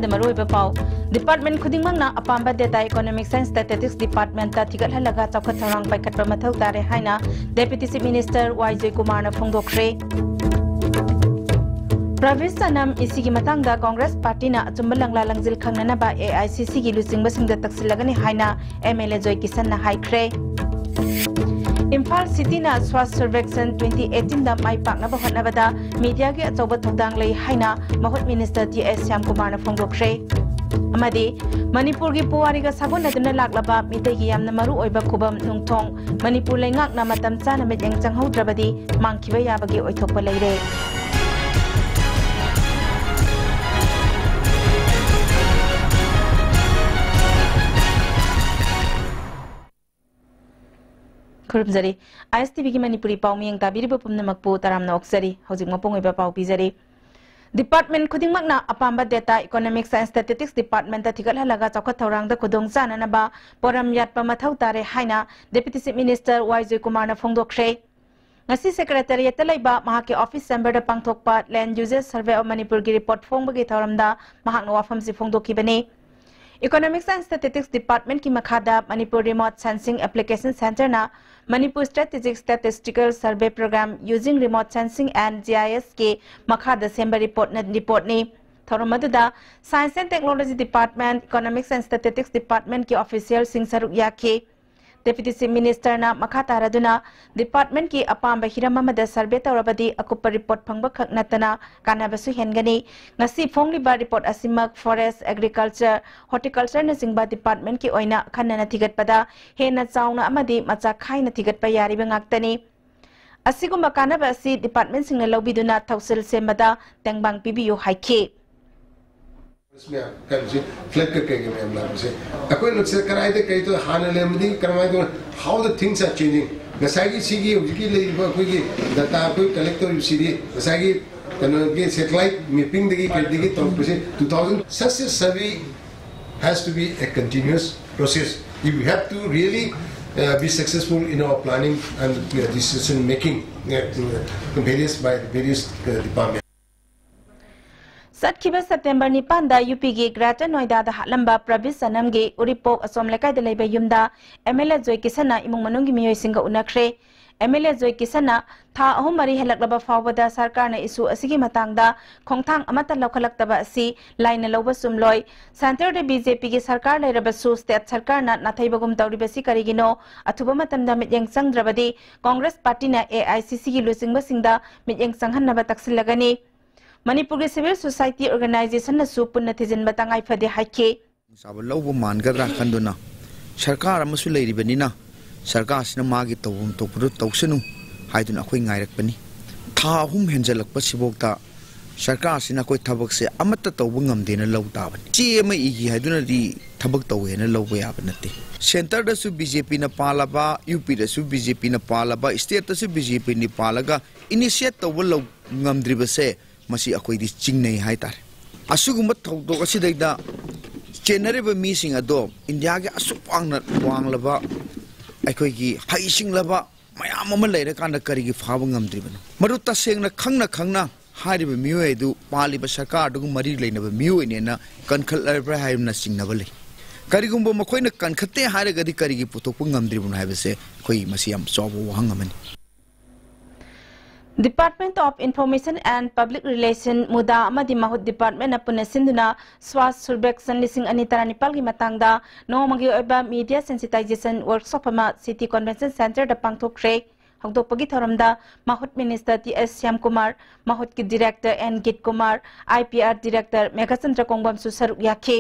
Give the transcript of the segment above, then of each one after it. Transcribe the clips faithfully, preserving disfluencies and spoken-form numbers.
ꯃꯔꯨꯑꯣꯏꯕ ꯄꯥꯎ꯫ Department ꯈꯨꯗꯤꯡꯃꯛꯅ ꯑꯄꯥꯝꯕ data Economics and Statistics Departmentꯇ ꯊꯤꯒꯠꯍꯜꯂꯒ ꯆꯥꯎꯈꯠ ꯊꯧꯔꯥꯡ ꯄꯥꯏꯈꯠꯄ ꯃꯊꯧ ꯇꯥꯔꯦ ꯍꯥꯏꯅ Deputy Chief Minister ꯋꯥꯏ ꯖꯣꯏꯀꯨꯃꯥꯔꯅ ꯐꯣꯡꯗꯣꯛꯈ꯭ꯔꯦ꯫ ꯄ꯭ꯔꯕꯤꯁ ꯁꯅꯝ ꯏꯁꯤꯒꯤ ꯃꯇꯥꯡꯗ ꯀꯣꯡꯒ꯭ꯔꯦꯁ ꯄꯥꯔꯇꯤꯅ ꯑꯆꯨꯝꯕ ꯂꯪꯂꯥ ꯂꯪꯖꯤꯜ ꯈꯪꯅꯅꯕ ꯑꯦ ꯑꯥꯏ ꯁꯤ ꯁꯤꯒꯤ ꯂꯨꯆꯤꯡꯕꯁꯤꯡꯗ ꯇꯛꯁꯤꯜꯂꯒꯅꯤ ꯍꯥꯏꯅ ꯑꯦꯝ ꯑꯦꯜ ꯑꯦ ꯖꯣꯏ ꯀꯤꯁꯟꯅ ꯍꯥꯏꯈ꯭ꯔꯦ꯫ ꯏꯝꯐꯥꯜ ꯁꯤꯇꯤꯅ ꯁ꯭ꯋꯥꯁ ꯁꯔꯚꯦꯛꯁꯟ twenty eighteenꯗ ꯃꯥꯏ ꯄꯥꯛꯅꯕ ꯍꯣꯠꯅꯕꯗ ꯃꯤꯗꯤꯌꯥꯒꯤ ꯑꯆꯧꯕ ꯊꯧꯗꯥꯡ ꯂꯩ ꯍꯥꯏꯅ ꯃꯍꯨꯠ ꯃꯤꯅꯤꯁꯇꯔ ꯇꯤ ꯑꯦꯁ ꯁ꯭ꯌꯥꯝꯀꯨꯃꯥꯔꯅ ꯐꯣꯡꯗꯣꯛꯈ꯭ꯔꯦ꯫ ꯑꯃꯗꯤ ꯃꯅꯤꯄꯨꯔꯒꯤ ꯄꯨꯋꯥꯔꯤꯒ ꯁꯥꯒꯣꯟꯅꯗꯨꯅ ꯂꯥꯛꯂꯕ ꯃꯤꯇꯩꯒꯤ ꯌꯥꯝꯅ ꯃꯔꯨ ꯑꯣꯏꯕ ꯈꯨꯕꯝ ꯅꯨꯡꯊꯣꯡ ꯃꯅꯤꯄꯨꯔ ꯂꯩꯉꯥꯛꯅ ꯃꯇꯝ ꯆꯥꯅ ꯃꯤꯠꯌꯦꯡ ꯆꯪꯍꯧꯗ꯭ꯔꯕꯗꯤ ꯃꯥꯡꯈꯤꯕ ꯌꯥꯕꯒꯤ ꯑꯣꯏꯊꯣꯛꯄ ꯂꯩꯔꯦ꯫ ꯈꯨꯔꯨꯝꯖꯔꯤ꯫ ꯑꯥꯏ ꯑꯦꯁ ꯇꯤ ꯚꯤꯒꯤ ꯃꯅꯤꯄꯨꯔꯤ ꯄꯥꯎ ꯃꯤꯌꯦꯡ ꯇꯥꯕꯤꯔꯤꯕ ꯄꯨꯝꯅꯃꯛꯄꯨ ꯇꯔꯥꯝꯅ ꯑꯣꯛꯆꯔꯤ꯫ ꯍꯧꯖꯤꯛ ꯃꯄꯨꯡ ꯑꯣꯏꯕ ꯄꯥꯎ ꯄꯤꯖꯔꯤ꯫ Department ꯈꯨꯗꯤꯡꯃꯛꯅ ꯑꯄꯥꯝꯕ data Economics and Statistics Departmentꯇ ꯊꯤꯒꯠꯍꯜꯂꯒ ꯆꯥꯎꯈꯠ ꯊꯧꯔꯥꯡꯗ ꯈꯨꯗꯣꯡ ꯆꯥꯅꯅꯕ ꯄꯣꯔꯝ ꯌꯥꯠꯄ ꯃꯊꯧ ꯇꯥꯔꯦ ꯍꯥꯏꯅ Deputy Chief Minister ꯋꯥꯏ ꯖꯣꯏꯀꯨꯃꯥꯔꯅ ꯐꯣꯡꯗꯣꯛꯈ꯭ꯔꯦ꯫ ꯉꯁꯤ Secretariatꯇ ꯂꯩꯕ ꯃꯍꯥꯛꯀꯤ office chamberꯗ ꯄꯥꯡꯊꯣꯛꯄ Land Uses Survey of Manipurꯒꯤ report ꯐꯣꯡꯕꯒꯤ ꯊꯧꯔꯝꯗ ꯃꯍꯥꯛꯅ ꯋꯥꯐꯝꯁꯤ ꯐꯣꯡꯗꯣꯛꯈꯤꯕꯅꯤ꯫ Economics and Statistics Departmentꯀꯤ ꯃꯈꯥꯗ Manipur Remote Sensing Application Centreꯅ Manipur Strategic Statistical Survey Program using Remote Sensing and GISꯀꯤ ꯃꯈꯥꯗ ꯁꯦꯝꯕ reportꯅ, reportꯅꯤ꯫ ꯊꯧꯔꯝ ꯑꯗꯨꯗ Science and Technology Department, Economics and Statistics Departmentꯀꯤ officialꯁꯤꯡ ꯁꯔꯨꯛ ꯌꯥꯈꯤ꯫ Deputy Chief Ministerꯅ ꯃꯈꯥ ꯇꯥꯔꯗꯨꯅ departmentꯀꯤ ꯑꯄꯥꯝꯕ ꯍꯤꯔꯝ ꯑꯃꯗ survey ꯇꯧꯔꯕꯗꯤ ꯑꯀꯨꯞꯄ report ꯐꯪꯕ ꯈꯛ ꯅꯠꯇꯅ ꯀꯥꯟꯅꯕꯁꯨ ꯍꯦꯟꯒꯅꯤ꯫ ꯉꯁꯤ ꯐꯣꯡꯂꯤꯕ report ꯑꯁꯤꯃꯛ Forest, Agriculture, Horticultureꯅꯆꯤꯡꯕ departmentꯀꯤ ꯑꯣꯏꯅ ꯑꯈꯟꯅꯅ ꯊꯤꯒꯠꯄꯗ ꯍꯦꯟꯅ ꯆꯥꯎꯅ ꯑꯃꯗꯤ ꯃꯆꯥꯛ ꯈꯥꯏꯅ ꯊꯤꯒꯠꯄ ꯌꯥꯔꯤꯕ ꯉꯥꯛꯇꯅꯤ꯫ ꯑꯁꯤꯒꯨꯝꯕ ꯀꯥꯟꯅꯕ ꯑꯁꯤ departmentꯁꯤꯡꯅ ꯂꯧꯕꯤꯗꯨꯅ ꯊꯧꯁꯤꯜ ꯁꯦꯝꯕꯗ ꯇꯦꯡꯕꯥꯡ ꯄꯤꯕꯤꯌꯨ ꯍꯥꯏꯈꯤ꯫ ꯃꯌꯥꯝ ꯀꯔꯤꯁꯦ, flood ꯀ ꯀꯩꯒ ꯃꯌꯥꯝ ꯂꯥꯛꯄꯁꯦ, ꯑꯩꯈꯣꯏꯅ ꯁꯤꯗ ꯀꯗꯥꯏꯗ ꯀꯔꯤ ꯇꯧ, ꯍꯥꯟꯅ ꯂꯩꯔꯝꯕꯗꯤ ꯀꯔꯝꯍꯥꯏꯅ ꯇꯧ, how the things are changing, ꯉꯁꯥꯏꯒꯤ ꯁꯤꯒꯤ ꯍꯧꯖꯤꯛꯀꯤ ꯂꯩꯔꯤꯕ ꯑꯩꯈꯣꯏꯒꯤ data ꯑꯩꯈꯣꯏ collect ꯇꯧꯔꯤꯕꯁꯤꯗꯤ ꯉꯁꯥꯏꯒꯤ ꯀꯩꯅꯣꯒꯤ satellite mappingꯗꯒꯤ ꯀꯩꯗꯒꯤ ꯇꯧꯔꯛꯄꯁꯦ two thousand, such a survey has to be a continuous process. You have to really, uh, be successful in our planning and, uh, decision making, uh, to, uh, various, by various, uh, departments. ꯇꯠꯈꯤꯕ September ꯅꯤꯄꯥꯟꯗ U ꯄꯤꯒꯤ greater ꯅꯣꯏꯗꯥꯗ ꯍꯥꯠꯂꯝꯕ ꯄ꯭ꯔꯕꯤꯁ ꯁꯅꯝꯒꯤ ꯎꯔꯤꯄꯣꯛ ꯑꯁꯣꯝ ꯂꯩꯀꯥꯏꯗ ꯂꯩꯕ ꯌꯨꯝꯗ M L ꯑꯦ ꯖꯣꯏ ꯀꯤꯁꯟꯅ ꯏꯃꯨꯡ ꯃꯅꯨꯡꯒꯤ ꯃꯤꯑꯣꯏꯁꯤꯡꯒ ꯎꯅꯈ꯭ꯔꯦ꯫ ꯑꯦꯝ ꯑꯦꯜ ꯑꯦ ꯖꯣꯏ ꯀꯤꯁꯟꯅ ꯊꯥ ꯑꯍꯨꯝ ꯃꯔꯤ ꯍꯦꯜꯂꯛꯂꯕ ꯐꯥꯎꯕꯗ ꯁꯔꯀꯥꯔꯅ ꯏꯁꯨ ꯑꯁꯤꯒꯤ ꯃꯇꯥꯡꯗ ꯈꯣꯡꯊꯥꯡ ꯑꯃꯠꯇ ꯂꯧꯈꯠꯂꯛꯇꯕ ꯑꯁꯤ ꯂꯥꯏꯅ ꯂꯧꯕ ꯆꯨꯝꯂꯣꯏ꯫ ꯁꯦꯟꯇꯔꯗ ꯕꯤ ꯖꯦ ꯄꯤꯒꯤ ꯁꯔꯀꯥꯔ ꯂꯩꯔꯕꯁꯨ ꯁ꯭ꯇꯦꯠ ꯁꯔꯀꯥꯔꯅ ꯅꯥꯊꯩꯕꯒꯨꯝ ꯇꯧꯔꯤꯕꯁꯤ ꯀꯔꯤꯒꯤꯅꯣ? ꯑꯊꯨꯕ ꯃꯇꯝꯗ ꯃꯤꯠꯌꯦꯡ ꯆꯪꯗ꯭ꯔꯕꯗꯤ ꯀꯣꯡꯒ꯭ꯔꯦꯁ ꯄꯥꯔꯇꯤꯅ ꯑꯦ ꯑꯥꯏ ꯁꯤ ꯁꯤꯒꯤ ꯂꯨꯆꯤꯡꯕꯁꯤꯡꯗ ꯃꯤꯠꯌꯦꯡ ꯆꯪꯍꯟꯅꯕ ꯇꯛꯁꯤꯜꯂꯒꯅꯤ꯫ ꯃꯅꯤꯄꯨꯔꯒꯤ ꯁꯤꯚꯤꯜ ꯁꯣꯁꯥꯏꯇꯤ ꯑꯣꯔꯒꯅꯥꯏꯖꯦꯁꯟꯅꯁꯨ ꯄꯨꯟꯅ ꯊꯤꯖꯤꯟꯕ ꯇꯉꯥꯏ ꯐꯗꯦ ꯍꯥꯏꯈꯤ꯫ ꯆꯥꯕ ꯂꯧꯕ ꯃꯥꯟꯒꯗ꯭ꯔꯥ ꯈꯟꯗꯨꯅ ꯁꯔꯀꯥꯔ ꯑꯃꯁꯨ ꯂꯩꯔꯤꯕꯅꯤꯅ ꯁꯔꯀꯥꯔꯁꯤꯅ ꯃꯥꯒꯤ ꯇꯧꯐꯝ ꯊꯣꯛꯄꯗꯨ ꯇꯧꯁꯅꯨ ꯍꯥꯏꯗꯨꯅ ꯑꯩꯈꯣꯏ ꯉꯥꯏꯔꯛꯄꯅꯤ꯫ ꯊꯥ ꯑꯍꯨꯝ ꯍꯦꯟꯖꯜꯂꯛꯄꯁꯤꯐꯥꯎꯗ ꯁꯔꯀꯥꯔꯁꯤꯅ ꯑꯩꯈꯣꯏ ꯊꯕꯛꯁꯦ ꯑꯃꯠꯇ ꯇꯧꯕ ꯉꯝꯗꯦꯅ ꯂꯧ ꯇꯥꯕꯅꯤ꯫ ꯆꯦ ꯑꯃ ꯏꯈꯤ ꯍꯥꯏꯗꯨꯅꯗꯤ ꯊꯕꯛ ꯇꯧꯋꯦꯅ ꯂꯧꯕ ꯌꯥꯕ ꯅꯠꯇꯦ꯫ ꯁꯦꯟꯇꯔꯗꯁꯨ ꯕꯤ ꯖꯦ ꯄꯤꯅ ꯄꯥꯜꯂꯕ, ꯌꯨ ꯄꯤꯗꯁꯨ ꯕꯤ ꯖꯦ ꯄꯤꯅ ꯄꯥꯜꯂꯕ, ꯁ꯭ꯇꯦꯠꯇꯁꯨ ꯕꯤ ꯖꯦ ꯄꯤꯅ ꯄꯥꯜꯂꯒ ꯏꯅꯤꯁꯤꯌꯦꯠ ꯇꯧꯕ ꯂꯧ ꯉꯝꯗ꯭ꯔꯤꯕꯁꯦ ꯃꯁꯤ ꯑꯩꯈꯣꯏꯗꯤ ꯆꯤꯡꯅꯩ ꯍꯥꯏꯇꯥꯔꯦ꯫ ꯑꯁꯤꯒꯨꯝꯕ ꯊꯧꯗꯣꯛ ꯑꯁꯤꯗꯩꯗ ꯆꯦꯟꯅꯔꯤꯕ ꯃꯤꯁꯤꯡ ꯑꯗꯣ ꯏꯟꯗꯤꯌꯥꯒꯤ ꯑꯁꯨꯛ ꯋꯥꯡꯅ ꯋꯥꯡꯂꯕ ꯑꯩꯈꯣꯏꯒꯤ ꯍꯩꯁꯤꯡꯂꯕ ꯃꯌꯥꯝ ꯑꯃ ꯂꯩꯔꯀꯥꯟꯗ ꯀꯔꯤꯒꯤ ꯐꯥꯕ ꯉꯝꯗ꯭ꯔꯤꯕꯅꯣ? ꯃꯗꯨ ꯇꯁꯦꯡꯅ ꯈꯪꯅ ꯈꯪꯅ ꯍꯥꯏꯔꯤꯕ ꯃꯤꯑꯣꯏ ꯑꯗꯨ ꯄꯥꯜꯂꯤꯕ ꯁꯔꯀꯥꯔ ꯑꯗꯨꯒ ꯃꯔꯤ ꯂꯩꯅꯕ ꯃꯤꯑꯣꯏꯅꯦꯅ ꯀꯟꯈꯠꯂꯕ꯭ꯔꯥ ꯍꯥꯏꯕꯅ ꯆꯤꯡꯅꯕ ꯂꯩ꯫ ꯀꯔꯤꯒꯨꯝꯕ ꯃꯈꯣꯏꯅ ꯀꯟꯈꯠꯇꯦ ꯍꯥꯏꯔꯒꯗꯤ ꯀꯔꯤꯒꯤ ꯄꯨꯊꯣꯛꯄ ꯉꯝꯗ꯭ꯔꯤꯕꯅꯣ ꯍꯥꯏꯕꯁꯦ ꯑꯩꯈꯣꯏ ꯃꯁꯤ ꯌꯥꯝ ꯆꯥꯎꯕ ꯋꯥꯍꯪ ꯑꯃꯅꯤ꯫ Department of Information and Public Relation, ꯃꯨꯗꯥ ꯑꯃꯗꯤ ꯃꯍꯨꯠ ꯗꯤꯄꯥꯔꯠꯃꯦꯟꯅ ꯄꯨꯟꯅ ꯁꯤꯟꯗꯨꯅ ꯁ꯭ꯋꯥꯁ ꯁꯨꯔꯕꯦꯛꯁꯟ ꯂꯤꯁꯤꯡ ꯑꯅꯤ ꯇꯔꯥꯅꯤꯄꯥꯜꯒꯤ ꯃꯇꯥꯡꯗ ꯅꯣꯡꯃꯒꯤ ꯑꯣꯏꯕ ꯃꯤꯗꯤꯌꯥ ꯁꯦꯟꯁꯤꯇꯥꯏꯖꯦꯁꯟ ꯋꯥꯔꯛꯁꯣꯞ ꯑꯃ ꯁꯤꯇꯤ ꯀꯟꯚꯦꯟꯁꯟ ꯁꯦꯟꯇꯔꯗ ꯄꯥꯡꯊꯣꯛꯈ꯭ꯔꯦ꯫ ꯍꯧꯗꯣꯛꯄꯒꯤ ꯊꯧꯔꯝꯗ MAHUD minister T S Shyamkumar, ꯃꯍꯨꯠꯀꯤ director N Geetkumar, I P R director Meghachandra ꯀꯣꯡꯕꯝꯁꯨ ꯁꯔꯨꯛ ꯌꯥꯈꯤ꯫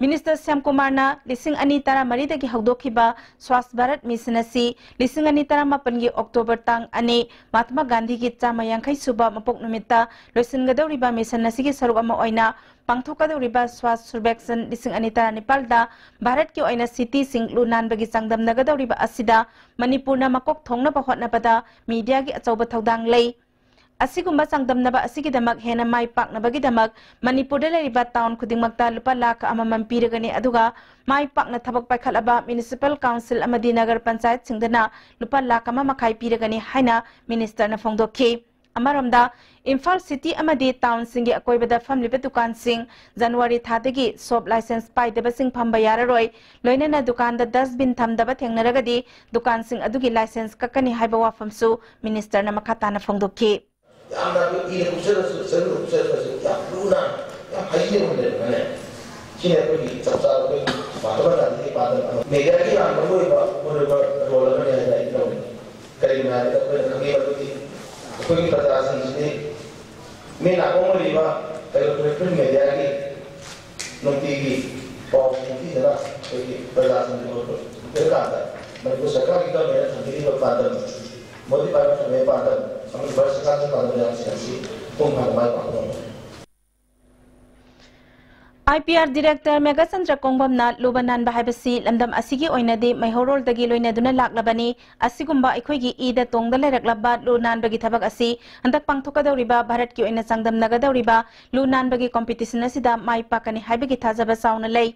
ꯃꯤꯅꯤꯁꯇꯔ ꯁ꯭ꯌꯥꯝꯀꯨꯃꯥꯔꯅ ꯂꯤꯁꯤꯡ ꯑꯅꯤ ꯇꯔꯥꯃꯔꯤꯗꯒꯤ ꯍꯧꯗꯣꯛꯈꯤꯕ ꯁ꯭ꯋꯥꯁ ꯚꯥꯔꯠ ꯃꯤꯁꯟ ꯑꯁꯤ ꯂꯤꯁꯤꯡ ꯑꯅꯤ ꯇꯔꯥꯃꯥꯄꯟꯒꯤ ꯑꯣꯛꯇꯣꯕꯔ ꯇꯥꯡ ꯑꯅꯤ, ꯃꯍꯥꯇꯃꯥ ꯒꯥꯟꯙꯤꯒꯤ ꯆꯥꯝꯃ ꯌꯥꯡꯈꯩ ꯁꯨꯕ ꯃꯄꯣꯛ ꯅꯨꯃꯤꯠꯇ ꯂꯣꯏꯁꯤꯟꯒꯗꯧꯔꯤꯕ ꯃꯤꯁꯟ ꯑꯁꯤꯒꯤ ꯁꯔꯨꯛ ꯑꯃ ꯑꯣꯏꯅ ꯄꯥꯡꯊꯣꯛꯀꯗꯧꯔꯤꯕ ꯁ꯭ꯋꯥꯁ ꯁꯨꯔꯕꯦꯛꯁꯟ ꯂꯤꯁꯤꯡ ꯑꯅꯤ ꯇꯔꯥꯅꯤꯄꯥꯜꯗ ꯚꯥꯔꯠꯀꯤ ꯑꯣꯏꯅ ꯁꯤꯇꯤꯁꯤꯡ ꯂꯨ ꯅꯥꯟꯕꯒꯤ ꯆꯥꯡꯗꯝꯅꯒꯗꯧꯔꯤꯕ ꯑꯁꯤꯗ ꯃꯅꯤꯄꯨꯔꯅ ꯃꯀꯣꯛ ꯊꯣꯡꯅꯕ ꯍꯣꯠꯅꯕꯗ ꯃꯤꯗꯤꯌꯥꯒꯤ ꯑꯆꯧꯕ ꯊꯧꯗꯥꯡ ꯂꯩ꯫ ꯑꯁꯤꯒꯨꯝꯕ ꯆꯥꯡꯗꯝꯅꯕ ꯑꯁꯤꯒꯤꯗꯃꯛ ꯍꯦꯟꯅ ꯃꯥꯏ ꯄꯥꯛꯅꯕꯒꯤꯗꯃꯛ ꯃꯅꯤꯄꯨꯔꯗ ꯂꯩꯔꯤꯕ ꯇꯥꯎꯟ ꯈꯨꯗꯤꯡꯃꯛꯇ ꯂꯨꯄꯥ ꯂꯥꯈ ꯑꯃꯃꯝ ꯄꯤꯔꯒꯅꯤ, ꯑꯗꯨꯒ ꯃꯥꯏ ꯄꯥꯛꯅ ꯊꯕꯛ ꯄꯥꯏꯈꯠꯂꯕ ꯃ꯭ꯌꯨꯅꯤꯁꯤꯄꯥꯜ ꯀꯥꯎꯟꯁꯤꯜ ꯑꯃꯗꯤ ꯅꯒꯔ ꯄꯟꯆꯥꯌꯠꯁꯤꯡꯗꯅ ꯂꯨꯄꯥ ꯂꯥꯈ ꯑꯃ ꯃꯈꯥꯏ ꯄꯤꯔꯒꯅꯤ ꯍꯥꯏꯅ ꯃꯤꯅꯤꯁꯇꯔꯅ ꯐꯣꯡꯗꯣꯛꯈꯤ꯫ ꯑꯃꯔꯣꯝꯗ, ꯏꯝꯐꯥꯜ ꯁꯤꯇꯤ ꯑꯃꯗꯤ ꯇꯥꯎꯟꯁꯤꯡꯒꯤ ꯑꯀꯣꯏꯕꯗ ꯐꯝꯂꯤꯕ ꯗꯨꯀꯥꯟꯁꯤꯡ ꯖꯅꯋꯥꯔꯤ ꯊꯥꯗꯒꯤ ꯁꯣꯞ ꯂꯥꯏꯁꯦꯟꯁ ꯄꯥꯏꯗꯕꯁꯤꯡ ꯐꯝꯕ ꯌꯥꯔꯔꯣꯏ, ꯂꯣꯏꯅꯅ ꯗꯨꯀꯥꯟꯗ ꯗꯁꯕꯤꯟ ꯊꯝꯗꯕ ꯊꯦꯡꯅꯔꯒꯗꯤ ꯗꯨꯀꯥꯟꯁꯤꯡ ꯑꯗꯨꯒꯤ ꯂꯥꯏꯁꯦꯟꯁ ꯀꯛꯀꯅꯤ ꯍꯥꯏꯕ ꯋꯥꯐꯝꯁꯨ ꯃꯤꯅꯤꯁꯇꯔꯅ ꯃꯈꯥ ꯇꯥꯅ ꯐꯣꯡꯗꯣꯛꯈꯤ꯫ ꯌꯥꯝꯅ ꯑꯩꯈꯣꯏ ꯏꯅ ꯀꯨꯞꯆꯔꯁꯨ, ꯆꯔꯨꯅ ꯀꯨꯞꯆꯔꯁꯨ ꯌꯥꯝ ꯂꯨꯅ, ꯌꯥꯝ ꯍꯥꯏꯖꯤꯟꯅ ꯂꯩꯔꯝꯒꯅꯤ꯫ ꯁꯤꯅ ꯑꯩꯈꯣꯏꯒꯤ ꯆꯞ ꯆꯥꯕ ꯑꯩꯈꯣꯏꯒꯤ ꯃꯍꯥꯇꯃꯥ ꯒꯥꯟꯙꯤꯒꯤ ꯄꯥꯟꯗꯝ ꯑꯃ, ꯃꯦꯗꯤꯌꯥꯒꯤ ꯌꯥꯝꯅ ꯃꯔꯨ ꯑꯣꯏꯕ, ꯃꯔꯨ ꯑꯣꯏꯕ ꯔꯣꯜ ꯑꯃꯅꯤ ꯍꯥꯏꯅ ꯑꯩ ꯂꯧꯏ꯫ ꯀꯔꯤꯒꯤꯅꯣ ꯍꯥꯏꯕꯗ ꯑꯩꯈꯣꯏꯅ ꯈꯪꯉꯤꯕꯗꯨꯗꯤ ꯑꯩꯈꯣꯏꯒꯤ ꯄ꯭ꯔꯖꯥꯁꯤꯡꯁꯤꯗꯤ ꯃꯤ ꯅꯥꯀꯣꯡ ꯑꯣꯏꯔꯤꯕ ꯀꯩꯅꯣ print mediaꯒꯤ ꯅꯨꯡꯇꯤꯒꯤ ꯄꯥꯎ ꯅꯤꯡꯊꯤꯖꯅ ꯑꯩꯈꯣꯏꯒꯤ ꯄ꯭ꯔꯖꯥꯁꯤꯡꯒꯤ ꯃꯍꯨꯠ ꯑꯣꯏꯔꯀꯥꯟꯗ ꯃꯅꯤꯄꯨꯔ ꯁꯔꯀꯥꯔꯒꯤ ꯒꯚꯔꯟꯃꯦꯟꯠꯅ ꯊꯝꯕꯤꯔꯤꯕ ꯄꯥꯟꯗꯝ, ꯃꯣꯗꯤ ꯄꯥꯟꯗꯝ ꯊꯝꯕꯤꯔꯤꯕ ꯄꯥꯟꯗꯝ ꯑꯃꯗꯤ ꯚꯥꯔꯠ ꯁꯔꯀꯥꯔꯒꯤ ꯄꯥꯟꯗꯝ ꯃꯌꯥꯝꯁꯤꯡ ꯑꯁꯤ ꯃꯄꯨꯡ ꯐꯥꯅ ꯃꯥꯏ ꯄꯥꯛꯄ ꯉꯝꯒꯅꯤ꯫ ꯑꯥꯏ ꯄꯤ ꯑꯥꯔ ꯗꯤꯔꯦꯛꯇꯔ ꯃꯦꯘꯆꯟꯗ꯭ꯔ ꯀꯣꯡꯕꯝꯅ ꯂꯨꯕ ꯅꯥꯟꯕ ꯍꯥꯏꯕꯁꯤ ꯂꯝꯗꯝ ꯑꯁꯤꯒꯤ ꯑꯣꯏꯅꯗꯤ ꯃꯩꯍꯧꯔꯣꯜꯗꯒꯤ ꯂꯣꯏꯅꯗꯨꯅ ꯂꯥꯛꯂꯕꯅꯤ꯫ ꯑꯁꯤꯒꯨꯝꯕ ꯑꯩꯈꯣꯏꯒꯤ ꯏꯗ ꯇꯣꯡꯗ ꯂꯩꯔꯛꯂꯕ ꯂꯨ ꯅꯥꯟꯕꯒꯤ ꯊꯕꯛ ꯑꯁꯤ ꯍꯟꯗꯛ ꯄꯥꯡꯊꯣꯛꯀꯗꯧꯔꯤꯕ ꯚꯥꯔꯠꯀꯤ ꯑꯣꯏꯅ ꯆꯥꯡꯗꯝꯅꯒꯗꯧꯔꯤꯕ ꯂꯨ ꯅꯥꯟꯕꯒꯤ ꯀꯣꯝꯄꯤꯇꯤꯁꯟ ꯑꯁꯤꯗ ꯃꯥꯏ ꯄꯥꯛꯀꯅꯤ ꯍꯥꯏꯕꯒꯤ ꯊꯥꯖꯕ ꯆꯥꯎꯅ ꯂꯩ꯫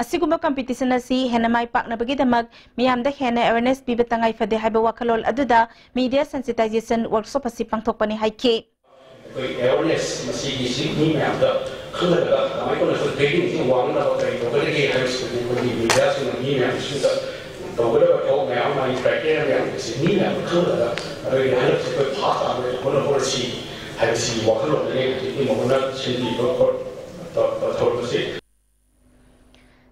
ꯑꯁꯤꯒꯨꯝꯕ ꯀꯝꯄꯤꯇꯤꯁꯟ ꯑꯁꯤ ꯍꯦꯟꯅ ꯃꯥꯏ ꯄꯥꯛꯅꯕꯒꯤꯗꯃꯛ ꯃꯤꯌꯥꯝꯗ ꯍꯦꯟꯅ ꯑꯦꯋꯦꯔꯅꯦꯁ ꯄꯤꯕ ꯇꯉꯥꯏ ꯐꯗꯦ ꯍꯥꯏꯕ ꯋꯥꯈꯜꯂꯣꯟ ꯑꯗꯨꯗ ꯃꯤꯗꯤꯌꯥ ꯁꯦꯟꯁꯤꯇꯥꯏꯖꯦꯁꯟ ꯋꯥꯔꯛꯁꯣꯞ ꯑꯁꯤ ꯄꯥꯡꯊꯣꯛꯄꯅꯤ ꯍꯥꯏꯈꯤ꯫ ꯑꯩꯈꯣꯏ ꯑꯦꯋꯦꯔꯅꯦꯁ ꯃꯁꯤꯒꯤꯁꯤ ꯃꯤ ꯃꯌꯥꯝꯗ ꯈꯪꯍꯜꯂꯒ ꯀꯃꯥꯏꯅ ꯇꯧꯅ ꯑꯩꯈꯣꯏ ꯒ꯭ꯔꯦꯗꯤꯡꯁꯤ ꯋꯥꯡꯅꯕ ꯀꯔꯤ ꯇꯧꯒꯗꯒꯦ ꯍꯥꯏꯕꯁꯤꯗꯒꯤ ꯑꯩꯈꯣꯏꯒꯤ ꯃꯤꯗꯤꯌꯥꯁꯤꯡꯅ ꯃꯤ ꯃꯌꯥꯝꯁꯤꯗ ꯇꯧꯒꯗꯕ ꯊꯕꯛ ꯃꯌꯥꯝ ꯑꯃ, ꯀ꯭ꯔꯥꯏꯇꯦꯔꯤꯌꯥ ꯃꯌꯥꯝꯁꯦ ꯃꯤ ꯃꯌꯥꯝꯗ ꯈꯪꯍꯜꯂꯒ ꯑꯗꯨꯒꯤ ꯍꯟꯗꯛꯁꯦ ꯑꯩꯈꯣꯏ ꯐꯥꯁ ꯇꯥꯕꯗ ꯍꯣꯠꯅꯍꯧꯔꯁꯤ ꯍꯥꯏꯕꯁꯤꯒꯤ ꯋꯥꯈꯜꯂꯣꯟꯗꯅꯤ ꯍꯧꯖꯤꯛꯀꯤ ꯃꯉꯣꯟꯗ ꯁꯤꯟꯕꯤꯕ ꯈꯣꯠꯄ ꯊꯧꯔꯝ ꯑꯁꯤ꯫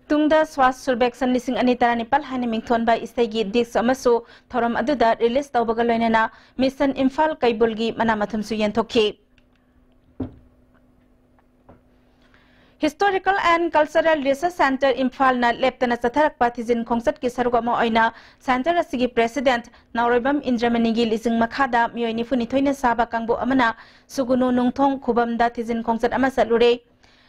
ꯇꯨꯡꯗ ꯁ꯭ꯋꯥꯁ ꯁꯨꯔꯕꯦꯛꯁꯟ ꯂꯤꯁꯤꯡ ꯑꯅꯤ ꯇꯔꯥꯅꯤꯄꯥꯜ ꯍꯥꯏꯅ ꯃꯤꯡꯊꯣꯟꯕ ꯏꯁꯩꯒꯤ ꯗꯤꯁꯛ ꯑꯃꯁꯨ ꯊꯧꯔꯝ ꯑꯗꯨꯗ ꯔꯤꯂꯤꯖ ꯇꯧꯕꯒ ꯂꯣꯏꯅꯅ ꯃꯤꯁꯟ ꯏꯝꯐꯥꯜ ꯀꯩꯕꯨꯜꯒꯤ ꯃꯅꯥ ꯃꯊꯨꯝꯁꯨ ꯌꯦꯟꯊꯣꯛꯈꯤ꯫ Historical and Cultural Research Centre ꯏꯝꯐꯥꯜꯅ ꯂꯦꯞꯇꯅ ꯆꯠꯊꯔꯛꯄ ꯊꯤꯖꯤꯟ ꯈꯣꯡꯆꯠꯀꯤ ꯁꯔꯨꯛ ꯑꯃ ꯑꯣꯏꯅ ꯁꯦꯟꯇꯔ ꯑꯁꯤꯒꯤ ꯄ꯭ꯔꯦꯁꯤꯗꯦꯟꯠ ꯅꯥꯎꯔꯣꯏꯕꯝ ꯏꯟꯗ꯭ꯔꯃꯅꯤꯒꯤ ꯂꯤꯆꯤꯡ ꯃꯈꯥꯗ ꯃꯤꯑꯣꯏ ꯅꯤꯐꯨ ꯅꯤꯊꯣꯏꯅ ꯁꯥꯕ ꯀꯥꯡꯕꯨ ꯑꯃꯅ ꯁꯨꯒꯨꯅꯨ ꯅꯨꯡꯊꯣꯡ ꯈꯨꯕꯝꯗ ꯊꯤꯖꯤꯟ ꯈꯣꯡꯆꯠ ꯑꯃ ꯆꯠꯂꯨꯔꯦ꯫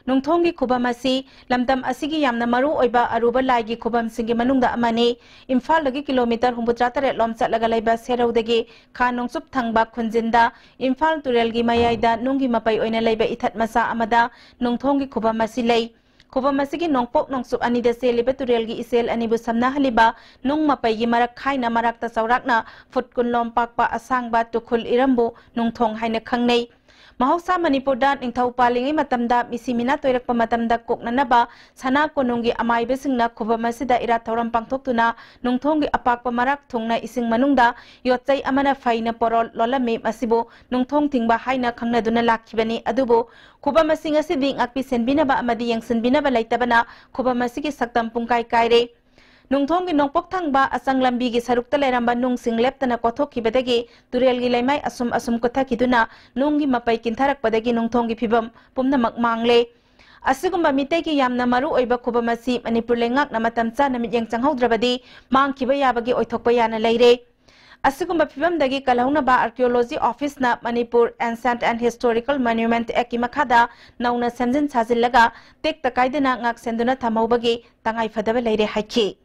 ꯅꯨꯡꯊꯣꯡꯒꯤ ꯈꯨꯕꯝ ꯑꯁꯤ ꯂꯝꯗꯝ ꯑꯁꯤꯒꯤ ꯌꯥꯝꯅ ꯃꯔꯨ ꯑꯣꯏꯕ ꯑꯔꯨꯕ ꯂꯥꯏꯒꯤ ꯈꯨꯕꯝꯁꯤꯡꯒꯤ ꯃꯅꯨꯡꯗ ꯑꯃꯅꯤ꯫ ꯏꯝꯐꯥꯜꯗꯒꯤ ꯀꯤꯂꯣꯃꯤꯇꯔ ꯍꯨꯝꯐꯨꯇꯔꯥ ꯇꯔꯦꯠ ꯂꯣꯝ ꯆꯠꯂꯒ ꯂꯩꯕ ꯁꯦꯔꯧꯗꯒꯤ ꯈꯥ ꯅꯣꯡꯆꯨꯞ ꯊꯪꯕ ꯈꯨꯟꯖꯤꯟꯗ ꯏꯝꯐꯥꯜ ꯇꯨꯔꯦꯜꯒꯤ ꯃꯌꯥꯏꯗ ꯅꯨꯡꯒꯤ ꯃꯄꯩ ꯑꯣꯏꯅ ꯂꯩꯕ ꯏꯊꯠ ꯃꯆꯥ ꯑꯃꯗ ꯅꯨꯡꯊꯣꯡꯒꯤ ꯈꯨꯕꯝ ꯑꯁꯤ ꯂꯩ꯫ ꯈꯨꯕꯝ ꯑꯁꯤꯒꯤ ꯅꯣꯡꯄꯣꯛ ꯅꯣꯡꯆꯨꯞ ꯑꯅꯤꯗ ꯆꯦꯜꯂꯤꯕ ꯇꯨꯔꯦꯜꯒꯤ ꯏꯆꯦꯜ ꯑꯅꯤꯕꯨ ꯁꯝꯅꯍꯜꯂꯤꯕ ꯅꯨꯡ ꯃꯄꯩꯒꯤ ꯃꯔꯛ ꯈꯥꯏꯅ ꯃꯔꯛꯇ ꯆꯥꯎꯔꯥꯛꯅ ꯐꯨꯠ ꯀꯨꯟ ꯂꯣꯝ ꯄꯥꯛꯄ ꯑꯁꯥꯡꯕ ꯇꯨꯈꯨꯜ ꯏꯔꯝꯕꯨ ꯅꯨꯡꯊꯣꯡ ꯍꯥꯏꯅ ꯈꯪꯅꯩ꯫ ꯃꯍꯧꯁꯥ ꯃꯅꯤꯄꯨꯔꯗ ꯅꯤꯡꯊꯧ ꯄꯥꯜꯂꯤꯉꯩ ꯃꯇꯝꯗ ꯃꯤꯁꯤ ꯃꯤꯅꯥ ꯇꯣꯏꯔꯛꯄ ꯃꯇꯝꯗ ꯀꯣꯛꯅꯅꯕ ꯁꯅꯥ ꯀꯣꯅꯨꯡꯒꯤ ꯑꯃꯥꯏꯕꯁꯤꯡꯅ ꯈꯨꯕꯝ ꯑꯁꯤꯗ ꯏꯔꯥꯠ ꯊꯧꯔꯝ ꯄꯥꯡꯊꯣꯛꯇꯨꯅ ꯅꯨꯡꯊꯣꯡꯒꯤ ꯑꯄꯥꯛꯄ ꯃꯔꯛ ꯊꯨꯡꯅ ꯏꯁꯤꯡ ꯃꯅꯨꯡꯗ ꯌꯣꯠꯆꯩ ꯑꯃꯅ ꯐꯩꯅ ꯄꯣꯔꯣꯜ ꯂꯣꯜꯂꯝꯃꯤ꯫ ꯃꯁꯤꯕꯨ ꯅꯨꯡꯊꯣꯡ ꯊꯤꯡꯕ ꯍꯥꯏꯅ ꯈꯪꯅꯗꯨꯅ ꯂꯥꯛꯈꯤꯕꯅꯤ꯫ ꯑꯗꯨꯕꯨ ꯈꯨꯕꯝ ꯑꯁꯤ ꯉꯁꯤꯗꯤ ꯉꯥꯛꯄꯤ ꯁꯦꯟꯕꯤꯅꯕ ꯑꯃꯗꯤ ꯌꯦꯡꯁꯤꯟꯕꯤꯅꯕ ꯂꯩꯇꯕꯅ ꯈꯨꯕꯝ ꯑꯁꯤꯒꯤ ꯁꯛꯇꯝ ꯄꯨꯡꯀꯥꯏ ꯀꯥꯏꯔꯦ꯫ ꯅꯨꯡꯊꯣꯡꯒꯤ ꯅꯣꯡꯄꯣꯛ ꯊꯪꯕ ꯑꯆꯪ ꯂꯝꯕꯤꯒꯤ ꯁꯔꯨꯛꯇ ꯂꯩꯔꯝꯕ ꯅꯨꯡꯁꯤꯡ ꯂꯦꯞꯇꯅ ꯀꯣꯊꯣꯛꯈꯤꯕꯗꯒꯤ ꯇꯨꯔꯦꯜꯒꯤ ꯂꯩꯃꯥꯏ ꯑꯁꯨꯝ ꯑꯁꯨꯝ ꯀꯨꯊꯈꯤꯗꯨꯅ ꯅꯨꯡꯒꯤ ꯃꯄꯩ ꯀꯤꯟꯊꯔꯛꯄꯗꯒꯤ ꯅꯨꯡꯊꯣꯡꯒꯤ ꯐꯤꯕꯝ ꯄꯨꯝꯅꯃꯛ ꯃꯥꯡꯂꯦ꯫ ꯑꯁꯤꯒꯨꯝꯕ ꯃꯤꯇꯩꯒꯤ ꯌꯥꯝꯅ ꯃꯔꯨ ꯑꯣꯏꯕ ꯈꯨꯕꯝ ꯑꯁꯤ ꯃꯅꯤꯄꯨꯔ ꯂꯩꯉꯥꯛꯅ ꯃꯇꯝ ꯆꯥꯅ ꯃꯤꯠꯌꯦꯡ ꯆꯪꯍꯧꯗ꯭ꯔꯕꯗꯤ ꯃꯥꯡꯈꯤꯕ ꯌꯥꯕꯒꯤ ꯑꯣꯏꯊꯣꯛꯄ ꯌꯥꯅ ꯂꯩꯔꯦ꯫ ꯑꯁꯤꯒꯨꯝꯕ ꯐꯤꯕꯝꯗꯒꯤ ꯀꯜꯍꯧꯅꯕ Archaeology Office ꯅ Manipur Ancient and Historical Monument Act ꯀꯤ ꯃꯈꯥꯗ ꯅꯧꯅ ꯁꯦꯝꯖꯤꯟ ꯁꯥꯖꯤꯜꯂꯒ ꯇꯦꯛꯇ ꯀꯥꯏꯗꯅ ꯉꯥꯛ ꯁꯦꯟꯗꯨꯅ ꯊꯝꯍꯧꯕꯒꯤ ꯇꯉꯥꯏ ꯐꯗꯕ ꯂꯩꯔꯦ ꯍꯥꯏꯈꯤ꯫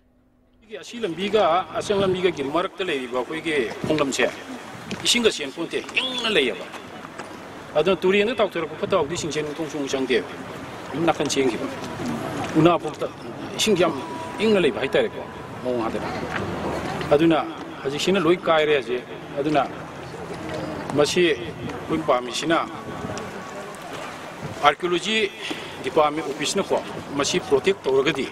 ꯑꯁꯤ ꯂꯝꯕꯤꯒ ꯑꯆꯪ ꯂꯝꯕꯤꯒꯒꯤ ꯃꯔꯛꯇ ꯂꯩꯔꯤꯕ ꯑꯩꯈꯣꯏꯒꯤ ꯈꯣꯡꯂꯝꯁꯦ ꯏꯁꯤꯡꯒ ꯆꯦꯟ ꯄꯣꯟꯇꯦ, ꯏꯪꯅ ꯂꯩꯌꯦꯕ꯫ ꯑꯗꯨꯅ ꯇꯨꯔꯦꯟꯗ ꯇꯥꯎꯊꯔꯛꯄ ꯐꯠꯇ ꯍꯥꯎꯗꯤꯁꯤꯡꯁꯦ ꯅꯨꯡꯊꯣꯡ ꯁꯨꯡ ꯆꯪꯗꯦꯕ꯫ ꯑꯗꯨꯝ ꯅꯥꯀꯟ ꯆꯦꯟꯈꯤꯕ꯫ ꯎꯅꯥ ꯐꯥꯎꯗ ꯏꯁꯤꯡ ꯌꯥꯝ ꯏꯪꯅ ꯂꯩꯕ ꯍꯥꯏꯇꯥꯔꯦꯀꯣ, ꯃꯑꯣꯡ ꯍꯥꯏꯗꯅ꯫ ꯑꯗꯨꯅ ꯍꯧꯖꯤꯛꯁꯤꯅ ꯂꯣꯏ ꯀꯥꯏꯔꯦ ꯍꯧꯖꯤꯛ꯫ ꯑꯗꯨꯅ ꯃꯁꯤ ꯑꯩꯈꯣꯏ ꯄꯥꯝꯃꯤꯁꯤꯅ Archaeology Department Office ꯅꯀꯣ ꯃꯁꯤ protect ꯇꯧꯔꯒꯗꯤ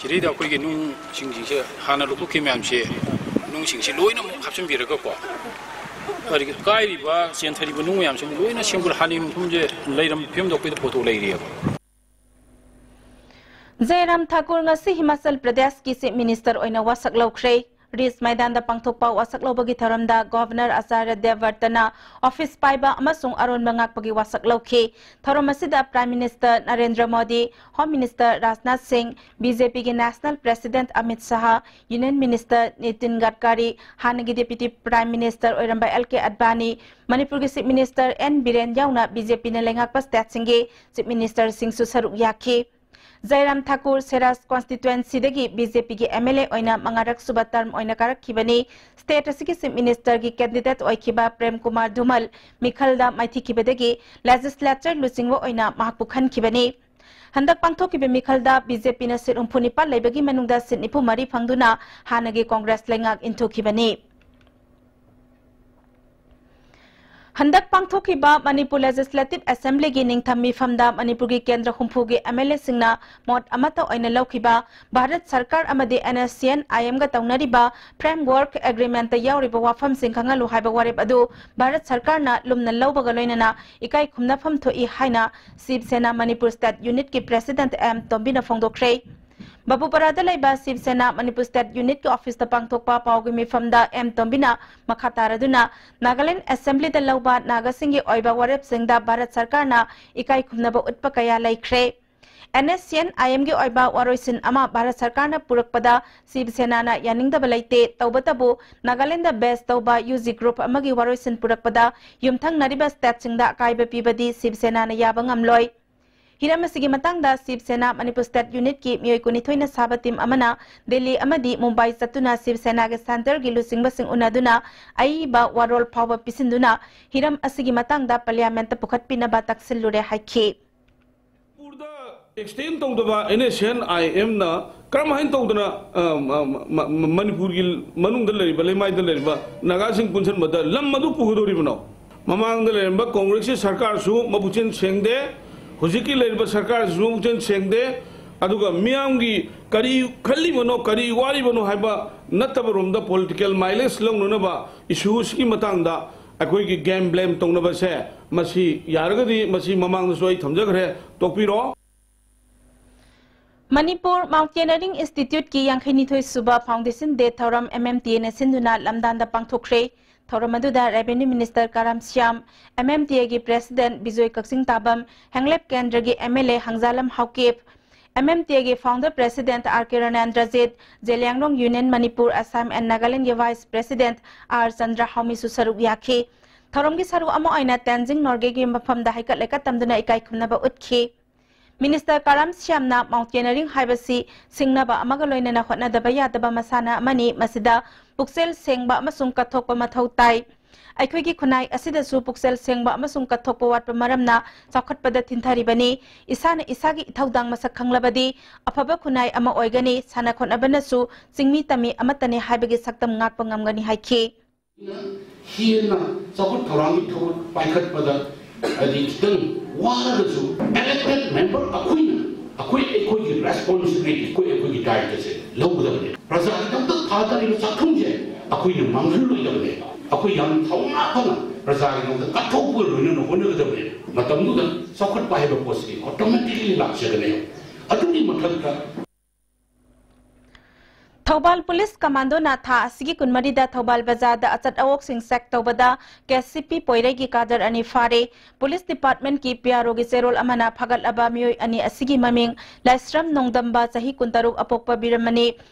ꯁꯤꯗꯩꯗ ꯑꯩꯈꯣꯏꯒꯤ ꯅꯨꯡꯁꯤꯡꯁꯤꯡꯁꯦ ꯍꯥꯟꯅ ꯂꯧꯊꯣꯛꯈꯤꯕ ꯃꯌꯥꯝꯁꯦ, ꯅꯨꯡꯁꯤꯡꯁꯤ ꯂꯣꯏꯅ ꯑꯃꯨꯛ ꯍꯥꯞꯆꯤꯟꯕꯤꯔꯒꯀꯣ, ꯑꯗꯒꯤ ꯀꯥꯏꯔꯤꯕ ꯆꯦꯟꯊꯔꯤꯕ ꯅꯨꯡ ꯃꯌꯥꯝꯁꯤ ꯑꯃꯨꯛ ꯂꯣꯏꯅ ꯁꯦꯝꯒꯠ-, ꯍꯥꯟꯅꯒꯤ ꯃꯐꯝꯁꯦ ꯂꯩꯔꯝꯕ ꯐꯤꯕꯝꯗꯣ ꯑꯩꯈꯣꯏꯗ ꯄꯨꯊꯣꯛ ꯂꯩꯔꯤꯑꯕ꯫ ꯖꯌꯔꯥꯝ ꯊꯥꯀꯨꯔ ꯉꯁꯤ ꯍꯤꯃꯥꯆꯜ ꯄ꯭ꯔꯗꯦꯁꯀꯤ Chief Minister ꯑꯣꯏꯅ ꯋꯥꯁꯛ ꯂꯧꯈ꯭ꯔꯦ꯫ ꯔꯤꯖ ꯃꯩꯗꯥꯟꯗ ꯄꯥꯡꯊꯣꯛꯄ ꯋꯥꯁꯛ ꯂꯧꯕꯒꯤ ꯊꯧꯔꯝꯗ Governor ꯑꯆꯥꯔꯌ ꯗꯦꯕꯕ꯭ꯔꯇꯅ office ꯄꯥꯏꯕ ꯑꯃꯁꯨꯡ ꯑꯔꯣꯟꯕ ꯉꯥꯛꯄꯒꯤ ꯋꯥꯁꯛ ꯂꯧꯈꯤ꯫ ꯊꯧꯔꯝ ꯑꯁꯤꯗ Prime Minister Narendra Modi, Home Minister Rajnath ꯁꯤꯡ, BJP ꯒꯤ National President Amit Shah, Union Minister Nitin ꯒꯗꯀꯥꯔꯤ, ꯍꯥꯟꯅꯒꯤ Deputy Prime Minister ꯑꯣꯏꯔꯝꯕ L K ꯑꯗꯚꯥꯅꯤ, ꯃꯅꯤꯄꯨꯔꯒꯤ Chief Minister ꯑꯦꯟ ꯕꯤꯔꯦꯟ ꯌꯥꯎꯅ BJP ꯅ ꯂꯩꯉꯥꯛꯄ state ꯁꯤꯡꯒꯤ Chief Minister ꯁꯤꯡꯁꯨ ꯁꯔꯨꯛ ꯌꯥꯈꯤ꯫ ꯖꯌꯔꯥꯝ ꯊꯥꯀꯨꯔ ꯁꯦꯔꯥꯖ constituency ꯗꯒꯤ BJP ꯒꯤ MLA ꯑꯣꯏꯅ ꯃꯉꯥꯔꯛ ꯁꯨꯕ term ꯑꯣꯏꯅ ꯀꯥꯔꯛꯈꯤꯕꯅꯤ꯫ State ꯑꯁꯤꯒꯤ Chief Minister ꯒꯤ candidate ꯑꯣꯏꯈꯤꯕ ꯄ꯭ꯔꯦꯝ ꯀꯨꯃꯥꯔ ꯙꯨꯃꯜ ꯃꯤꯈꯜꯗ ꯃꯥꯏꯊꯤꯈꯤꯕꯗꯒꯤ legislature ꯂꯨꯆꯤꯡꯕ ꯑꯣꯏꯅ ꯃꯍꯥꯛꯄꯨ ꯈꯟꯈꯤꯕꯅꯤ꯫ ꯍꯟꯗꯛ ꯄꯥꯡꯊꯣꯛꯈꯤꯕ ꯃꯤꯈꯜꯗ ꯕꯤ ꯖꯦ ꯄꯤꯅ ꯁꯤꯠ ꯍꯨꯝꯐꯨ ꯅꯤꯄꯥꯟ ꯂꯩꯕꯒꯤ ꯃꯅꯨꯡꯗ ꯁꯤꯠ ꯅꯤꯐꯨ ꯃꯔꯤ ꯐꯪꯗꯨꯅ ꯍꯥꯟꯅꯒꯤ ꯀꯣꯡꯒ꯭ꯔꯦꯁ ꯂꯩꯉꯥꯛ ꯏꯟꯊꯨꯈꯤꯕꯅꯤ꯫ ꯍꯟꯗꯛ ꯄꯥꯡꯊꯣꯛꯈꯤꯕ ꯃꯅꯤꯄꯨꯔ ꯂꯦꯖꯤꯁꯂꯦꯇꯤꯚ ꯑꯦꯁꯦꯝꯕ꯭ꯂꯤꯒꯤ ꯅꯤꯡꯊꯝ ꯃꯤꯐꯝꯗ ꯃꯅꯤꯄꯨꯔꯒꯤ ꯀꯦꯟꯗ꯭ꯔ ꯍꯨꯝꯐꯨꯒꯤ ꯑꯦꯝ ꯑꯦꯜ ꯑꯦꯁꯤꯡꯅ ꯃꯣꯠ ꯑꯃꯠꯇ ꯑꯣꯏꯅ ꯂꯧꯈꯤꯕ ꯚꯥꯔꯠ ꯁꯔꯀꯥꯔ ꯑꯃꯗꯤ ꯑꯦꯟ ꯑꯦꯁ ꯁꯤ ꯑꯦꯟ ꯑꯥꯏ ꯑꯦꯝꯒ ꯇꯧꯅꯔꯤꯕ ꯐ꯭ꯔꯦꯝꯋꯔꯛ ꯑꯦꯒ꯭ꯔꯤꯃꯦꯟꯠꯇ ꯌꯥꯎꯔꯤꯕ ꯋꯥꯐꯝꯁꯤꯡ ꯈꯪꯍꯜꯂꯨ ꯍꯥꯏꯕ ꯋꯥꯔꯦꯞ ꯑꯗꯨ ꯚꯥꯔꯠ ꯁꯔꯀꯥꯔꯅ ꯂꯨꯝꯅ ꯂꯧꯕꯒ ꯂꯣꯏꯅꯅ ꯏꯀꯥꯏ ꯈꯨꯝꯅꯐꯝ ꯊꯣꯛꯏ ꯍꯥꯏꯅ ꯁꯤꯕ ꯁꯦꯅꯥ ꯃꯅꯤꯄꯨꯔ ꯁ꯭ꯇꯦꯠ ꯌꯨꯅꯤꯠꯀꯤ ꯄ꯭ꯔꯦꯁꯤꯗꯦꯟꯠ ꯑꯦꯝ ꯇꯣꯝꯕꯤꯅ ꯐꯣꯡꯗꯣꯛꯈ꯭ꯔꯦ꯫ ꯕꯥꯕꯨꯄꯥꯔꯥꯗ ꯂꯩꯕ ꯁꯤꯕ ꯁꯦꯅꯥ ꯃꯅꯤꯄꯨꯔ ꯁ꯭ꯇꯦꯠ ꯌꯨꯅꯤꯠꯀꯤ ꯑꯣꯐꯤꯁꯇ ꯄꯥꯡꯊꯣꯛꯄ ꯄꯥꯎꯒꯤ ꯃꯤꯐꯝꯗ ꯑꯦꯝ ꯇꯣꯝꯕꯤꯅ ꯃꯈꯥ ꯇꯥꯔꯗꯨꯅ ꯅꯥꯒꯥꯂꯦꯟꯗ ꯑꯦꯁꯦꯝꯕ꯭ꯂꯤꯗ ꯂꯧꯕ ꯅꯥꯒꯥꯁꯤꯡꯒꯤ ꯑꯣꯏꯕ ꯋꯥꯔꯦꯞꯁꯤꯡꯗ ꯚꯥꯔꯠ ꯁꯔꯀꯥꯔꯅ ꯏꯀꯥꯏ ꯈꯨꯝꯅꯕ ꯎꯠꯄ ꯀꯌꯥ ꯂꯩꯈ꯭ꯔꯦ꯫ ꯑꯦꯟ ꯑꯦꯁ ꯁꯤ ꯑꯦꯟ ꯑꯥꯏ ꯑꯦꯝꯒꯤ ꯑꯣꯏꯕ ꯋꯥꯔꯣꯏꯁꯤꯟ ꯑꯃ ꯚꯥꯔꯠ ꯁꯔꯀꯥꯔꯅ ꯄꯨꯔꯛꯄꯗ ꯁꯤꯕ ꯁꯦꯅꯥꯅ ꯌꯥꯅꯤꯡꯗꯕ ꯂꯩꯇꯦ꯫ ꯇꯧꯕꯇꯕꯨ ꯅꯥꯒꯥꯂꯦꯟꯗ ꯕꯦꯁ ꯇꯧꯕ ꯌꯨ ꯖꯤ ꯒ꯭ꯔꯨꯞ ꯑꯃꯒꯤ ꯋꯥꯔꯣꯏꯁꯤꯟ ꯄꯨꯔꯛꯄꯗ ꯌꯨꯝꯊꯪꯅꯔꯤꯕ ꯁ꯭ꯇꯦꯠꯁꯤꯡꯗ ꯑꯀꯥꯏꯕ ꯄꯤꯕꯗꯤ ꯁꯤꯕ ꯁꯦꯅꯥꯅ ꯌꯥꯕ ꯉꯝꯂꯣꯏ꯫ ꯍꯤꯔꯝ ꯑꯁꯤꯒꯤ ꯃꯇꯥꯡꯗ ꯁꯤꯕ ꯁꯦꯅꯥ ꯃꯅꯤꯄꯨꯔ ꯁ꯭ꯇꯦꯠ ꯌꯨꯅꯤꯠꯀꯤ ꯃꯤꯑꯣꯏ ꯀꯨꯟꯅꯤꯊꯣꯏꯅ ꯁꯥꯕ ꯇꯤꯝ ꯑꯃꯅ ꯗꯤꯜꯂꯤ ꯑꯃꯗꯤ ꯃꯨꯝꯕꯥꯏ ꯆꯠꯇꯨꯅ ꯁꯤꯕ ꯁꯦꯅꯥꯒꯤ ꯁꯦꯟꯇꯔꯒꯤ ꯂꯨꯆꯤꯡꯕꯁꯤꯡ ꯎꯅꯗꯨꯅ ꯑꯏꯕ ꯋꯥꯔꯣꯜ ꯐꯥꯎꯕ ꯄꯤꯁꯤꯟꯗꯨꯅ ꯍꯤꯔꯝ ꯑꯁꯤꯒꯤ ꯃꯇꯥꯡꯗ ꯄꯥꯔꯂꯤꯌꯥꯃꯦꯟꯠꯇ ꯄꯨꯈꯠꯄꯤꯅꯕ ꯇꯛꯁꯤꯜꯂꯨꯔꯦ ꯍꯥꯏꯈꯤ꯫ ꯃꯅꯤꯄꯨꯔꯗ ꯑꯦꯛꯁꯇꯦꯟ ꯇꯧꯗꯕ ꯑꯦꯟ ꯑꯦꯁ ꯁꯤ ꯑꯦꯟ ꯑꯥꯏ ꯑꯦꯝꯅ ꯀꯔꯝꯍꯥꯏꯅ ꯇꯧꯗꯅ, ꯑ, ꯃ-, ꯃ-, ꯃ-, ꯃꯅꯤꯄꯨꯔꯒꯤ ꯃꯅꯨꯡꯗ ꯂꯩꯔꯤꯕ, ꯂꯩꯃꯥꯏꯗ ꯂꯩꯔꯤꯕ ꯅꯥꯒꯥꯁꯤꯡ ꯄꯨꯟꯁꯤꯟꯕꯗ ꯂꯝ ꯑꯗꯨ ꯄꯨꯒꯗꯧꯔꯤꯕꯅꯣ? ꯃꯃꯥꯡꯗ ꯂꯩꯔꯝꯕ ꯀꯣꯡꯒ꯭ꯔꯦꯁꯀꯤ ꯁꯔꯀꯥꯔꯁꯨ ꯃꯄꯨꯛꯆꯦꯜ ꯁꯦꯡꯗꯦ, ꯍꯧꯖꯤꯛꯀꯤ ꯂꯩꯔꯤꯕ ꯁꯔꯀꯥꯔꯁꯤꯁꯨ ꯃꯄꯨꯛꯆꯦꯜ ꯁꯦꯡꯗꯦ, ꯑꯗꯨꯒ ꯃꯤꯌꯥꯝꯒꯤ ꯀꯔꯤ ꯈꯜꯂꯤꯕꯅꯣ, ꯀꯔꯤ ꯋꯥꯔꯤꯕꯅꯣ ꯍꯥꯏꯕ ꯅꯠꯇꯕꯔꯣꯝꯗ ꯄꯣꯂꯤꯇꯤꯀꯦꯜ ꯃꯥꯏꯂꯦꯖ ꯂꯧꯅꯅꯕ ꯏꯁꯨ ꯑꯁꯤꯒꯤ ꯃꯇꯥꯡꯗ ꯑꯩꯈꯣꯏꯒꯤ ꯒꯦꯝ ꯕ꯭ꯂꯦꯝ ꯇꯧꯅꯕꯁꯦ, ꯃꯁꯤ ꯌꯥꯔꯒꯗꯤ, ꯃꯁꯤ ꯃꯃꯥꯡꯗꯁꯨ ꯑꯩ ꯊꯝꯖꯈ꯭ꯔꯦ, ꯇꯣꯛꯄꯤꯔꯣ꯫ ꯃꯅꯤꯄꯨꯔ ꯃꯥꯎꯟꯇꯦꯅꯔꯤꯡ ꯏꯟꯁꯇꯤꯇ꯭ꯌꯨꯠꯀꯤ ꯌꯥꯡꯈꯩꯅꯤꯊꯣꯏ ꯁꯨꯕ ꯐꯥꯎꯟꯗꯦꯁꯟ ꯗꯦ ꯊꯧꯔꯝ ꯑꯦꯝ ꯑꯦꯝ ꯇꯤ ꯑꯦꯅ ꯁꯤꯟꯗꯨꯅ ꯂꯝꯗꯥꯟꯗ ꯄꯥꯡꯊꯣꯛꯈ꯭ꯔꯦ꯫ ꯊꯧꯔꯝ ꯑꯗꯨꯗ revenue minister Karam Shyam, M M T ꯑꯦꯒꯤ ꯄ꯭ꯔꯦꯁꯤꯗꯦꯟꯠ ꯕꯤꯖꯣꯏ ꯀꯛꯆꯤꯡ ꯇꯥꯕꯝ, ꯍꯦꯡꯂꯦꯞ ꯀꯦꯟꯗ꯭ꯔꯒꯤ M L A Hangjalam Haokip, M M T ꯑꯦꯒꯤ founder president R K Ronendrajit, Zeliangrong union Manipur, Assam and ꯅꯥꯒꯥꯂꯦꯟꯗꯒꯤ ꯚꯥꯏꯁ ꯄ꯭ꯔꯦꯁꯤꯗꯦꯟꯠ ꯑꯥꯔ ꯆꯟꯗ꯭ꯔ ꯍꯥꯎꯃꯤꯁꯨ ꯁꯔꯨꯛ ꯌꯥꯈꯤ꯫ ꯊꯧꯔꯝꯒꯤ ꯁꯔꯨꯛ ꯑꯃ ꯑꯣꯏꯅ ꯇꯦꯟꯖꯤꯡ ꯅꯣꯔꯒꯦꯒꯤ ꯃꯐꯝꯗ ꯍꯩꯀꯠ ꯂꯩꯀꯠ ꯇꯝꯗꯨꯅ ꯏꯀꯥꯏ ꯈꯨꯝꯅꯕ ꯎꯠꯈꯤ꯫ ꯃꯤꯅꯤꯁꯇꯔ ꯀꯔꯥꯝ ꯁ꯭ꯌꯥꯝꯅ ꯃꯥꯎꯟꯇꯦꯅꯔꯤꯡ ꯍꯥꯏꯕꯁꯤ ꯁꯤꯡꯅꯕ ꯑꯃꯒ ꯂꯣꯏꯅꯅ ꯍꯣꯠꯅꯗꯕ ꯌꯥꯗꯕ ꯃꯁꯥꯟꯅ ꯑꯃꯅꯤ꯫ ꯃꯁꯤꯗ ꯄꯨꯛꯆꯦꯜ ꯁꯦꯡꯕ ꯑꯃꯁꯨꯡ ꯀꯠꯊꯣꯛꯄ ꯃꯊꯧ ꯇꯥꯏ꯫ ꯑꯩꯈꯣꯏꯒꯤ ꯈꯨꯟꯅꯥꯏ ꯑꯁꯤꯗꯁꯨ ꯄꯨꯛꯆꯦꯜ ꯁꯦꯡꯕ ꯑꯃꯁꯨꯡ ꯀꯠꯊꯣꯛꯄ ꯋꯥꯠꯄ ꯃꯔꯝꯅ ꯆꯥꯎꯈꯠꯄꯗ ꯊꯤꯟꯊꯔꯤꯕꯅꯤ꯫ ꯏꯁꯥꯅ ꯏꯁꯥꯒꯤ ꯏꯊꯧꯗꯥꯡ ꯃꯁꯛ ꯈꯪꯂꯕꯗꯤ ꯑꯐꯕ ꯈꯨꯟꯅꯥꯏ ꯑꯃ ꯑꯣꯏꯒꯅꯤ꯫ ꯁꯥꯟꯅ ꯈꯣꯠꯅꯕꯅꯁꯨ ꯆꯤꯡꯃꯤ ꯇꯝꯃꯤ ꯑꯃꯠꯇꯅꯤ ꯍꯥꯏꯕꯒꯤ ꯁꯛꯇꯝ ꯉꯥꯛꯄ ꯉꯝꯒꯅꯤ ꯍꯥꯏꯈꯤ꯫ ꯍꯦꯟꯅ ꯆꯥꯎꯈꯠ ꯊꯧꯔꯥꯡꯒꯤ ꯊꯕꯛ ꯄꯥꯏꯈꯠꯄꯗ ꯍꯥꯏꯗꯤ ꯈꯤꯇꯪ ꯋꯥꯔꯒꯁꯨ elected member ꯑꯩꯈꯣꯏꯅ ꯑꯩꯈꯣꯏ ꯑꯩꯈꯣꯏꯒꯤ responsibility, ꯑꯩꯈꯣꯏ ꯑꯩꯈꯣꯏꯒꯤ ꯗꯥꯏꯇꯁꯦ ꯂꯧꯒꯗꯕꯅꯦ꯫ ꯄ꯭ꯔꯖꯥꯒꯤꯗꯃꯛꯇ ꯊꯥꯗꯔꯤꯕ ꯆꯥꯛꯊꯨꯡꯁꯦ ꯑꯩꯈꯣꯏꯅ ꯃꯥꯡꯍꯜꯂꯣꯏꯗꯕꯅꯦ꯫ ꯑꯩꯈꯣꯏ ꯌꯥꯝ ꯊꯧꯅꯥ ꯐꯅ ꯄ꯭ꯔꯖꯥꯒꯤꯗꯃꯛꯇ ꯀꯠꯊꯣꯛꯄꯒ ꯂꯣꯏꯅꯅ ꯍꯣꯠꯅꯒꯗꯕꯅꯦ꯫ ꯃꯇꯝꯗꯨꯗ ꯆꯥꯎꯈꯠꯄ ꯍꯥꯏꯕ ꯄꯣꯠꯁꯤ automatically ꯂꯥꯛꯆꯒꯅꯦꯕ꯫ ꯑꯗꯨꯒꯤ ꯃꯊꯛꯇ ꯊꯧꯕꯥꯜ ꯄꯨꯂꯤꯁ ꯀꯃꯥꯟꯗꯣꯅ ꯊꯥ ꯑꯁꯤꯒꯤ ꯀꯨꯟꯃꯔꯤꯗ ꯊꯧꯕꯥꯜ ꯕꯖꯥꯔꯗ ꯑꯆꯠ ꯑꯋꯣꯛꯁꯤꯡ ꯆꯦꯛ ꯇꯧꯕꯗ ꯀꯦ ꯁꯤ ꯄꯤ ꯄꯣꯏꯔꯩꯒꯤ ꯀꯥꯗꯔ ꯑꯅꯤ ꯐꯥꯔꯦ꯫ ꯄꯨꯂꯤꯁ ꯗꯤꯄꯥꯔꯠꯃꯦꯟꯠꯀꯤ ꯄꯤ ꯑꯥꯔ ꯑꯣꯒꯤ ꯆꯦꯔꯣꯜ ꯑꯃꯅ ꯐꯥꯒꯠꯂꯕ ꯃꯤꯑꯣꯏ ꯑꯅꯤ ꯑꯁꯤꯒꯤ ꯃꯃꯤꯡ ꯂꯥꯏꯁ꯭ꯔꯝ ꯅꯣꯡꯗꯝꯕ, ꯆꯍꯤ ꯀꯨꯟꯇꯔꯨꯛ, ꯑꯄꯣꯛꯄ ꯕꯤꯔꯃꯅꯤ,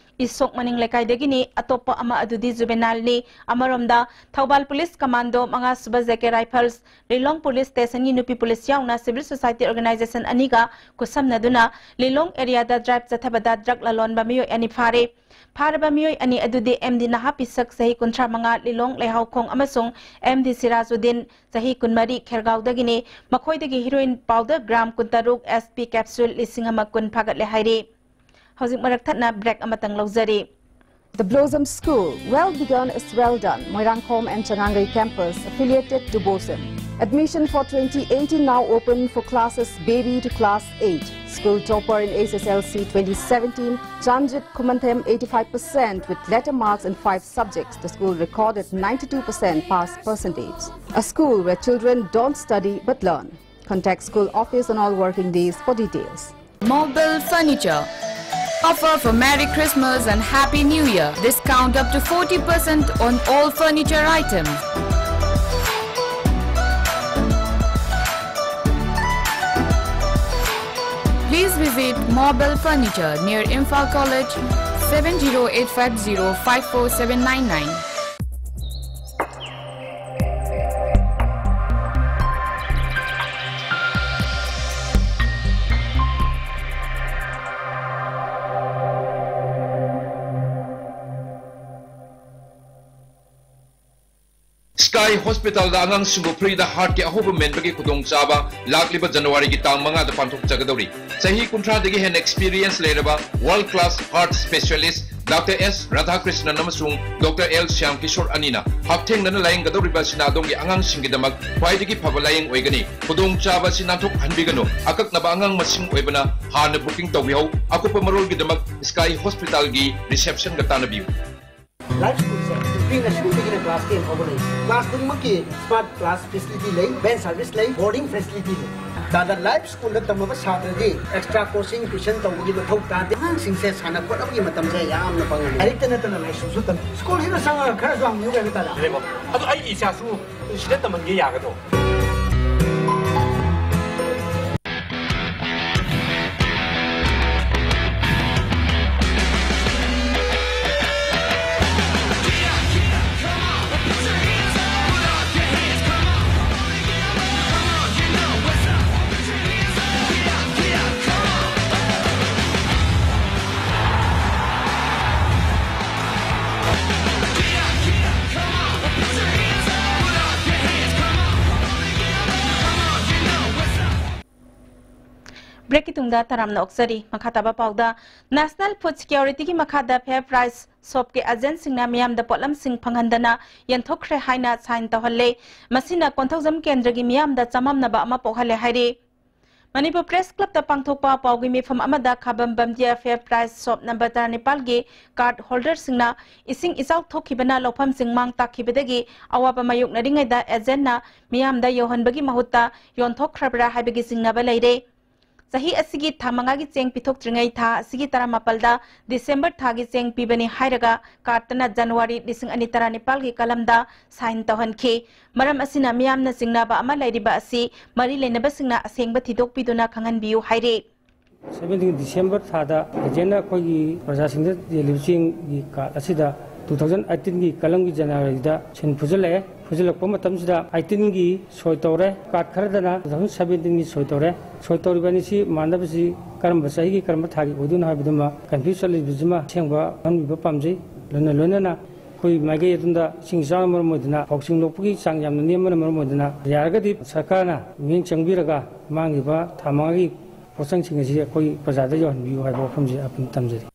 ꯏꯁꯣꯛ ꯃꯅꯤꯡ ꯂꯩꯀꯥꯏꯗꯒꯤꯅꯤ꯫ ꯑꯇꯣꯞꯄ ꯑꯃ ꯑꯗꯨꯗꯤ ꯖꯨꯕꯦꯅꯥꯏꯜꯅꯤ꯫ ꯑꯃꯔꯣꯝꯗ, ꯊꯧꯕꯥꯜ ꯄꯨꯂꯤꯁ ꯀꯃꯥꯟꯗꯣ, ꯃꯉꯥꯁꯨꯕ J K rifles, Lilong police ꯁ꯭ꯇꯦꯁꯟꯒꯤ ꯅꯨꯄꯤ ꯄꯨꯂꯤꯁ ꯌꯥꯎꯅ civil society organisation ꯑꯅꯤꯒ ꯈꯨꯠꯁꯝꯅꯗꯨꯅ ꯂꯤꯂꯣꯡ ꯑꯦꯔꯤꯌꯥꯗ ꯗ꯭ꯔꯥꯏꯚ ꯆꯠꯊꯕꯗ ꯗ꯭ꯔꯒ ꯂꯂꯣꯟꯕ ꯃꯤꯑꯣꯏ ꯑꯅꯤ ꯐꯥꯔꯦ꯫ ꯐꯥꯔꯕ ꯃꯤꯑꯣꯏ ꯑꯅꯤ ꯑꯗꯨꯗꯤ ꯑꯦꯝ ꯗꯤ ꯅꯍꯥ ꯄꯤꯁꯛ, ꯆꯍꯤ ꯀꯨꯟꯊ꯭ꯔꯥ ꯃꯉꯥ, ꯂꯤꯂꯣꯡ ꯂꯩꯍꯥꯎꯈꯣꯡ, ꯑꯃꯁꯨꯡ ꯑꯦꯝ ꯗꯤ ꯁꯤꯔꯥꯖꯨꯗꯤꯟ, ꯆꯍꯤ ꯀꯨꯟꯃꯔꯤ, ꯈꯦꯔꯒꯥꯎꯗꯒꯤꯅꯤ꯫ ꯃꯈꯣꯏꯗꯒꯤ heroin powder gram ꯀꯨꯟꯇꯔꯨꯛ, ꯑꯦꯁ ꯄꯤ capsule ꯂꯤꯁꯤꯡ ꯑꯃ ꯀꯨꯟ ꯐꯥꯒꯠꯂꯦ ꯍꯥꯏꯔꯤ꯫ ꯍꯧꯖꯤꯛ ꯃꯔꯛ ꯊꯠꯅ break ꯑꯃꯇꯪ ꯂꯧꯖꯔꯤ꯫ The Blossom School, well begun is well done, Moirangkhom and Changangai campus, affiliated to BOSEM. Admission for twenty eighteen now open for classes baby to class eight. School topper in H S L C twenty seventeen, Chanjit Kumanthem, eighty-five percent with letter marks in five subjects. The school recorded ninety-two percent pass percentage. A school where children don't study but learn. Contact school office on all working days for details. Mobile Furniture. Offer for Merry Christmas and Happy New Year. Discount up to forty percent on all furniture items. Please visit Mobile Furniture near Imphal College, seven zero eight five zero five four seven nine nine. ꯍꯣꯁꯄꯤꯇꯥꯜꯗ ꯑꯉꯥꯡꯁꯤꯡꯕꯨ ꯐ꯭ꯔꯤꯗ ꯍꯥꯔꯠꯀꯤ ꯑꯍꯧꯕ ꯃꯦꯟꯕꯒꯤ ꯈꯨꯗꯣꯡꯆꯥꯕ ꯂꯥꯛꯂꯤꯕ ꯖꯅꯋꯥꯔꯤꯒꯤ ꯇꯥꯡ ꯃꯉꯥꯗ ꯄꯥꯡꯊꯣꯛꯆꯒꯗꯧꯔꯤ꯫ ꯆꯍꯤ ꯀꯨꯟꯊ꯭ꯔꯥꯗꯒꯤ ꯍꯦꯟꯅ ꯑꯦꯛꯁꯄꯤꯔꯤꯌꯦꯟꯁ ꯂꯩꯔꯕ world class heart specialist doctor ꯑꯦꯁ ꯔꯥꯙꯥꯀ꯭ꯔꯤꯁꯅꯟ ꯑꯃꯁꯨꯡ ꯗꯥꯛꯇꯔ ꯑꯦꯜ ꯁ꯭ꯌꯥꯝ ꯀꯤꯁꯣꯔ ꯑꯅꯤꯅ ꯍꯛꯊꯦꯡꯅꯅ ꯂꯥꯌꯦꯡꯒꯗꯧꯔꯤꯕ ꯑꯁꯤꯅ ꯑꯗꯣꯝꯒꯤ ꯑꯉꯥꯡꯁꯤꯡꯒꯤꯗꯃꯛ ꯈ꯭ꯋꯥꯏꯗꯒꯤ ꯐꯕ ꯂꯥꯌꯦꯡ ꯑꯣꯏꯒꯅꯤ꯫ ꯈꯨꯗꯣꯡꯆꯥꯕ ꯑꯁꯤ ꯅꯥꯟꯊꯣꯛꯍꯟꯕꯤꯒꯅꯨ꯫ ꯑꯀꯛꯅꯕ ꯑꯉꯥꯡ ꯃꯁꯤꯡ ꯑꯣꯏꯕꯅ ꯍꯥꯟꯅ ꯕꯨꯀꯤꯡ ꯇꯧꯕꯤꯍꯧ꯫ ꯑꯀꯨꯞꯄ ꯃꯔꯣꯜꯒꯤꯗꯃꯛ ꯁ꯭ꯀꯥꯏ ꯍꯣꯁꯄꯤꯇꯥꯜꯒꯤ ꯔꯤꯁꯦꯞꯁꯟꯒ ꯇꯥꯟꯅꯕꯤꯌꯨ꯫ ꯂꯥꯏꯐ ꯁ꯭ꯀꯨꯜꯁꯦ ꯄ꯭ꯔꯤ ꯅꯔꯁꯔꯤꯗꯒꯤꯅ ꯀ꯭ꯂꯥꯁ ꯇꯦꯟ ꯐꯥꯎꯕ ꯂꯩ꯫ ꯀ꯭ꯂꯥꯁ ꯈꯨꯗꯤꯡꯃꯛꯀꯤ ꯁ꯭ꯃꯥꯔꯠ ꯀ꯭ꯂꯥꯁ ꯐꯦꯁꯤꯂꯤꯇꯤ ꯂꯩ, ꯚꯦꯟ ꯁꯔꯚꯤꯁ ꯂꯩ, ꯕꯣꯔꯗꯤꯡ ꯐꯦꯁꯤꯂꯤꯇꯤ ꯂꯩ꯫ ꯇꯥꯗ ꯂꯥꯏꯐ ꯁ꯭ꯀꯨꯜꯗ ꯇꯝꯃꯕ ꯁꯥꯇ꯭ꯔꯗꯤ ꯑꯦꯛꯁꯇ꯭ꯔꯥ ꯀꯣꯆꯤꯡ ꯇ꯭ꯌꯨꯁꯟ ꯇꯧꯕꯒꯤ ꯃꯊꯧ ꯇꯥꯗꯦ꯫ ꯑꯉꯥꯡꯁꯤꯡꯁꯦ ꯁꯥꯟꯅ ꯈꯣꯠꯅꯕꯒꯤ ꯃꯇꯝꯁꯦ ꯌꯥꯝꯅ ꯐꯪꯍꯜꯂꯤ꯫ ꯂꯥꯏꯔꯤꯛꯇ ꯅꯠꯇꯅ ꯂꯥꯏꯁꯨꯁꯨ ꯇꯝꯃꯤ꯫ ꯁ꯭ꯀꯨꯜꯁꯤꯗ ꯆꯪꯉꯒ ꯈꯔꯁꯨ ꯍꯪꯕꯤꯌꯨ ꯀꯩꯅꯣ ꯇꯥꯗ꯫ ꯑꯗꯨ ꯑꯩꯒꯤ ꯏꯆꯥꯁꯨ ꯁꯤꯗ ꯇꯝꯍꯟꯒꯦ ꯌꯥꯒꯗ꯭ꯔꯣ? ꯕ꯭ꯔꯦꯛꯀꯤ ꯇꯨꯡꯗ ꯇꯔꯥꯝꯅ ꯑꯣꯛꯆꯔꯤ꯫ ꯃꯈꯥ ꯇꯥꯕ ꯄꯥꯎꯗ, ꯅꯦꯁꯅꯦꯜ ꯐꯨꯗ ꯁꯦꯀ꯭ꯌꯨꯔꯤꯇꯤꯒꯤ ꯃꯈꯥꯗ ꯐꯦꯌꯔ ꯄ꯭ꯔꯥꯏꯁ ꯁꯣꯞꯀꯤ ꯑꯦꯖꯦꯟꯁꯤꯡꯅ ꯃꯤꯌꯥꯝꯗ ꯄꯣꯠꯂꯝꯁꯤꯡ ꯐꯪꯍꯟꯗꯅ ꯌꯦꯟꯊꯣꯛꯈ꯭ꯔꯦ ꯍꯥꯏꯅ ꯁꯥꯏꯟ ꯇꯧꯍꯜꯂꯦ꯫ ꯃꯁꯤꯅ ꯀꯣꯟꯊꯧꯖꯝ ꯀꯦꯟꯗ꯭ꯔꯒꯤ ꯃꯤꯌꯥꯝꯗ ꯆꯃꯝꯅꯕ ꯑꯃ ꯄꯣꯛꯍꯜꯂꯦ ꯍꯥꯏꯔꯤ꯫ ꯃꯅꯤꯄꯨꯔ ꯄ꯭ꯔꯦꯁ ꯀ꯭ꯂꯕꯇ ꯄꯥꯡꯊꯣꯛꯄ ꯄꯥꯎꯒꯤ ꯃꯤꯐꯝ ꯑꯃꯗ ꯈꯥꯕꯝ ꯕꯝꯗꯤꯌꯥ ꯐꯦꯌꯔ ꯄ꯭ꯔꯥꯏꯁ ꯁꯣꯞ ꯅꯝꯕꯔ ꯇꯔꯥꯅꯤꯄꯥꯜꯒꯤ ꯀꯥꯔꯗ ꯍꯣꯜꯗꯔꯁꯤꯡꯅ ꯏꯁꯤꯡ ꯏꯆꯥꯎ ꯊꯣꯛꯈꯤꯕꯅ ꯂꯧꯐꯝꯁꯤꯡ ꯃꯥꯡ ꯇꯥꯛꯈꯤꯕꯗꯒꯤ ꯑꯋꯥꯕ ꯃꯥꯌꯣꯛꯅꯔꯤꯉꯩꯗ ꯑꯦꯖꯦꯟꯅ ꯃꯤꯌꯥꯝꯗ ꯌꯧꯍꯟꯕꯒꯤ ꯃꯍꯨꯠꯇ ꯌꯣꯟꯊꯣꯛꯈ꯭ꯔꯕ꯭ꯔꯥ ꯍꯥꯏꯕꯒꯤ ꯆꯤꯡꯅꯕ ꯂꯩꯔꯦ꯫ ꯆꯍꯤ ꯑꯁꯤꯒꯤ ꯊꯥ ꯃꯉꯥꯒꯤ ꯆꯦꯡ ꯄꯤꯊꯣꯛꯇ꯭ꯔꯤꯉꯩ ꯊꯥ ꯑꯁꯤꯒꯤ ꯇꯔꯥꯃꯥꯄꯜꯗ ꯗꯤꯁꯦꯝꯕꯔ ꯊꯥꯒꯤ ꯆꯦꯡ ꯄꯤꯕꯅꯤ ꯍꯥꯏꯔꯒ ꯀꯥꯔꯗꯇꯅ ꯖꯅꯋꯥꯔꯤ ꯂꯤꯁꯤꯡ ꯑꯅꯤ ꯇꯔꯥꯅꯤꯄꯥꯜꯒꯤ ꯀꯂꯝꯗ ꯁꯥꯏꯟ ꯇꯧꯍꯟꯈꯤ꯫ ꯃꯔꯝ ꯑꯁꯤꯅ ꯃꯤꯌꯥꯝꯅ ꯆꯤꯡꯅꯕ ꯑꯃ ꯂꯩꯔꯤꯕ ꯑꯁꯤ ꯃꯔꯤ ꯂꯩꯅꯕꯁꯤꯡꯅ ꯑꯁꯦꯡꯕ ꯊꯤꯗꯣꯛꯄꯤꯗꯨꯅ ꯈꯪꯍꯟꯕꯤꯌꯨ ꯍꯥꯏꯔꯤ꯫ ꯁꯚꯦꯟꯇꯤꯟ ꯗꯤꯁꯦꯝꯕꯔ ꯊꯥꯗ ꯑꯦꯖꯦꯟꯅ ꯑꯩꯈꯣꯏꯒꯤ ꯄ꯭ꯔꯖꯥꯁꯤꯡꯗ ꯌꯦꯜꯂꯤꯕ ꯆꯦꯡꯒꯤ ꯀꯥꯔꯗ ꯑꯁꯤꯗ ꯇꯨ ꯊꯥꯎꯖꯟ ꯑꯩꯠꯇꯤꯟꯒꯤ ꯀꯂꯝꯒꯤ ꯖꯅꯋꯥꯔꯤꯗ ꯁꯤꯟ ꯐꯨꯖꯜꯂꯛꯑꯦ꯫ ꯐꯨꯖꯜꯂꯛꯄ ꯃꯇꯝꯁꯤꯗ ꯑꯩꯠꯇꯤꯟꯒꯤ ꯁꯣꯏ ꯇꯧꯔꯦ, ꯀꯥꯔꯗ ꯈꯔꯗꯅ ꯇꯨ ꯊꯥꯎꯖꯟ ꯁꯚꯦꯟꯇꯤꯟꯒꯤ ꯁꯣꯏ ꯇꯧꯔꯦ꯫ ꯁꯣꯏ ꯇꯧꯔꯤꯕ ꯑꯅꯤꯁꯤ ꯃꯥꯟꯅꯕꯁꯤ ꯀꯔꯝꯕ ꯆꯍꯤꯒꯤ ꯀꯔꯝꯕ ꯊꯥꯒꯤ ꯑꯣꯏꯗꯣꯏꯅꯣ ꯍꯥꯏꯕꯗꯨꯃ ꯀꯟꯐ꯭ꯌꯨꯁ ꯆꯠꯂꯤꯕꯁꯤꯃ ꯑꯁꯦꯡꯕ ꯈꯪꯍꯟꯕꯤꯕ ꯄꯥꯝꯖꯩ꯫ ꯂꯣꯏꯅ ꯂꯣꯏꯅꯅ ꯑꯩꯈꯣꯏ ꯃꯥꯏꯀꯩ ꯑꯗꯣꯝꯗ ꯏꯁꯤꯡ ꯏꯆꯥꯎꯅ ꯃꯔꯝ ꯑꯣꯏꯗꯨꯅ ꯐꯧꯁꯤꯡ ꯂꯣꯛꯄꯒꯤ ꯆꯥꯡ ꯌꯥꯝꯅ ꯅꯦꯝꯕꯅ ꯃꯔꯝ ꯑꯣꯏꯗꯨꯅ, ꯌꯥꯔꯒꯗꯤ ꯁꯔꯀꯥꯔꯅ ꯃꯤꯠꯌꯦꯡ ꯆꯪꯕꯤꯔꯒ ꯃꯥꯡꯈꯤꯕ ꯊꯥ ꯃꯉꯥꯒꯤ ꯄꯣꯠꯆꯪꯁꯤꯡ ꯑꯁꯤ ꯑꯩꯈꯣꯏ ꯄ꯭ꯔꯖꯥꯗ ꯌꯧꯍꯟꯕꯤꯌꯨ ꯍꯥꯏꯕ ꯋꯥꯐꯝꯁꯤ ꯑꯄꯨꯟ ꯊꯝꯖꯔꯤ꯫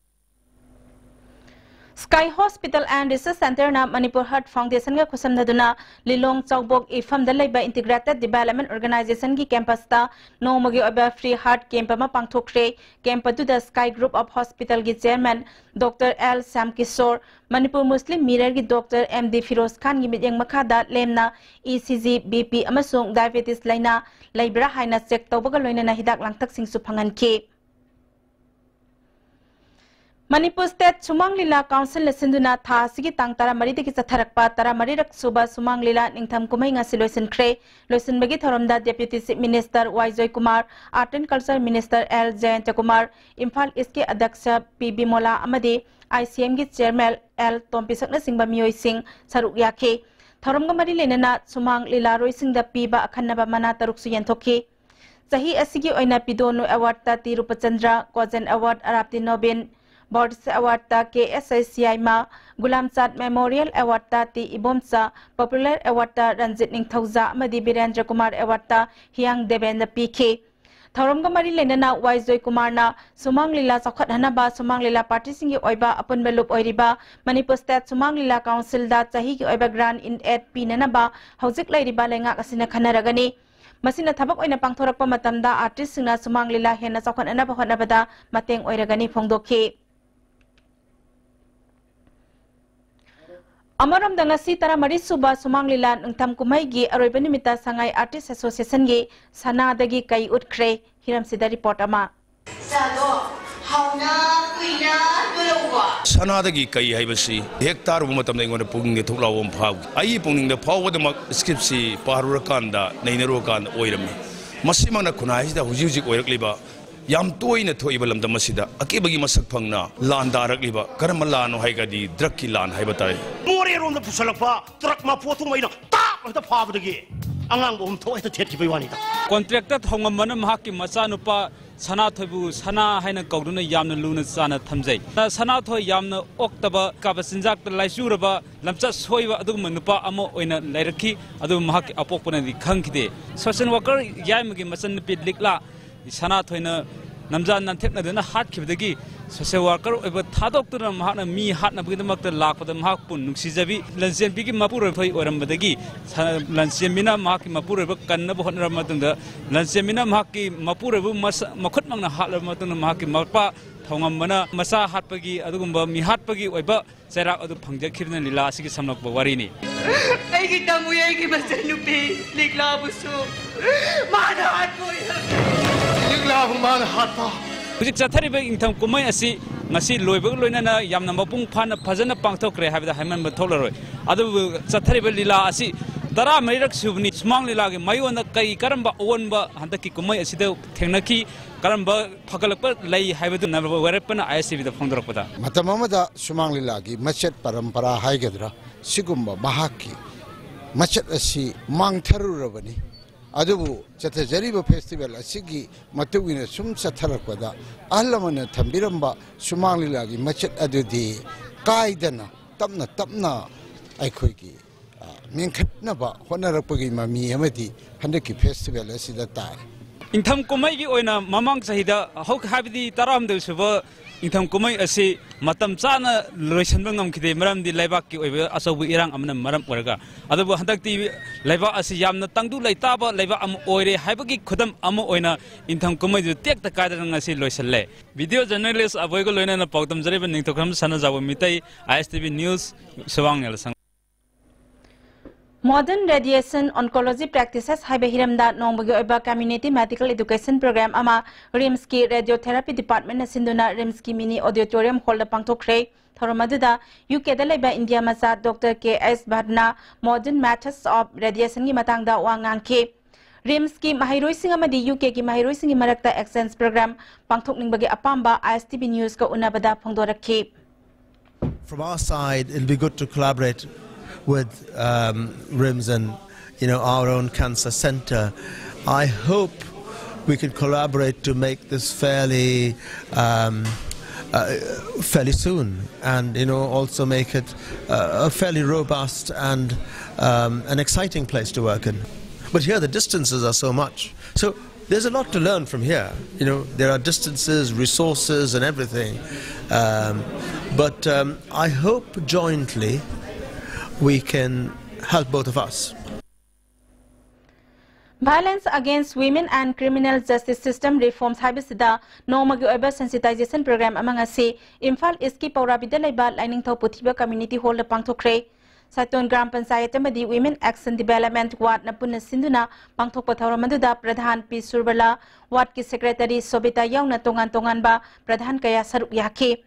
Sky Hospital and Research Centreꯅ Manipur Heart Foundationꯒ ꯈꯨꯠꯁꯝꯅꯗꯨꯅ ꯂꯤꯂꯣꯡ ꯆꯥꯎꯕꯣꯛ ꯏꯐꯝꯗ ꯂꯩꯕ Integrated Development Organizationꯒꯤ campusꯇ ꯅꯣꯡꯃꯒꯤ ꯑꯣꯏꯕ free heart camp ꯑꯃ ꯄꯥꯡꯊꯣꯛꯈ꯭ꯔꯦ꯫ Camp ꯑꯗꯨꯗ Sky Group of Hospitalꯒꯤ chairman Doctor L ꯁ꯭ꯌꯥꯝꯀꯤꯁꯣꯔ, Manipur Muslim ꯃꯤꯔꯔꯒꯤ Doctor M D Firoz ꯈꯥꯟꯒꯤ ꯃꯤꯠꯌꯦꯡ ꯃꯈꯥꯗ ꯂꯦꯝꯅ E C G, B P ꯑꯃꯁꯨꯡ diabetes ꯂꯩꯅꯥ ꯂꯩꯕ꯭ꯔꯥ ꯍꯥꯏꯅ check ꯇꯧꯕꯒ ꯂꯣꯏꯅꯅ ꯍꯤꯗꯥꯛ ꯂꯥꯡꯊꯛꯁꯤꯡꯁꯨ ꯐꯪꯍꯟꯈꯤ꯫ ꯃꯅꯤꯄꯨꯔ State ꯁꯨꯃꯥꯡ ꯂꯤꯂꯥ Councilꯅ ꯁꯤꯟꯗꯨꯅ ꯊꯥ ꯑꯁꯤꯒꯤ ꯇꯥꯡ ꯇꯔꯥꯃꯔꯤꯗꯒꯤ ꯆꯠꯊꯔꯛꯄ ꯇꯔꯥꯃꯔꯤꯔꯛ ꯁꯨꯕ ꯁꯨꯃꯥꯡ ꯂꯤꯂꯥ ꯅꯤꯡꯊꯝ ꯀꯨꯝꯍꯩ ꯉꯁꯤ ꯂꯣꯏꯁꯤꯟꯈ꯭ꯔꯦ꯫ ꯂꯣꯏꯁꯤꯟꯕꯒꯤ ꯊꯧꯔꯝꯗ Deputy Chief Minister Y Joykumar, Art and Culture Minister L Jayantakumar, Imphal Eastꯀꯤ ꯑꯗ꯭ꯌꯛꯁ ꯄꯤ ꯕꯤꯃꯣꯂꯥ ꯑꯃꯗꯤ I C Mꯒꯤ chairman ꯑꯦꯜ ꯇꯣꯝꯕꯤꯁꯛꯅꯆꯤꯡꯕ ꯃꯤꯑꯣꯏꯁꯤꯡ ꯁꯔꯨꯛ ꯌꯥꯈꯤ꯫ ꯊꯧꯔꯝꯒ ꯃꯔꯤ ꯂꯩꯅꯅ ꯁꯨꯃꯥꯡ ꯂꯤꯂꯥꯔꯣꯏꯁꯤꯡꯗ ꯄꯤꯕ ꯑꯈꯟꯅꯕ ꯃꯅꯥ ꯇꯔꯨꯛꯁꯨ ꯌꯦꯟꯊꯣꯛꯈꯤ꯫ ꯆꯍꯤ ꯑꯁꯤꯒꯤ ꯑꯣꯏꯅ ꯄꯤꯗꯣꯅꯨ Awardꯇ T ꯔꯨꯄꯆꯟꯗ꯭ꯔ, Kozen Award ꯑꯔꯥꯞꯇꯤ Nobin, Borders Awardꯇ ꯀꯦ ꯑꯦꯁ ꯑꯥꯏ ꯁꯤꯌꯥꯏꯃ, ꯒꯨꯂꯥꯝꯆꯥꯠ Memorial Awardꯇ T Ibomcha, Popular Awardꯇ Ranjit ꯅꯤꯡꯊꯧꯖꯥ ꯑꯃꯗꯤ ꯕꯤꯔꯦꯟꯗ꯭ꯔ ꯀꯨꯃꯥꯔ Awardꯇ ꯍꯤꯌꯥꯡ ꯗꯦꯕꯦꯟꯅ ꯄꯤꯈꯤ꯫ ꯊꯧꯔꯝꯒ ꯃꯔꯤ ꯂꯩꯅꯅ ꯋꯥꯏ ꯖꯣꯏꯀꯨꯃꯥꯔꯅ ꯁꯨꯃꯥꯡ ꯂꯤꯂꯥ ꯆꯥꯎꯈꯠꯍꯟꯅꯕ ꯁꯨꯃꯥꯡ ꯂꯤꯂꯥ partyꯁꯤꯡꯒꯤ ꯑꯣꯏꯕ ꯑꯄꯨꯟꯕ ꯂꯨꯞ ꯑꯣꯏꯔꯤꯕ Manipur State ꯁꯨꯃꯥꯡ ꯂꯤꯂꯥ Councilꯗ ꯆꯍꯤꯒꯤ ꯑꯣꯏꯕ grant in aid ꯄꯤꯅꯅꯕ ꯍꯧꯖꯤꯛ ꯂꯩꯔꯤꯕ ꯂꯩꯉꯥꯛ ꯑꯁꯤꯅ ꯈꯟꯅꯔꯒꯅꯤ꯫ ꯃꯁꯤꯅ ꯊꯕꯛ ꯑꯣꯏꯅ ꯄꯥꯡꯊꯣꯔꯛꯄ ꯃꯇꯝꯗ artistꯁꯤꯡꯅ ꯁꯨꯃꯥꯡ ꯂꯤꯂꯥ ꯍꯦꯟꯅ ꯆꯥꯎꯈꯠꯅꯅꯕ ꯍꯣꯠꯅꯕꯗ ꯃꯇꯦꯡ ꯑꯣꯏꯔꯒꯅꯤ ꯐꯣꯡꯗꯣꯛꯈꯤ꯫ ꯑꯃꯔꯣꯝꯗ ꯉꯁꯤ ꯇꯔꯥꯃꯔꯤ ꯁꯨꯕ ꯁꯨꯃꯥꯡ ꯂꯤꯂꯥ ꯅꯤꯡꯊꯝ ꯀꯨꯝꯍꯩꯒꯤ ꯑꯔꯣꯏꯕ ꯅꯨꯃꯤꯠꯇ ꯁꯉꯥꯏ Artist Associationꯒꯤ ꯁꯅꯥꯗꯒꯤ ꯀꯩ ꯎꯠꯈ꯭ꯔꯦ꯫ ꯍꯤꯔꯝꯁꯤꯗ report ꯑꯃ꯫ ꯆꯥꯗꯣ ꯍꯥꯎꯅ ꯀꯨꯏꯅ ꯌꯣꯜꯍꯧꯕ꯫ ꯁꯅꯥꯗꯒꯤ ꯀꯩ ꯍꯥꯏꯕꯁꯤ ꯍꯦꯛ ꯇꯥꯔꯨꯕ ꯃꯇꯝꯗ ꯑꯩꯉꯣꯟꯗ ꯄꯨꯛꯅꯤꯡꯗ ꯊꯣꯛ ꯂꯥꯎꯕ ꯑꯃ ꯐꯥꯎꯈꯤ꯫ ꯑꯩꯒꯤ ꯄꯨꯛꯅꯤꯡꯗ ꯐꯥꯎꯕꯗꯃꯛ scriptꯁꯤ ꯄꯥꯔꯨꯔꯀꯥꯟꯗ, ꯅꯩꯅꯔꯨꯔꯀꯥꯟꯗ ꯑꯣꯏꯔꯝꯃꯤ꯫ ꯃꯁꯤꯃꯛꯅ ꯈꯨꯟꯅꯥꯏꯁꯤꯗ ꯍꯧꯖꯤꯛ ꯍꯧꯖꯤꯛ ꯑꯣꯏꯔꯛꯂꯤꯕ ꯌꯥꯝ ꯇꯣꯏꯅ ꯊꯣꯛꯏꯕ ꯂꯝꯗꯝ ꯑꯁꯤꯗ ꯑꯀꯤꯕꯒꯤ ꯃꯁꯛ ꯐꯪꯅ ꯂꯥꯟꯗꯥꯔꯛꯂꯤꯕ ꯀꯔꯝꯕ ꯂꯥꯟꯅꯣ ꯍꯥꯏꯔꯒꯗꯤ drugꯀꯤ ꯂꯥꯟ ꯍꯥꯏꯕ ꯇꯥꯔꯦ꯫ ꯃꯣꯔꯦꯔꯣꯝꯗ ꯄꯨꯁꯜꯂꯛꯄ truck ꯃꯄꯨ ꯑꯗꯨꯃ ꯑꯩꯅ ꯇꯥꯞ ꯍꯦꯛꯇ ꯐꯥꯕꯗꯒꯤ ꯑꯉꯥꯡꯕ ꯑꯍꯨꯝ ꯊꯣꯛ ꯍꯦꯛꯇ ꯊꯦꯠꯈꯤꯕꯩ ꯋꯥꯅꯤꯗ꯫ Contractor ꯊꯧꯉꯝꯕꯅ ꯃꯍꯥꯛꯀꯤ ꯃꯆꯥꯅꯨꯄꯥ ꯁꯅꯥꯊꯣꯏꯕꯨ ꯁꯅꯥ ꯍꯥꯏꯅ ꯀꯧꯗꯨꯅ ꯌꯥꯝꯅ ꯂꯨꯅ ꯆꯥꯅ ꯊꯝꯖꯩ꯫ ꯁꯅꯥꯊꯣꯏ ꯌꯥꯝꯅ ꯑꯣꯛꯇꯕ, ꯀꯥꯕ ꯆꯤꯟꯖꯥꯛꯇ ꯂꯥꯏꯆꯨꯔꯕ, ꯂꯝꯆꯠ ꯁꯣꯏꯕ ꯑꯗꯨꯒꯨꯝꯕ ꯅꯨꯄꯥ ꯑꯃ ꯑꯣꯏꯅ ꯂꯩꯔꯛꯈꯤ꯫ ꯑꯗꯨꯕꯨ ꯃꯍꯥꯛꯀꯤ ꯑꯄꯣꯛꯄꯅꯗꯤ ꯈꯪꯈꯤꯗꯦ꯫ ꯁꯣꯁꯦꯜ ꯋꯥꯀꯔ ꯌꯥꯏꯃꯒꯤ ꯃꯆꯟꯅꯨꯄꯤ ꯂꯤꯛꯂꯥ ꯁꯅꯥꯊꯣꯏꯅ ꯅꯝꯖꯥ ꯅꯝꯊꯦꯛꯅꯗꯨꯅ ꯍꯥꯠꯈꯤꯕꯗꯒꯤ ꯁꯣꯁꯦꯜ ꯋꯥꯀꯔ ꯑꯣꯏꯕ ꯊꯥꯗꯣꯛꯇꯨꯅ ꯃꯍꯥꯛꯅ ꯃꯤ ꯍꯥꯠꯅꯕꯒꯤꯗꯃꯛꯇ ꯂꯥꯛꯄꯗ ꯃꯍꯥꯛꯄꯨ ꯅꯨꯡꯁꯤꯖꯕꯤ ꯂꯟꯆꯦꯟꯕꯤꯒꯤ ꯃꯄꯨꯔꯣꯏꯕ ꯑꯣꯏꯔꯝꯕꯗꯒꯤ ꯁ-, ꯂꯟꯆꯦꯟꯕꯤꯅ ꯃꯍꯥꯛꯀꯤ ꯃꯄꯨꯔꯣꯏꯕ ꯀꯟꯅꯕ ꯍꯣꯠꯅꯔꯕ ꯃꯇꯨꯡꯗ ꯂꯟꯆꯦꯟꯕꯤꯅ ꯃꯍꯥꯛꯀꯤ ꯃꯄꯨꯔꯣꯏꯕꯕꯨ ꯃꯁ-, ꯃꯈꯨꯠꯃꯛꯅ ꯍꯥꯠꯂꯕ ꯃꯇꯨꯡꯗ ꯃꯍꯥꯛꯀꯤ ꯃꯄꯥ ꯊꯧꯉꯝꯕꯅ ꯃꯆꯥ ꯍꯥꯠꯄꯒꯤ ꯑꯗꯨꯒꯨꯝꯕ ꯃꯤꯍꯥꯠꯄꯒꯤ ꯑꯣꯏꯕ ꯆꯩꯔꯥꯛ ꯑꯗꯨ ꯐꯪꯖꯈꯤꯕꯅ ꯂꯤꯂꯥ ꯑꯁꯤꯒꯤ ꯁꯝꯂꯛꯄ ꯋꯥꯔꯤꯅꯤ꯫ ꯑꯩꯒꯤ ꯇꯥꯃꯣ, ꯑꯩꯒꯤ ꯃꯆꯟꯅꯨꯄꯤ ꯂꯤꯛꯂꯥꯕꯨꯁꯨ ꯃꯥꯅ ꯍꯥꯠꯄ ꯑꯣꯏꯔꯝꯃꯦ꯫ ꯂꯤꯛꯂꯥꯕꯨ ꯃꯥꯅ ꯍꯥꯠꯄ꯫ ꯍꯧꯖꯤꯛ ꯆꯠꯊꯔꯤꯕ ꯏꯪꯊꯝ ꯀꯨꯝꯍꯩ ꯑꯁꯤ ꯉꯁꯤ ꯂꯣꯏꯕꯒ ꯂꯣꯏꯅꯅ ꯌꯥꯝꯅ ꯃꯄꯨꯡ ꯐꯥꯅ ꯐꯖꯅ ꯄꯥꯡꯊꯣꯛꯈ꯭ꯔꯦ ꯍꯥꯏꯕꯗ ꯍꯥꯏꯃꯟꯕ ꯊꯣꯛꯂꯔꯣꯏ꯫ ꯑꯗꯨꯕꯨ ꯆꯠꯊꯔꯤꯕ ꯂꯤꯂꯥ ꯑꯁꯤ ꯇꯔꯥꯃꯔꯤꯔꯛ ꯁꯨꯕꯅꯤ꯫ ꯁꯨꯃꯥꯡ ꯂꯤꯂꯥꯒꯤ ꯃꯥꯌꯣꯟꯗ ꯀꯔꯤ ꯀꯔꯝꯕ ꯑꯑꯣꯟꯕ ꯍꯟꯗꯛꯀꯤ ꯀꯨꯝꯍꯩ ꯑꯁꯤꯗ ꯊꯦꯡꯅꯈꯤ, ꯀꯔꯝꯕ ꯐꯒꯠꯂꯛꯄ ꯂꯩ ꯍꯥꯏꯕꯗꯨ ꯅꯕ ꯋꯥꯔꯦꯞꯄꯅ ꯑꯥꯏ ꯑꯦꯁ ꯇꯤ ꯚꯤꯗ ꯐꯣꯡꯗꯣꯔꯛꯄꯗ꯫ ꯃꯇꯝ ꯑꯃꯗ ꯁꯨꯃꯥꯡ ꯂꯤꯂꯥꯒꯤ ꯃꯆꯠ ꯄꯔꯝꯄꯔꯥ ꯍꯥꯏꯒꯗ꯭ꯔꯥ, ꯁꯤꯒꯨꯝꯕ ꯃꯍꯥꯛꯀꯤ ꯃꯆꯠ ꯑꯁꯤ ꯃꯥꯡꯊꯔꯨꯔꯕꯅꯤ꯫ ꯑꯗꯨꯕꯨ ꯆꯠꯊꯖꯔꯤꯕ ꯐꯦꯁꯇꯤꯚꯦꯜ ꯑꯁꯤꯒꯤ ꯃꯇꯨꯡ ꯏꯟꯅ ꯁꯨꯝ ꯆꯠꯊꯔꯛꯄꯗ ꯑꯍꯜ ꯂꯃꯟꯅ ꯊꯝꯕꯤꯔꯝꯕ ꯁꯨꯃꯥꯡ ꯂꯤꯂꯥꯒꯤ ꯃꯆꯠ ꯑꯗꯨꯗꯤ ꯀꯥꯏꯗꯅ ꯇꯞꯅ ꯇꯞꯅ ꯑꯩꯈꯣꯏꯒꯤ, ꯑ, ꯃꯦꯟꯈꯠꯅꯕ ꯍꯣꯠꯅꯔꯛꯄꯒꯤ ꯃꯃꯤ ꯑꯃꯗꯤ ꯍꯟꯗꯛꯀꯤ ꯐꯦꯁꯇꯤꯚꯦꯜ ꯑꯁꯤꯗ ꯇꯥꯔꯦ꯫ ꯏꯪꯊꯝ ꯀꯨꯝꯍꯩꯒꯤ ꯑꯣꯏꯅ ꯃꯃꯥꯡ ꯆꯍꯤꯗ ꯍꯧ-, ꯍꯥꯏꯕꯗꯤ ꯇꯔꯥꯍꯨꯝꯗꯣꯏ ꯁꯨꯕ ꯏꯪꯊꯝ ꯀꯨꯝꯍꯩ ꯑꯁꯤ ꯃꯇꯝ ꯆꯥꯅ ꯂꯣꯏꯁꯤꯟꯕ ꯉꯝꯈꯤꯗꯦ, ꯃꯔꯝꯗꯤ ꯂꯩꯕꯥꯛꯀꯤ ꯑꯣꯏꯕ ꯑꯆꯧꯕ ꯏꯔꯥꯡ ꯑꯃꯅ ꯃꯔꯝ ꯑꯣꯏꯔꯒ꯫ ꯑꯗꯨꯕꯨ ꯍꯟꯗꯛꯇꯤ ꯂꯩꯕꯥꯛ ꯑꯁꯤ ꯌꯥꯝꯅ ꯇꯪꯗꯨ ꯂꯩꯇꯥꯕ ꯂꯩꯕꯥꯛ ꯑꯃ ꯑꯣꯏꯔꯦ ꯍꯥꯏꯕꯒꯤ ꯈꯨꯗꯝ ꯑꯃ ꯑꯣꯏꯅ ꯏꯪꯊꯝ ꯀꯨꯝꯍꯩꯗꯨ ꯇꯦꯛꯇ ꯀꯥꯏꯗꯅ ꯉꯁꯤ ꯂꯣꯏꯁꯤꯜꯂꯦ꯫ ꯚꯤꯗꯤꯑꯣ ꯖꯔꯅꯦꯂꯤꯁ ꯑꯕꯣꯏꯒ ꯂꯣꯏꯅꯅ ꯄꯥꯎꯗꯝꯖꯔꯤꯕ Ningthoukham Sanajaoba Meetei, I S T V news, ꯁꯨꯋꯥꯡ ꯅꯦꯂꯁꯪ꯫ Modern Radiation Oncology Practices ꯍꯥꯏꯕ ꯍꯤꯔꯝꯗ ꯅꯣꯡꯃꯒꯤ ꯑꯣꯏꯕ Community Medical Education Program ꯑꯃ ꯔꯤꯝꯁꯀꯤ Radiotherapy Departmentꯅ ꯁꯤꯟꯗꯨꯅ ꯔꯤꯝꯁꯀꯤ Mini Auditorium Hallꯗ ꯄꯥꯡꯊꯣꯛꯈ꯭ꯔꯦ꯫ ꯊꯧꯔꯝ ꯑꯗꯨꯗ ꯌꯨ ꯀꯦꯗ ꯂꯩꯕ ꯏꯟꯗꯤꯌꯥ ꯃꯆꯥ ꯗꯣꯛꯇꯔ ꯀꯦ ꯑꯦꯁ ꯚꯠꯅ Modern Methods of Radiationꯒꯤ ꯃꯇꯥꯡꯗ ꯋꯥ ꯉꯥꯡꯈꯤ꯫ ꯔꯤꯝꯁꯀꯤ ꯃꯍꯩꯔꯣꯏꯁꯤꯡ ꯑꯃꯗꯤ ꯌꯨ ꯀꯦꯒꯤ ꯃꯍꯩꯔꯣꯏꯁꯤꯡꯒꯤ ꯃꯔꯛꯇ exchange program ꯄꯥꯡꯊꯣꯛꯅꯤꯡꯕꯒꯤ ꯑꯄꯥꯝꯕ ꯑꯥꯏ ꯑꯦꯁ ꯇꯤ ꯚꯤ ꯅ꯭ꯌꯨꯁꯀ ꯎꯅꯕꯗ ꯐꯣꯡꯗꯣꯔꯛꯈꯤ꯫ From our side, it'll be good to collaborate with, um, RIMS and, you know, our own cancer center. I hope We can collaborate to make this fairly, um, uh, fairly soon, and, you know, also make it, uh, a fairly robust and, um, an exciting place to work in. But here the distances are so much. So there's a lot to learn from here. You know, there are distances, resources, and everything. Um, but, um, I hope jointly we can help both of us. Violence Against Women and Criminal Justice System Reforms ꯍꯥꯏꯕꯁꯤꯗ ꯅꯣꯡꯃꯒꯤ ꯑꯣꯏꯕ sensitization program ꯑꯃ ꯉꯁꯤ ꯏꯝꯐꯥꯜ ꯏꯁꯀꯤ ꯄꯧꯔꯥꯕꯤꯗ ꯂꯩꯕ ꯂꯥꯏꯅꯤꯡꯊꯧ ꯄꯨꯊꯤꯕ community hallꯗ ꯄꯥꯡꯊꯣꯛꯈ꯭ꯔꯦ꯫ ꯁꯥꯏꯇꯣꯟ gram panchayat ꯑꯃꯗꯤ Women Action Development Wardꯅ ꯄꯨꯟꯅ ꯁꯤꯟꯗꯨꯅ ꯄꯥꯡꯊꯣꯛꯄ ꯊꯧꯔꯝ ꯑꯗꯨꯗ ꯄ꯭ꯔꯙꯥꯟ ꯄꯤ ꯁꯨꯔꯕꯂꯥ, wardꯀꯤ secretary ꯁꯣꯕꯤꯇꯥ ꯌꯥꯎꯅ ꯇꯣꯉꯥꯟ ꯇꯣꯉꯥꯟꯕ ꯄ꯭ꯔꯙꯥꯟ ꯀꯌꯥ ꯁꯔꯨꯛ ꯌꯥꯈꯤ꯫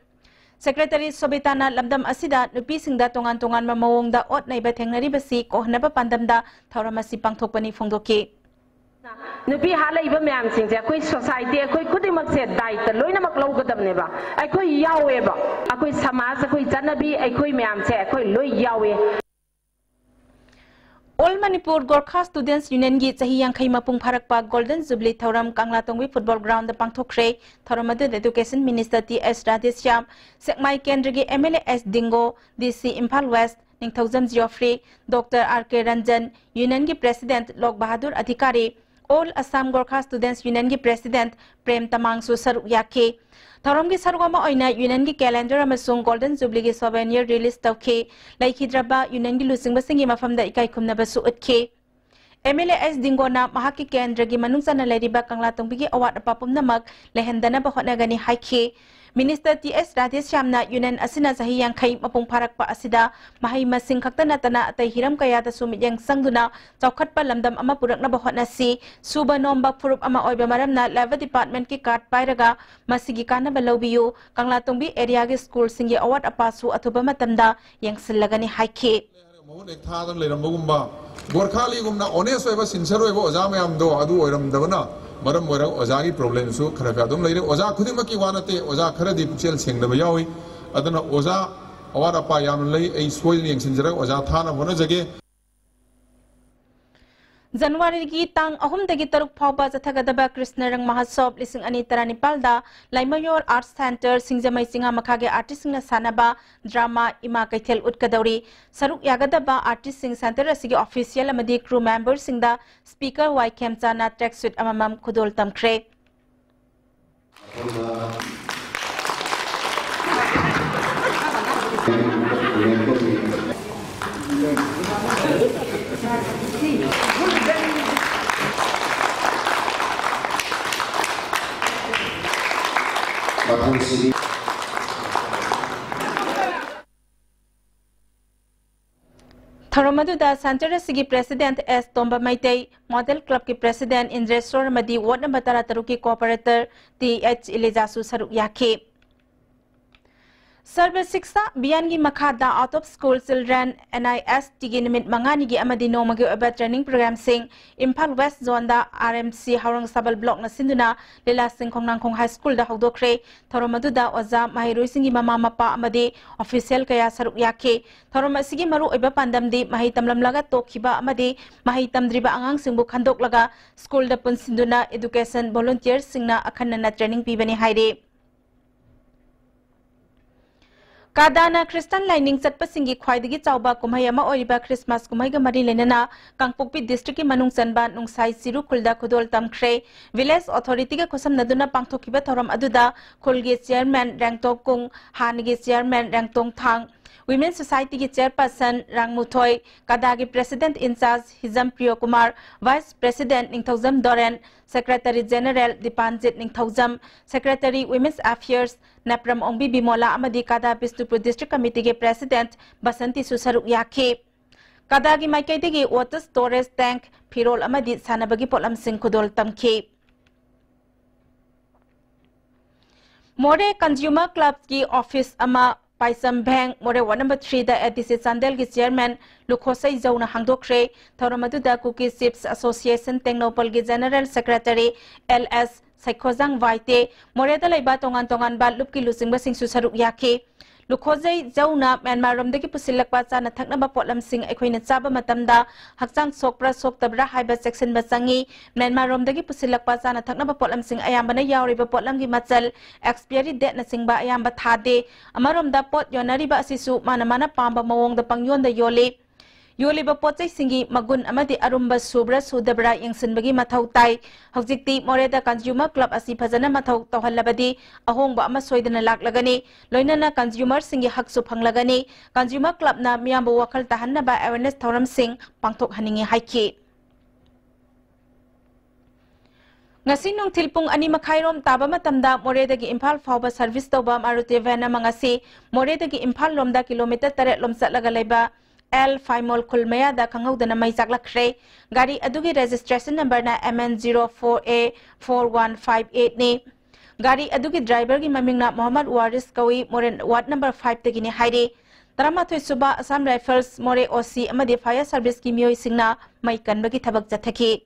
Secretary ꯁꯣꯕꯤꯇꯥꯅ ꯂꯝꯗꯝ ꯑꯁꯤꯗ ꯅꯨꯄꯤꯁꯤꯡꯗ ꯇꯣꯉꯥꯟ ꯇꯣꯉꯥꯟꯕ ꯃꯑꯣꯡꯗ ꯑꯣꯠ ꯅꯩꯕ ꯊꯦꯡꯅꯔꯤꯕꯁꯤ ꯀꯣꯛꯍꯟꯅꯕ ꯄꯥꯟꯗꯝꯗ ꯊꯧꯔꯝ ꯑꯁꯤ ꯄꯥꯡꯊꯣꯛꯄꯅꯤ ꯐꯣꯡꯗꯣꯛꯈꯤ꯫ ꯅꯨꯄꯤ ꯍꯥꯠꯂꯛꯏꯕ ꯃꯌꯥꯝꯁꯤꯡꯁꯦ ꯑꯩꯈꯣꯏ society, ꯑꯩꯈꯣꯏ ꯈꯨꯗꯤꯡꯃꯛꯁꯦ ꯗꯥꯏꯇ ꯂꯣꯏꯅꯃꯛ ꯂꯧꯒꯗꯕꯅꯦꯕ꯫ ꯑꯩꯈꯣꯏ ꯌꯥꯎꯋꯦꯕ, ꯑꯩꯈꯣꯏ ꯁꯃꯥꯖ, ꯑꯩꯈꯣꯏ ꯆꯠꯅꯕꯤ, ꯑꯩꯈꯣꯏ ꯃꯌꯥꯝꯁꯦ ꯑꯩꯈꯣꯏ ꯂꯣꯏ ꯌꯥꯎꯋꯦ꯫ All Manipur Gorkha Students Unionꯒꯤ ꯆꯍꯤ ꯌꯥꯡꯈꯩ ꯃꯄꯨꯡ ꯐꯥꯔꯛꯄ Golden Jubilee ꯊꯧꯔꯝ ꯀꯪꯂꯥꯇꯣꯡꯕꯤ football groundꯗ ꯄꯥꯡꯊꯣꯛꯈ꯭ꯔꯦ꯫ ꯊꯧꯔꯝ ꯑꯗꯨꯗ Education Minister T S Radheshyam, Sekmai ꯀꯦꯟꯗ꯭ꯔꯒꯤ M L A S Dingo, D C Imphal west Ningthoujam Geoffrey, doctor R K Ranjan, unionꯒꯤ president Lok Bahadur Adhikari, All Assam Gorkha Students Unionꯒꯤ president ꯄ꯭ꯔꯦꯝ ꯇꯃꯥꯡꯁꯨ ꯁꯔꯨꯛ ꯌꯥꯈꯤ꯫ ꯊꯧꯔꯝꯒꯤ ꯁꯔꯨꯛ ꯑꯃ ꯑꯣꯏꯅ unionꯒꯤ calendar ꯑꯃꯁꯨꯡ Golden Jubileeꯒꯤ souvenir release ꯇꯧꯈꯤ꯫ ꯂꯩꯈꯤꯗ꯭ꯔꯕ unionꯒꯤ ꯂꯨꯆꯤꯡꯕꯁꯤꯡꯒꯤ ꯃꯐꯝꯗ ꯏꯀꯥꯏ ꯈꯨꯝꯅꯕꯁꯨ ꯎꯠꯈꯤ꯫ ꯑꯦꯝ ꯑꯦꯜ ꯑꯦ ꯑꯦꯁ ꯗꯤꯡꯒꯣꯅ ꯃꯍꯥꯛꯀꯤ ꯀꯦꯟꯗ꯭ꯔꯒꯤ ꯃꯅꯨꯡ ꯆꯟꯅ ꯂꯩꯔꯤꯕ ꯀꯪꯂꯥꯇꯣꯡꯕꯤꯒꯤ ꯑꯋꯥꯠ ꯑꯄꯥ ꯄꯨꯝꯅꯃꯛ ꯂꯩꯍꯟꯗꯅꯕ ꯍꯣꯠꯅꯒꯅꯤ ꯍꯥꯏꯈꯤ꯫ Minister ꯇꯤ ꯑꯦꯁ ꯔꯥꯙꯦꯁ꯭ꯌꯥꯝꯅ union ꯑꯁꯤꯅ ꯆꯍꯤ ꯌꯥꯡꯈꯩ ꯃꯄꯨꯡ ꯐꯥꯔꯛꯄ ꯑꯁꯤꯗ ꯃꯍꯩ ꯃꯁꯤꯡ ꯈꯛꯇ ꯅꯠꯇꯅ ꯑꯇꯩ ꯍꯤꯔꯝ ꯀꯌꯥꯗꯁꯨ ꯃꯤꯠꯌꯦꯡ ꯆꯪꯗꯨꯅ ꯆꯥꯎꯈꯠꯄ ꯂꯝꯗꯝ ꯑꯃ ꯄꯨꯔꯛꯅꯕ ꯍꯣꯠꯅꯁꯤ꯫ ꯁꯨꯕ ꯅꯣꯝꯕ ꯐꯨꯔꯨꯞ ꯑꯃ ꯑꯣꯏꯕ ꯃꯔꯝꯅ Labour Departmentꯀꯤ card ꯄꯥꯏꯔꯒ ꯃꯁꯤꯒꯤ ꯀꯥꯟꯅꯕ ꯂꯧꯕꯤꯌꯨ꯫ ꯀꯪꯂꯥꯇꯣꯡꯕꯤ areaꯒꯤ schoolꯁꯤꯡꯒꯤ ꯑꯋꯥꯠ ꯑꯄꯥꯁꯨ ꯑꯊꯨꯕ ꯃꯇꯝꯗ ꯌꯦꯡꯁꯤꯜꯂꯒꯅꯤ ꯍꯥꯏꯈꯤ꯫ ꯃꯍꯨꯠ ꯍꯦꯛ ꯊꯥꯗꯅ ꯂꯩꯔꯝꯕꯒꯨꯝꯕ, ꯒꯣꯔꯈꯥꯂꯤꯒꯨꯝꯅ honest ꯑꯣꯏꯕ, sincere ꯑꯣꯏꯕ ꯑꯣꯖꯥ ꯃꯌꯥꯝꯗꯣ ꯑꯗꯨ ꯑꯣꯏꯔꯝꯗꯕꯅ ꯃꯔꯝ ꯑꯣꯏꯔꯒ ꯑꯣꯖꯥꯒꯤ problemꯁꯨ ꯈꯔ ꯈꯔ ꯑꯗꯨꯝ ꯂꯩꯔꯦ꯫ ꯑꯣꯖꯥ ꯈꯨꯗꯤꯡꯃꯛꯀꯤ ꯋꯥ ꯅꯠꯇꯦ, ꯑꯣꯖꯥ ꯈꯔꯗꯤ ꯄꯨꯛꯆꯦꯜ ꯁꯦꯡꯗꯕ ꯌꯥꯎꯏ꯫ ꯑꯗꯨꯅ ꯑꯣꯖꯥ ꯑꯋꯥꯠ ꯑꯄꯥ ꯌꯥꯝꯅ ꯂꯩ, ꯑꯩ ꯁꯣꯏꯗꯅ ꯌꯦꯡꯁꯤꯟꯖꯔꯒ ꯑꯣꯖꯥ ꯊꯥꯅꯕ ꯍꯣꯠꯅꯖꯒꯦ꯫ ꯖꯅꯋꯥꯔꯤꯒꯤ ꯇꯥꯡ ꯑꯍꯨꯝꯗꯒꯤ ꯇꯔꯨꯛ ꯐꯥꯎꯕ ꯆꯠꯊꯒꯗꯕ ꯀ꯭ꯔꯤꯁꯅ ꯔꯪ ꯃꯍꯣꯠꯁꯕ ꯂꯤꯁꯤꯡ ꯑꯅꯤ ꯇꯔꯥꯅꯤꯄꯥꯜꯗ ꯂꯩꯃꯌꯣꯜ ꯑꯥꯔꯠꯁ ꯁꯦꯟꯇꯔ ꯁꯤꯡꯖꯃꯩ ꯆꯤꯉꯥ ꯃꯈꯥꯒꯤ ꯑꯥꯔꯇꯤꯁꯁꯤꯡꯅ ꯁꯥꯟꯅꯕ ꯗ꯭ꯔꯃꯥ ꯏꯃꯥ ꯀꯩꯊꯦꯜ ꯎꯠꯀꯗꯧꯔꯤ꯫ ꯁꯔꯨꯛ ꯌꯥꯒꯗꯕ ꯑꯥꯔꯇꯤꯁꯁꯤꯡ ꯁꯦꯟꯇꯔ ꯑꯁꯤꯒꯤ ꯑꯣꯐꯤꯁꯤꯌꯦꯜ ꯑꯃꯗꯤ ꯀ꯭ꯔꯨ ꯃꯦꯝꯕꯔꯁꯤꯡꯗ ꯁ꯭ꯄꯤꯀꯔ ꯋꯥꯏ ꯈꯦꯝꯆꯥꯅ ꯇ꯭ꯔꯦꯛ ꯁꯨꯠ ꯑꯃꯃꯝ ꯈꯨꯗꯣꯜ ꯇꯝꯈ꯭ꯔꯦ꯫ ꯊꯧꯔꯝ ꯑꯗꯨꯗ ꯁꯦꯟꯇꯔ ꯑꯁꯤꯒꯤ president S Tomba Meitei, model ꯀ꯭ꯂꯕꯀꯤ ꯄ꯭ꯔꯦꯁꯤꯗꯦꯟꯠ ꯏꯟꯗ꯭ꯔꯦꯁꯣꯔ ꯑꯃꯗꯤ ꯋꯥꯔꯗ ꯅꯝꯕꯔ ꯇꯔꯥꯇꯔꯨꯛꯀꯤ ꯀꯣꯑꯣꯄꯔꯦꯇꯔ ꯇꯤ ꯑꯩꯆ ꯏꯂꯤꯖꯥꯁꯨ ꯁꯔꯨꯛ ꯌꯥꯈꯤ꯫ ꯁꯔꯕ ꯁꯤꯛꯁꯥ ꯑꯚꯤꯌꯥꯟꯒꯤ ꯃꯈꯥꯗ out of school children, N I S ꯇꯤꯒꯤ ꯅꯨꯃꯤꯠ ꯃꯉꯥꯅꯤꯒꯤ ꯑꯃꯗꯤ ꯅꯣꯡꯃꯒꯤ ꯑꯣꯏꯕ ꯇ꯭ꯔꯦꯅꯤꯡ ꯄ꯭ꯔꯣꯒ꯭ꯔꯥꯝꯁꯤꯡ ꯏꯝꯐꯥꯜ ꯋꯦꯁ ꯖꯣꯟꯗ ꯑꯥꯔ ꯑꯦꯝ ꯁꯤ ꯍꯥꯎꯔꯪ ꯁꯕꯜ ꯕ꯭ꯂꯣꯛꯅ ꯁꯤꯟꯗꯨꯅ ꯂꯤꯂꯥꯁꯤꯡ ꯈꯣꯡꯅꯥꯡꯈꯣꯡ ꯍꯥꯏ ꯁ꯭ꯀꯨꯜꯗ ꯍꯧꯗꯣꯛꯈ꯭ꯔꯦ꯫ ꯊꯧꯔꯝ ꯑꯗꯨꯗ ꯑꯣꯖꯥ, ꯃꯍꯩꯔꯣꯏꯁꯤꯡꯒꯤ ꯃꯃꯥ ꯃꯄꯥ ꯑꯃꯗꯤ ꯑꯣꯐꯤꯁꯤꯌꯦꯜ ꯀꯌꯥ ꯁꯔꯨꯛ ꯌꯥꯈꯤ꯫ ꯊꯧꯔꯝ ꯑꯁꯤꯒꯤ ꯃꯔꯨꯑꯣꯏꯕ ꯄꯥꯟꯗꯝꯗꯤ ꯃꯍꯩ ꯇꯝꯂꯝꯂꯒ ꯇꯣꯛꯈꯤꯕ ꯑꯃꯗꯤ ꯃꯍꯩ ꯇꯝꯗ꯭ꯔꯤꯕ ꯑꯉꯥꯡꯁꯤꯡꯕꯨ ꯈꯟꯗꯣꯛꯂꯒ ꯁ꯭ꯀꯨꯜꯗ ꯄꯨꯟꯁꯤꯟꯗꯨꯅ ꯏꯗꯨꯀꯦꯁꯟ ꯚꯣꯂꯨꯟꯇꯤꯌꯔꯁꯤꯡꯅ ꯑꯈꯟꯅꯅ ꯇ꯭ꯔꯦꯅꯤꯡ ꯄꯤꯕꯅꯤ ꯍꯥꯏꯔꯤ꯫ ꯀꯥꯗꯥꯅ ꯈ꯭ꯔꯤꯁꯇꯥꯟ ꯂꯥꯏꯅꯤꯡ ꯆꯠꯄꯁꯤꯡꯒꯤ ꯈ꯭ꯋꯥꯏꯗꯒꯤ ꯆꯥꯎꯕ ꯀꯨꯝꯍꯩ ꯑꯃ ꯑꯣꯏꯔꯤꯕ ꯈ꯭ꯔꯤꯁꯃꯥꯁ ꯀꯨꯝꯍꯩꯒ ꯃꯔꯤ ꯂꯩꯅꯅ ꯀꯥꯡꯄꯣꯛꯄꯤ ꯗꯤꯁꯇ꯭ꯔꯤꯛꯀꯤ ꯃꯅꯨꯡ ꯆꯟꯕ ꯅꯨꯡꯁꯥꯏ ꯆꯤꯔꯨ ꯈꯨꯜꯗ ꯈꯨꯗꯣꯜ ꯇꯝꯈ꯭ꯔꯦ꯫ ꯚꯤꯂꯦꯖ ꯑꯣꯊꯣꯔꯤꯇꯤꯒ ꯈꯨꯠꯁꯝꯅꯗꯨꯅ ꯄꯥꯡꯊꯣꯛꯈꯤꯕ ꯊꯧꯔꯝ ꯑꯗꯨꯗ ꯈꯨꯜꯒꯤ ꯆꯤꯌꯔꯃꯦꯟ ꯔꯦꯡꯇꯣꯡ ꯀꯨꯡ, ꯍꯥꯟꯅꯒꯤ ꯆꯤꯌꯔꯃꯦꯟ ꯔꯦꯡꯇꯣꯡ ꯊꯥꯡ, ꯋꯤꯃꯦꯟ ꯁꯣꯁꯥꯏꯇꯤꯒꯤ ꯆꯤꯌꯔꯄꯔꯁꯟ ꯔꯥꯡꯃꯨꯊꯣꯏ, ꯀꯥꯗꯥꯒꯤ ꯄ꯭ꯔꯦꯁꯤꯗꯦꯟꯠ ꯏꯟꯆꯥꯔꯖ ꯍꯤꯖꯝ ꯄ꯭ꯔꯤꯌꯣ ꯀꯨꯃꯥꯔ, ꯚꯥꯏꯁ ꯄ꯭ꯔꯦꯁꯤꯗꯦꯟꯠ ꯅꯤꯡꯊꯧꯖꯝ ꯗꯣꯔꯦꯟ, ꯁꯦꯀ꯭ꯔꯦꯇꯔꯤ ꯖꯦꯅꯔꯦꯜ ꯗꯤꯄꯥꯟꯖꯤꯠ ꯅꯤꯡꯊꯧꯖꯝ, ꯁꯦꯀ꯭ꯔꯦꯇꯔꯤ ꯋꯤꯃꯦꯟꯁ ꯑꯦꯐꯤꯌꯔꯁ ꯅꯦꯄ꯭ꯔꯝ ꯑꯣꯡꯕꯤ ꯕꯤꯃꯣꯂꯥ ꯑꯃꯗꯤ ꯀꯥꯗꯥ ꯕꯤꯁꯅꯨꯄꯨꯔ ꯗꯤꯁꯇ꯭ꯔꯤꯛ ꯀꯃꯤꯇꯤꯒꯤ ꯄ꯭ꯔꯦꯁꯤꯗꯦꯟꯠ ꯕꯁꯟꯇꯤꯁꯨ ꯁꯔꯨꯛ ꯌꯥꯈꯤ꯫ ꯀꯥꯗꯥꯒꯤ ꯃꯥꯏꯀꯩꯗꯒꯤ ꯋꯥꯇꯔ ꯁ꯭ꯇꯣꯔꯦꯖ ꯇꯦꯡꯛ, ꯐꯤꯔꯣꯜ ꯑꯃꯗꯤ ꯁꯥꯟꯅꯕꯒꯤ ꯄꯣꯠꯂꯝꯁꯤꯡ ꯈꯨꯗꯣꯜ ꯇꯝꯈꯤ꯫ ꯃꯣꯔꯦ ꯀꯟꯖ꯭ꯌꯨꯃꯔ ꯀ꯭ꯂꯕꯀꯤ ꯑꯣꯐꯤꯁ ꯑꯃ ꯄꯥꯏꯁꯝ ꯚꯦꯡ, ꯃꯣꯔꯦ ꯋꯥꯔꯗ ꯅꯝꯕꯔ ꯊ꯭ꯔꯤꯗ ꯑꯦ ꯗꯤ ꯁꯤ ꯆꯥꯟꯗꯦꯜꯒꯤ ꯆꯤꯌꯔꯃꯦꯟ ꯂꯨꯈꯣꯁꯩ ꯖꯧꯅ ꯍꯥꯡꯗꯣꯛꯈ꯭ꯔꯦ꯫ ꯊꯧꯔꯝ ꯑꯗꯨꯗ ꯀꯨꯀꯤ ꯆꯤꯐꯁ ꯑꯦꯁꯣꯁꯤꯌꯦꯁꯟ ꯇꯦꯡꯅꯧꯄꯜꯒꯤ ꯖꯦꯅꯔꯦꯜ ꯁꯦꯀ꯭ꯔꯦꯇꯔꯤ ꯑꯦꯜ ꯑꯦꯁ ꯁꯩꯈꯣꯖꯥꯡ ꯋꯥꯏꯇꯦ, ꯃꯣꯔꯦꯗ ꯂꯩꯕ ꯇꯣꯉꯥꯟ ꯇꯣꯉꯥꯟꯕ ꯂꯨꯞꯀꯤ ꯂꯨꯆꯤꯡꯕꯁꯤꯡꯁꯨ ꯁꯔꯨꯛ ꯌꯥꯈꯤ꯫ ꯂꯨꯈꯣꯖꯩ ꯖꯧꯅ ꯃ꯭ꯌꯥꯟꯃꯥꯔꯔꯣꯝꯗꯒꯤ ꯄꯨꯁꯤꯜꯂꯛꯄ ꯆꯥꯅ ꯊꯛꯅꯕ ꯄꯣꯠꯂꯝꯁꯤꯡ ꯑꯩꯈꯣꯏꯅ ꯆꯥꯕ ꯃꯇꯝꯗ ꯍꯛꯆꯥꯡ ꯁꯣꯛꯄ꯭ꯔꯥ ꯁꯣꯛꯇꯕ꯭ꯔꯥ ꯍꯥꯏꯕ ꯆꯦꯛꯁꯤꯟꯕ ꯆꯪꯏ꯫ ꯃ꯭ꯌꯥꯟꯃꯥꯔꯔꯣꯝꯗꯒꯤ ꯄꯨꯁꯤꯜꯂꯛꯄ ꯆꯥꯅ ꯊꯛꯅꯕ ꯄꯣꯠꯂꯝꯁꯤꯡ ꯑꯌꯥꯝꯕꯅ ꯌꯥꯎꯔꯤꯕ ꯄꯣꯠꯂꯝꯒꯤ ꯃꯆꯜ, expiry dateꯅꯆꯤꯡꯕ ꯑꯌꯥꯝꯕ ꯊꯥꯗꯦ꯫ ꯑꯃꯔꯣꯝꯗ ꯄꯣꯠ ꯌꯣꯟꯅꯔꯤꯕ ꯑꯁꯤꯁꯨ ꯃꯥꯅ ꯃꯥꯅ ꯄꯥꯝꯕ ꯃꯑꯣꯡꯗ ꯄꯪꯌꯣꯟꯗ ꯌꯣꯜꯂꯤ꯫ ꯌꯣꯜꯂꯤꯕ ꯄꯣꯠꯆꯩꯁꯤꯡꯒꯤ ꯃꯒꯨꯟ ꯑꯃꯗꯤ ꯑꯔꯨꯝꯕ ꯁꯨꯕ꯭ꯔꯥ ꯁꯨꯗꯕ꯭ꯔꯥ ꯌꯦꯡꯁꯤꯟꯕꯒꯤ ꯃꯊꯧ ꯇꯥꯏ꯫ ꯍꯧꯖꯤꯛꯇꯤ ꯃꯣꯔꯦꯗ Consumer Club ꯑꯁꯤ ꯐꯖꯅ ꯃꯊꯧ ꯇꯧꯍꯜꯂꯕꯗꯤ ꯑꯍꯣꯡꯕ ꯑꯃ ꯁꯣꯏꯗꯅ ꯂꯥꯛꯂꯒꯅꯤ꯫ ꯂꯣꯏꯅꯅ consumerꯁꯤꯡꯒꯤ ꯍꯛꯁꯨ ꯐꯪꯂꯒꯅꯤ꯫ Consumer Clubꯅ ꯃꯤꯌꯥꯝꯕꯨ ꯋꯥꯈꯜ ꯇꯥꯍꯟꯅꯕ awareness ꯊꯧꯔꯝꯁꯤꯡ ꯄꯥꯡꯊꯣꯛꯍꯟꯅꯤꯡꯏ ꯍꯥꯏꯈꯤ꯫ ꯉꯁꯤ ꯅꯨꯡꯊꯤꯜ ꯄꯨꯡ ꯑꯅꯤ ꯃꯈꯥꯏꯔꯣꯝ ꯇꯥꯕ ꯃꯇꯝꯗ ꯃꯣꯔꯦꯗꯒꯤ ꯏꯝꯐꯥꯜ ꯐꯥꯎꯕ service ꯇꯧꯕ ꯃꯥꯔꯨꯇꯤ van ꯑꯃ ꯉꯁꯤ ꯃꯣꯔꯦꯗꯒꯤ ꯏꯝꯐꯥꯜ ꯂꯣꯝꯗ kilometre ꯇꯔꯦꯠ ꯂꯣꯝ ꯆꯠꯂꯒ ꯂꯩꯕ ꯑꯦꯜ ꯐꯥꯏꯃꯣꯜ ꯈꯨꯜ ꯃꯌꯥꯗ ꯈꯪꯍꯧꯗꯅ ꯃꯩ ꯆꯥꯛꯂꯛꯈ꯭ꯔꯦ꯫ ꯒꯥꯔꯤ ꯑꯗꯨꯒꯤ registration numberꯅ M N zero four A four one five eightꯅꯤ꯫ ꯒꯥꯔꯤ ꯑꯗꯨꯒꯤ driverꯒꯤ ꯃꯃꯤꯡꯅ ꯃꯣꯍꯝꯃꯗ ꯋꯥꯔꯤꯁ ꯀꯧꯏ, ꯃꯣꯔꯦ ward number fiveꯇꯒꯤꯅꯤ ꯍꯥꯏꯔꯤ꯫ ꯇꯔꯥꯃꯥꯊꯣꯏ ꯁꯨꯕ Assam Rifles, ꯃꯣꯔꯦ OC ꯑꯃꯗꯤ fire serviceꯀꯤ ꯃꯤꯑꯣꯏꯁꯤꯡꯅ ꯃꯩ ꯀꯟꯕꯒꯤ ꯊꯕꯛ ꯆꯠꯊꯈꯤ꯫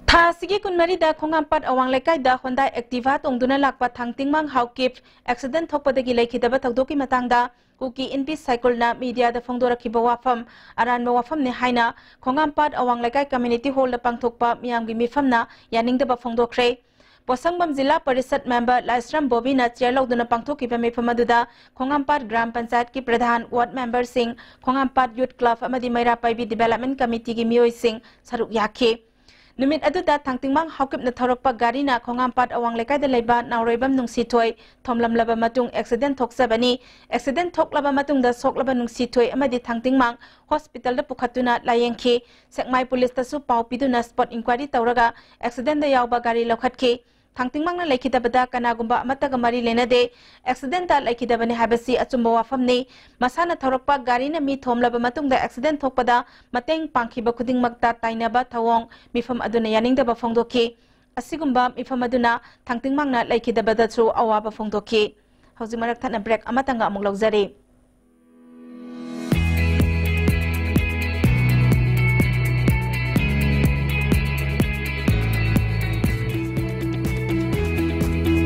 ꯊꯥ ꯑꯁꯤꯒꯤ ꯀꯨꯟꯃꯔꯤꯗ ꯈꯣꯡꯉꯥꯝꯄꯥꯠ ꯑꯋꯥꯡ ꯂꯩꯀꯥꯏꯗ Hyundai Activa ꯇꯣꯡꯗꯨꯅ ꯂꯥꯛꯄ ꯊꯥꯡꯇꯤꯡꯃꯥꯡ ꯍꯥꯎꯀꯤꯞ accident ꯊꯣꯛꯄꯗꯒꯤ ꯂꯩꯈꯤꯗꯕ ꯊꯧꯗꯣꯛꯀꯤ ꯃꯇꯥꯡꯗ ꯀꯨꯀꯤ ꯏꯟꯄꯤ ꯁꯥꯏꯀꯜꯅ mediaꯗ ꯐꯣꯡꯗꯣꯔꯛꯈꯤꯕ ꯋꯥꯐꯝ ꯑꯔꯥꯟꯕ ꯋꯥꯐꯝꯅꯤ ꯍꯥꯏꯅ ꯈꯣꯡꯉꯥꯝꯄꯥꯠ ꯑꯋꯥꯡ ꯂꯩꯀꯥꯏ community hallꯗ ꯄꯥꯡꯊꯣꯛꯄ ꯃꯤꯌꯥꯝꯒꯤ ꯃꯤꯐꯝꯅ ꯌꯥꯅꯤꯡꯗꯕ ꯐꯣꯡꯗꯣꯛꯈ꯭ꯔꯦ꯫ ꯄꯣꯠꯁꯪꯕꯝ ꯖꯤꯂꯥ ꯄꯔꯤꯁꯠ member ꯂꯥꯏꯁ꯭ꯔꯝ ꯕꯣꯕꯤꯅ chair ꯂꯧꯗꯨꯅ ꯄꯥꯡꯊꯣꯛꯈꯤꯕ ꯃꯤꯐꯝ ꯑꯗꯨꯗ ꯈꯣꯡꯉꯥꯝꯄꯥꯠ ꯒ꯭ꯔꯥꯝ ꯄꯟꯆꯥꯌꯠꯀꯤ ꯄ꯭ꯔꯙꯥꯟ, ward memberꯁꯤꯡ, ꯈꯣꯡꯉꯥꯝꯄꯥꯠ Youth Club ꯑꯃꯗꯤ ꯃꯩꯔꯥ ꯄꯥꯏꯕꯤ development committeeꯒꯤ ꯃꯤꯑꯣꯏꯁꯤꯡ ꯁꯔꯨꯛ ꯌꯥꯈꯤ꯫ ꯅꯨꯃꯤꯠ ꯑꯗꯨꯗ ꯊꯥꯡꯇꯤꯡꯃꯥꯡ ꯍꯥꯎꯀꯤꯞꯅ ꯊꯧꯔꯛꯄ ꯒꯥꯔꯤꯅ ꯈꯣꯡꯉꯥꯝꯄꯥꯠ ꯑꯋꯥꯡ ꯂꯩꯀꯥꯏꯗ ꯂꯩꯕ ꯅꯥꯎꯔꯩꯕꯝ ꯅꯨꯡꯁꯤꯊꯣꯏ ꯊꯣꯝꯂꯝꯂꯕ ꯃꯇꯨꯡ accident ꯊꯣꯛꯆꯕꯅꯤ꯫ Accident ꯊꯣꯛꯂꯕ ꯃꯇꯨꯡꯗ ꯁꯣꯛꯂꯕ ꯅꯨꯡꯁꯤꯊꯣꯏ ꯑꯃꯗꯤ ꯊꯥꯡꯇꯤꯡꯃꯥꯡ hospitalꯗ ꯄꯨꯈꯠꯇꯨꯅ ꯂꯥꯌꯦꯡꯈꯤ꯫ ꯁꯦꯛꯃꯥꯏ ꯄꯨꯂꯤꯁꯇꯁꯨ ꯄꯥꯎ ꯄꯤꯗꯨꯅ spot inquiry ꯇꯧꯔꯒ accidentꯗ ꯌꯥꯎꯕ ꯒꯥꯔꯤ ꯂꯧꯈꯠꯈꯤ꯫ ꯊꯥꯡꯇꯤꯡꯃꯥꯡꯅ ꯂꯩꯈꯤꯗꯕꯗ ꯀꯅꯥꯒꯨꯝꯕ ꯑꯃꯠꯇꯒ ꯃꯔꯤ ꯂꯩꯅꯗꯦ꯫ Accidentꯇ ꯂꯩꯈꯤꯗꯕꯅꯤ ꯍꯥꯏꯕꯁꯤ ꯑꯆꯨꯝꯕ ꯋꯥꯐꯝꯅꯤ꯫ ꯃꯁꯥꯅ ꯊꯧꯔꯛꯄ ꯒꯥꯔꯤꯅ ꯃꯤ ꯊꯣꯝꯂꯕ ꯃꯇꯨꯡꯗ accident ꯊꯣꯛꯄꯗ ꯃꯇꯦꯡ ꯄꯥꯡꯈꯤꯕ ꯈꯨꯗꯤꯡꯃꯛꯇ ꯇꯥꯏꯅꯕ ꯊꯧꯑꯣꯡ ꯃꯤꯐꯝ ꯑꯗꯨꯅ ꯌꯥꯅꯤꯡꯗꯕ ꯐꯣꯡꯗꯣꯛꯈꯤ꯫ ꯑꯁꯤꯒꯨꯝꯕ ꯃꯤꯐꯝ ꯑꯗꯨꯅ ꯊꯥꯡꯇꯤꯡꯃꯥꯡꯅ ꯂꯩꯈꯤꯗꯕꯗꯁꯨ ꯑꯋꯥꯕ ꯐꯣꯡꯗꯣꯛꯈꯤ꯫ ꯍꯧꯖꯤꯛ ꯃꯔꯛ ꯊꯠꯅ break ꯑꯃꯇꯪꯒ ꯑꯃꯨꯛ ꯂꯧꯖꯔꯤ꯫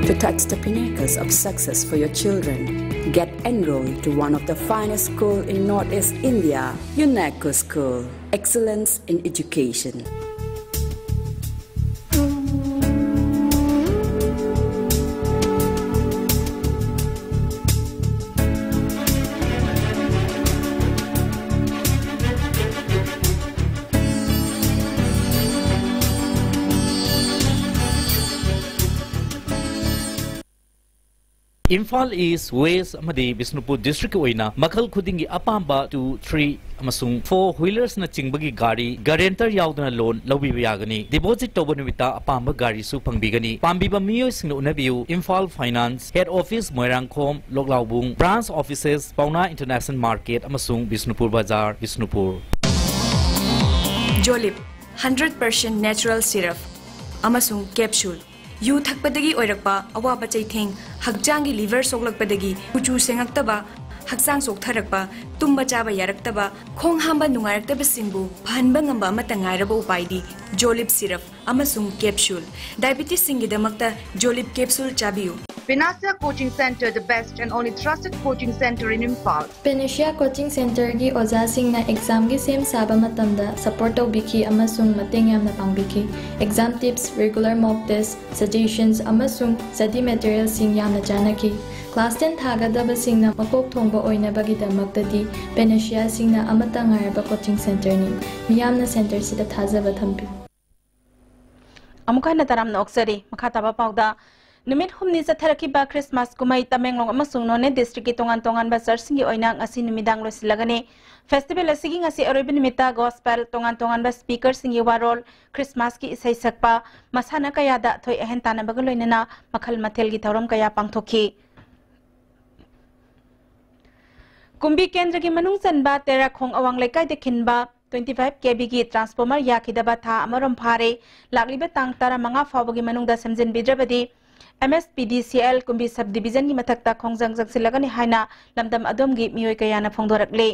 To touch the pinnacles of success for your children, get enrolled to one of the finest school in Northeast India, UNESCO School. Excellence in education. Imphal east, West ꯑꯃꯗꯤ ꯕꯤꯁꯅꯨꯄꯨꯔ ꯗꯤꯁꯇ꯭ꯔꯤꯛꯀꯤ ꯑꯣꯏꯅ ꯃꯈꯜ ꯈꯨꯗꯤꯡꯒꯤ ꯑꯄꯥꯝꯕ two, three ꯑꯃꯁꯨꯡ four wheelersꯅ ꯆꯤꯡꯕꯒꯤ ꯒꯥꯔꯤ ꯒꯥꯔꯦꯟꯇꯔ ꯌꯥꯎꯗꯅ ꯂꯣꯟ ꯂꯧꯕꯤꯕ ꯌꯥꯒꯅꯤ꯫ ꯗꯤꯄꯣꯖꯤꯠ ꯇꯧꯕ ꯅꯨꯃꯤꯠꯇ ꯑꯄꯥꯝꯕ ꯒꯥꯔꯤꯁꯨ ꯐꯪꯕꯤꯒꯅꯤ꯫ ꯄꯥꯝꯕꯤꯕ ꯃꯤꯑꯣꯏꯁꯤꯡꯅ ꯎꯅꯕꯤꯌꯨ, Imphal finance, head office Moirangkhom, Loklaobung, branch offices Paona international market ꯑꯃꯁꯨꯡ Bishnupur Bazar, Bishnupur. Jolip, hundred percent natural syrup ꯑꯃꯁꯨꯡ capsule꯫ ꯌꯨ ꯊꯛꯄꯗꯒꯤ ꯑꯣꯏꯔꯛꯄ ꯑꯋꯥꯕ ꯆꯩꯊꯦꯡ, ꯍꯛꯆꯥꯡꯒꯤ ꯂꯤꯚꯔ ꯁꯣꯛꯂꯛꯄꯗꯒꯤ ꯀꯨꯆꯨ ꯁꯦꯡꯉꯛꯇꯕ, ꯍꯛꯆꯥꯡ ꯆꯣꯛꯊꯔꯛꯄ, ꯇꯨꯝꯕ ꯆꯥꯕ ꯌꯥꯔꯛꯇꯕ, ꯈꯣꯡ ꯍꯥꯝꯕ ꯅꯨꯡꯉꯥꯏꯔꯛꯇꯕꯁꯤꯡꯕꯨ ꯐꯍꯟꯕ ꯉꯝꯕ ꯑꯃꯠꯇ ꯉꯥꯏꯔꯕ ꯎꯄꯥꯏꯗꯤ ꯖꯣꯂꯤꯞ ꯁꯤꯔꯞ ꯑꯃꯁꯨꯡ ꯀꯦꯞꯁꯨꯜ꯫ ꯗꯥꯏꯕꯤꯇꯤꯁꯁꯤꯡꯒꯤꯗꯃꯛꯇ ꯖꯣꯂꯤꯞ ꯀꯦꯞꯁꯨꯜ ꯆꯥꯕꯤꯌꯨ꯫ Panacea Coaching Center, the best and only trusted coaching center in Imphal. Panacea Coaching Centerꯒꯤ ꯑꯣꯖꯥꯁꯤꯡꯅ ꯑꯦꯛꯖꯥꯝꯒꯤ ꯁꯦꯝ ꯁꯥꯕ ꯃꯇꯝꯗ ꯁꯄꯣꯔꯠ ꯇꯧꯕꯤꯈꯤ ꯑꯃꯁꯨꯡ ꯃꯇꯦꯡ ꯌꯥꯝꯅ ꯄꯥꯡꯕꯤꯈꯤ꯫ ꯑꯦꯛꯖꯥꯝ ꯇꯤꯞꯁ, ꯔꯤꯒꯨꯂꯔ ꯃꯣꯛ ꯇꯦꯁ, ꯁꯖꯦꯁꯟꯁ ꯑꯃꯁꯨꯡ ꯁ꯭ꯇꯗꯤ ꯃꯦꯇꯔꯤꯌꯦꯜꯁꯤꯡ ꯌꯥꯝꯅ ꯆꯥꯟꯅꯈꯤ꯫ ꯀ꯭ꯂꯥꯁ ꯇꯦꯟ ꯊꯥꯒꯗꯕꯁꯤꯡꯅ ꯃꯀꯣꯛ ꯊꯣꯡꯕ ꯑꯣꯏꯅꯕꯒꯤꯗꯃꯛꯇꯗꯤ ꯄꯦꯅꯦꯁꯤꯌꯥꯁꯤꯡꯅ ꯑꯃꯠꯇ ꯉꯥꯏꯔꯕ ꯀꯣꯆꯤꯡ ꯁꯦꯟꯇꯔꯅꯤ꯫ ꯃꯤꯌꯥꯝꯅ ꯁꯦꯟꯇꯔꯁꯤꯗ ꯊꯥꯖꯕ ꯊꯝꯕꯤꯌꯨ꯫ ꯑꯃꯨꯛ ꯍꯟꯅ ꯇꯔꯥꯝꯅ ꯑꯣꯛꯆꯔꯤ꯫ ꯃꯈꯥ ꯇꯥꯕ ꯄꯥꯎꯗ, ꯅꯨꯃꯤꯠ ꯍꯨꯝꯅꯤ ꯆꯠꯊꯔꯛꯈꯤꯕ ꯈ꯭ꯔꯤꯁꯃꯥꯁ ꯀꯨꯝꯍꯩ ꯇꯃꯦꯡꯂꯣꯡ ꯑꯃꯁꯨꯡ ꯅꯣꯅꯦ ꯗꯤꯁꯇ꯭ꯔꯤꯛꯀꯤ ꯇꯣꯉꯥꯟ ꯇꯣꯉꯥꯟꯕ ꯆꯔꯆꯁꯤꯡꯒꯤ ꯑꯣꯏꯅ ꯉꯁꯤ ꯅꯨꯃꯤꯗꯥꯡ ꯂꯣꯏꯁꯤꯜꯂꯒꯅꯤ꯫ ꯐꯦꯁꯇꯤꯚꯦꯜ ꯑꯁꯤꯒꯤ ꯉꯁꯤ ꯑꯔꯣꯏꯕ ꯅꯨꯃꯤꯠꯇ ꯒꯣꯁꯄꯦꯜ, ꯇꯣꯉꯥꯟ ꯇꯣꯉꯥꯟꯕ ꯁ꯭ꯄꯤꯀꯔꯁꯤꯡꯒꯤ ꯋꯥꯔꯣꯜ, ꯈ꯭ꯔꯤꯁꯃꯥꯁꯀꯤ ꯏꯁꯩ ꯁꯛꯄ, ꯃꯁꯥꯟꯅ ꯀꯌꯥꯗ ꯑꯊꯣꯏ ꯑꯍꯦꯟ ꯇꯥꯟꯅꯕꯒ ꯂꯣꯏꯅꯅ ꯃꯈꯜ ꯃꯊꯦꯜꯒꯤ ꯊꯧꯔꯝ ꯀꯌꯥ ꯄꯥꯡꯊꯣꯛꯈꯤ꯫ ꯀꯨꯝꯕꯤ ꯀꯦꯟꯗ꯭ꯔꯒꯤ ꯃꯅꯨꯡ ꯆꯟꯕ ꯇꯦꯔꯥꯈꯣꯡ ꯑꯋꯥꯡ ꯂꯩꯀꯥꯏꯗ ꯈꯤꯟꯕ twenty five KVꯒꯤ transformer ꯌꯥꯈꯤꯗꯕ ꯊꯥ ꯑꯃꯔꯣꯝ ꯐꯥꯔꯦ꯫ ꯂꯥꯛꯂꯤꯕ ꯇꯥꯡ ꯇꯔꯥꯃꯉꯥ ꯐꯥꯎꯕꯒꯤ ꯃꯅꯨꯡꯗ ꯁꯦꯝꯖꯤꯟꯕꯤꯗ꯭ꯔꯕꯗꯤ MSPDCL ꯀꯨꯝꯕꯤ subdivisionꯒꯤ ꯃꯊꯛꯇ ꯈꯣꯡꯖꯪ ꯆꯪꯁꯤꯜꯂꯒꯅꯤ ꯍꯥꯏꯅ ꯂꯝꯗꯝ ꯑꯗꯣꯝꯒꯤ ꯃꯤꯑꯣꯏ ꯀꯌꯥꯅ ꯐꯣꯡꯗꯣꯔꯛꯂꯤ꯫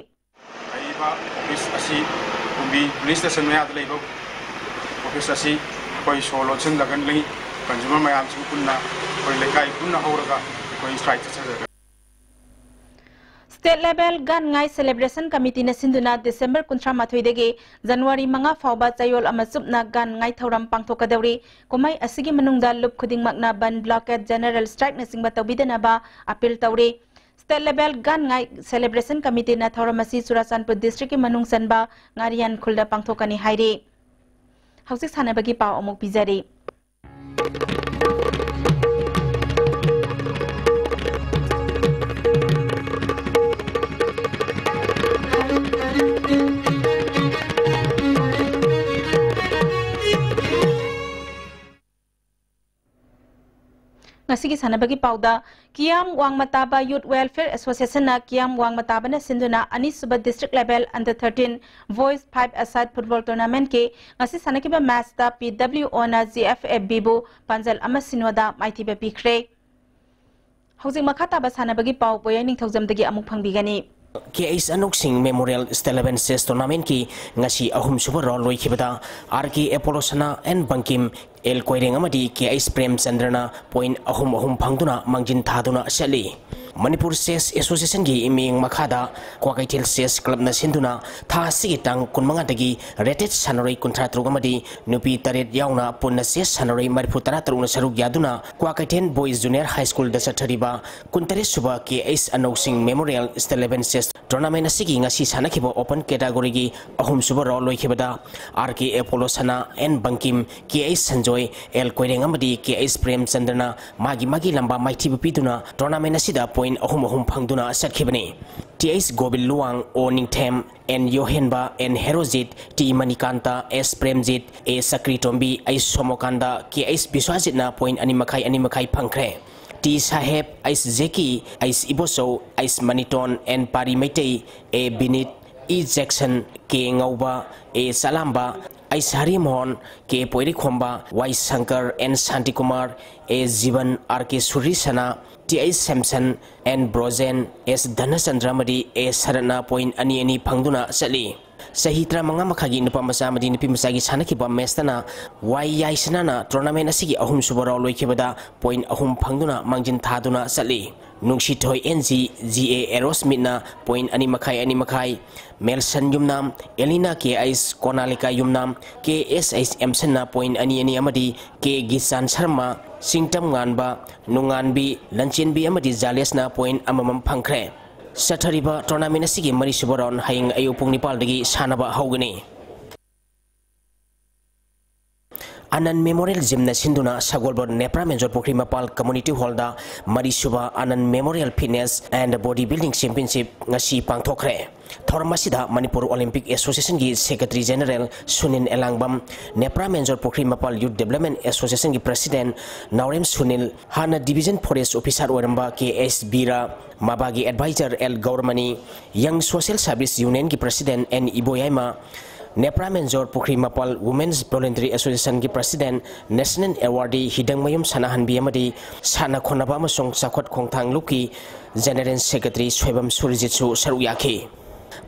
ꯂꯩꯔꯤꯕ ꯑꯣꯐꯤꯁ ꯑꯁꯤ ꯀꯨꯝꯕꯤ ꯄꯨꯂꯤꯁ ꯁ꯭ꯇꯦꯁꯟ ꯃꯌꯥꯗ ꯂꯩꯕ ꯑꯣꯐꯤꯁ ꯑꯁꯤ ꯑꯩꯈꯣꯏ ꯁꯣ ꯂꯣꯟꯁꯤꯟꯖꯒꯅꯤ꯫ ꯀꯟꯖꯨꯃꯔ ꯃꯌꯥꯝꯁꯤꯒ ꯄꯨꯟꯅ ꯂꯩꯀꯥꯏ ꯄꯨꯟꯅ ꯍꯧꯔꯒ ꯑꯩꯈꯣꯏ ꯁ꯭ꯇ꯭ꯔꯥꯏꯛ ꯆꯠꯆꯒꯗꯕꯅꯤ꯫ State Level ꯒꯥꯟ ꯉꯥꯏ Celebration Committeeꯅ ꯁꯤꯟꯗꯨꯅ December ꯀꯨꯟꯊ꯭ꯔꯥ ꯃꯥꯊꯣꯏꯗꯒꯤ January ꯃꯉꯥ ꯐꯥꯎꯕ ꯆꯌꯣꯜ ꯑꯃ ꯆꯨꯞꯅ ꯒꯥꯟ ꯉꯥꯏ ꯊꯧꯔꯝ ꯄꯥꯡꯊꯣꯛꯀꯗꯧꯔꯤ꯫ ꯀꯨꯝꯍꯩ ꯑꯁꯤꯒꯤ ꯃꯅꯨꯡꯗ ꯂꯨꯞ ꯈꯨꯗꯤꯡꯃꯛꯅ ꯕꯟ, blockade, general strikeꯅꯆꯤꯡꯕ ꯇꯧꯕꯤꯗꯅꯕ appeal ꯇꯧꯔꯤ꯫ State Level ꯒꯥꯟ ꯉꯥꯏ Celebration Committeeꯅ ꯊꯧꯔꯝ ꯑꯁꯤ ꯆꯨꯔꯥꯆꯥꯟꯄꯨꯔ districtꯀꯤ ꯃꯅꯨꯡ ꯆꯟꯕ ꯉꯥꯔꯤꯌꯥꯟ ꯈꯨꯜꯗ ꯄꯥꯡꯊꯣꯛꯀꯅꯤ ꯍꯥꯏꯔꯤ꯫ ꯍꯧꯖꯤꯛ ꯁꯥꯟꯅꯕꯒꯤ ꯄꯥꯎ ꯑꯃꯨꯛ ꯄꯤꯖꯔꯤ꯫ ꯉꯁꯤꯒꯤ ꯁꯥꯟꯅꯕꯒꯤ ꯄꯥꯎꯗ, ꯀꯤꯌꯥꯝ ꯋꯥꯡꯃꯇꯥꯕ Youth Welfare Associationꯅ ꯀꯤꯌꯥꯝ ꯋꯥꯡꯃꯇꯥꯕꯅ ꯁꯤꯟꯗꯨꯅ ꯑꯅꯤꯁꯨꯕ District Level Under thirteen Boys Five-a-side Football Tournamentꯀꯤ ꯉꯁꯤ ꯁꯥꯟꯅꯈꯤꯕ matchꯇ PWOꯅ GFABꯕꯨ ꯄꯥꯟꯖꯜ ꯑꯃ ꯁꯤꯅꯣꯗ ꯃꯥꯏꯊꯤꯕ ꯄꯤꯈ꯭ꯔꯦ꯫ ꯍꯧꯖꯤꯛ ꯃꯈꯥ ꯇꯥꯕ ꯁꯥꯟꯅꯕꯒꯤ ꯄꯥꯎ ꯄꯣꯌꯥꯏ ꯅꯤꯡꯊꯧꯖꯝꯗꯒꯤ ꯑꯃꯨꯛ ꯐꯪꯕꯤꯒꯅꯤ꯫ ꯀꯦ ꯑꯩꯁ ꯑꯅꯧꯁꯤꯡ Memorial State Level Chess Tournamentꯀꯤ ꯉꯁꯤ ꯑꯍꯨꯝꯁꯨꯕ round ꯂꯣꯏꯈꯤꯕꯗ R K Apollo Sana N Bangkim L Koireng ꯑꯃꯗꯤ ꯀꯦ ꯑꯩꯁ ꯄ꯭ꯔꯦꯝꯆꯟꯗ꯭ꯔꯅ point ꯑꯍꯨꯝ ꯑꯍꯨꯝ ꯐꯪꯗꯨꯅ ꯃꯥꯡꯖꯤꯟ ꯊꯥꯗꯨꯅ ꯆꯠꯂꯤ꯫ ꯃꯅꯤꯄꯨꯔ Chess Associationꯒꯤ ꯃꯤꯠꯌꯦꯡ ꯃꯈꯥꯗ ꯀ꯭ꯋꯥꯀꯩꯊꯦꯜ Chess Clubꯅ ꯁꯤꯟꯗꯨꯅ ꯊꯥ ꯑꯁꯤꯒꯤ ꯇꯥꯡ ꯀꯨꯟꯃꯉꯥꯗꯒꯤ rated ꯁꯥꯟꯅꯔꯣꯏ ꯀꯨꯟꯊ꯭ꯔꯥ ꯇꯔꯨꯛ ꯑꯃꯗꯤ ꯅꯨꯄꯤ ꯇꯔꯦꯠ ꯌꯥꯎꯅ ꯄꯨꯟꯅ chess ꯁꯥꯟꯅꯔꯣꯏ ꯃꯔꯤꯐꯨ ꯇꯔꯥ ꯇꯔꯨꯛꯅ ꯁꯔꯨꯛ ꯌꯥꯗꯨꯅ ꯀ꯭ꯋꯥꯀꯩꯊꯦꯜ Boys Junior High Schoolꯗ ꯆꯠꯊꯔꯤꯕ ꯀꯨꯟꯇꯔꯦꯠ ꯁꯨꯕ ꯀꯦ ꯑꯩꯁ ꯑꯅꯧꯁꯤꯡ Memorial State Level Chess Tournament ꯑꯁꯤꯒꯤ ꯉꯁꯤ ꯁꯥꯟꯅꯈꯤꯕ open categoryꯒꯤ ꯑꯍꯨꯝꯁꯨꯕ round ꯂꯣꯏꯈꯤꯕꯗ R K Apollo Sana, N Bangkim, K S Sanjoy, L Koireng ꯑꯃꯗꯤ ꯀꯦ ꯑꯩꯁ ꯄ꯭ꯔꯦꯝꯆꯟꯗ꯭ꯔꯅ ꯃꯥꯒꯤ ꯃꯥꯒꯤ ꯂꯝꯕꯥ ꯃꯥꯏꯊꯤꯕ ꯄꯤꯗꯨꯅ tournament ꯑꯁꯤꯗ point ꯑꯍꯨꯝ ꯑꯍꯨꯝ ꯐꯪꯗꯨꯅ ꯆꯠꯈꯤꯕꯅꯤ꯫ T H Gobil Luwang, O Ningthem, N Yohenba, N Herojit, T Manikanta, S Premjit, A Chakritombi, S Somokanta, K S ꯕꯤꯁ꯭ꯋꯥꯖꯤꯠꯅ point ꯑꯅꯤ ꯃꯈꯥꯏ, ꯑꯅꯤ ꯃꯈꯥꯏ ꯐꯪꯈ꯭ꯔꯦ꯫ T Sahib, H ꯖꯦꯀꯤ, H Ibochou, H Maniton, N Pari Meitei, A Binit, E Jackson, K Ngouba, A Chalamba, S Harimohan, K Poirikhomba, Y Sankar, N Shantikumar, A Jiban, R K Surishna, T H Samson, N Brojen, S Dhanachandra ꯑꯃꯗꯤ A ꯁꯔꯠꯅ point ꯑꯅꯤ ꯑꯅꯤ ꯐꯪꯗꯨꯅ ꯆꯠꯂꯤ꯫ ꯆꯍꯤ ꯇꯔꯥꯃꯉꯥ ꯃꯈꯥꯏꯒꯤ ꯅꯨꯄꯥ ꯃꯆꯥ ꯑꯃꯗꯤ ꯅꯨꯄꯤ ꯃꯆꯥꯒꯤ ꯁꯥꯟꯅꯈꯤꯕ ꯃꯦꯁꯇꯅ ꯋꯥꯏ ꯌꯥꯏꯁꯅꯥꯅ ꯇꯣꯔꯅꯥꯃꯦꯟ ꯑꯁꯤꯒꯤ ꯑꯍꯨꯝꯁꯨꯕ ꯔꯥꯎꯟ ꯂꯣꯏꯈꯤꯕꯗ ꯄꯣꯏꯟ ꯑꯍꯨꯝ ꯐꯪꯗꯨꯅ ꯃꯥꯡꯖꯤꯟ ꯊꯥꯗꯨꯅ ꯆꯠꯂꯤ꯫ Nungshithoi N G, G A ꯑꯦꯔꯣꯁꯃꯤꯠꯅ ꯄꯣꯏꯟ ꯑꯅꯤ ꯃꯈꯥꯏ, ꯑꯅꯤ ꯃꯈꯥꯏ, ꯃꯦꯜꯁꯟ ꯌꯨꯝꯅꯥꯝ, ꯑꯦꯂꯤꯅꯥ ꯀꯦ ꯑꯩꯁ, ꯀꯣꯅꯥꯂꯤꯀꯥ ꯌꯨꯝꯅꯥꯝ, ꯀꯦ ꯑꯦꯁ ꯑꯩꯁ ꯑꯦꯝꯁꯟꯅ ꯄꯣꯏꯟ ꯑꯅꯤ ꯑꯅꯤ ꯑꯃꯗꯤ ꯀꯦ ꯒꯤꯆꯥꯟ ꯁꯔꯃ, ꯆꯤꯡꯇꯝ ꯉꯥꯟꯕ, ꯅꯨꯡꯉꯥꯟꯕꯤ, ꯂꯟꯆꯦꯟꯕꯤ ꯑꯃꯗꯤ ꯖꯥꯂꯦꯁꯅ ꯄꯣꯏꯟ ꯑꯃꯃꯝ ꯐꯪꯈ꯭ꯔꯦ꯫ ꯆꯠꯊꯔꯤꯕ ꯇꯣꯔꯅꯥꯃꯦꯟ ꯑꯁꯤꯒꯤ ꯃꯔꯤꯁꯨꯕ ꯔꯥꯎꯟ ꯍꯌꯦꯡ ꯑꯌꯨꯛ ꯄꯨꯡ ꯅꯤꯄꯥꯜꯗꯒꯤ ꯁꯥꯟꯅꯕ ꯍꯧꯒꯅꯤ꯫ ꯑꯅꯟ ꯃꯦꯃꯣꯔꯤꯌꯦꯜ ꯖꯤꯝꯅ ꯁꯤꯟꯗꯨꯅ ꯁꯒꯣꯜꯕꯟ ꯅꯦꯄ꯭ꯔꯥ ꯃꯦꯟꯖꯣꯔ ꯄꯨꯈ꯭ꯔꯤ ꯃꯄꯥꯜ ꯀꯝꯃ꯭ꯌꯨꯅꯤꯇꯤ ꯍꯣꯜꯗ ꯃꯔꯤꯁꯨꯕ Anan memorial fitness and body building championship ꯉꯁꯤ ꯄꯥꯡꯊꯣꯛꯈ꯭ꯔꯦ꯫ ꯊꯧꯔꯝ ꯑꯁꯤꯗ ꯃꯅꯤꯄꯨꯔ ꯑꯣꯂꯤꯝꯄꯤꯛ ꯑꯦꯁꯣꯁꯤꯌꯦꯁꯟꯒꯤ secretary general Sunil Elangbam, Nepra Menjor Pukhri Mapal youth development ꯑꯦꯁꯣꯁꯤꯌꯦꯁꯟꯒꯤ ꯄ꯭ꯔꯁꯤꯗꯦꯟ ꯅꯥꯎꯔꯦꯝ ꯁꯨꯅꯤꯜ, ꯍꯥꯟꯅ ꯗꯤꯕꯤꯖꯟ ꯐꯣꯔꯦꯁ ꯑꯣꯐꯤꯁꯥꯔ ꯑꯣꯏꯔꯝꯕ ꯀꯦ ꯑꯦꯁ ꯕꯤꯔꯥ, ꯃꯕꯥꯒꯤ ꯑꯦꯗꯚꯥꯏꯖꯔ ꯑꯦꯜ ꯒꯧꯔꯃꯅꯤ, ꯌꯪ ꯁꯣꯁꯤꯌꯦꯜ ꯁꯥꯔꯚꯤꯁ ꯌꯨꯅꯤꯌꯟꯒꯤ president N Iboyaima, Nepra Menjor Pukhri Mapal women's voluntary ꯑꯦꯁꯣꯁꯤꯌꯦꯁꯟꯒꯤ ꯄ꯭ꯔꯁꯤꯗꯦꯟ, ꯅꯦꯁꯅꯦꯜ ꯑꯦꯋꯥꯔꯗꯤ ꯍꯤꯗꯪꯃꯌꯨꯝ ꯁꯅꯥꯍꯟꯕꯤ ꯑꯃꯗꯤ ꯁꯥꯟꯅ ꯈꯣꯠꯅꯕ ꯑꯃꯁꯨꯡ ꯆꯥꯎꯈꯠ ꯈꯣꯡꯊꯥꯡ ꯂꯨꯞꯀꯤ ꯖꯦꯅꯔꯦꯜ ꯁꯦꯀ꯭ꯔꯦꯇꯔꯤ ꯁꯣꯏꯕꯝ ꯁꯨꯔꯖꯤꯠꯁꯨ ꯁꯔꯨꯛ ꯌꯥꯈꯤ꯫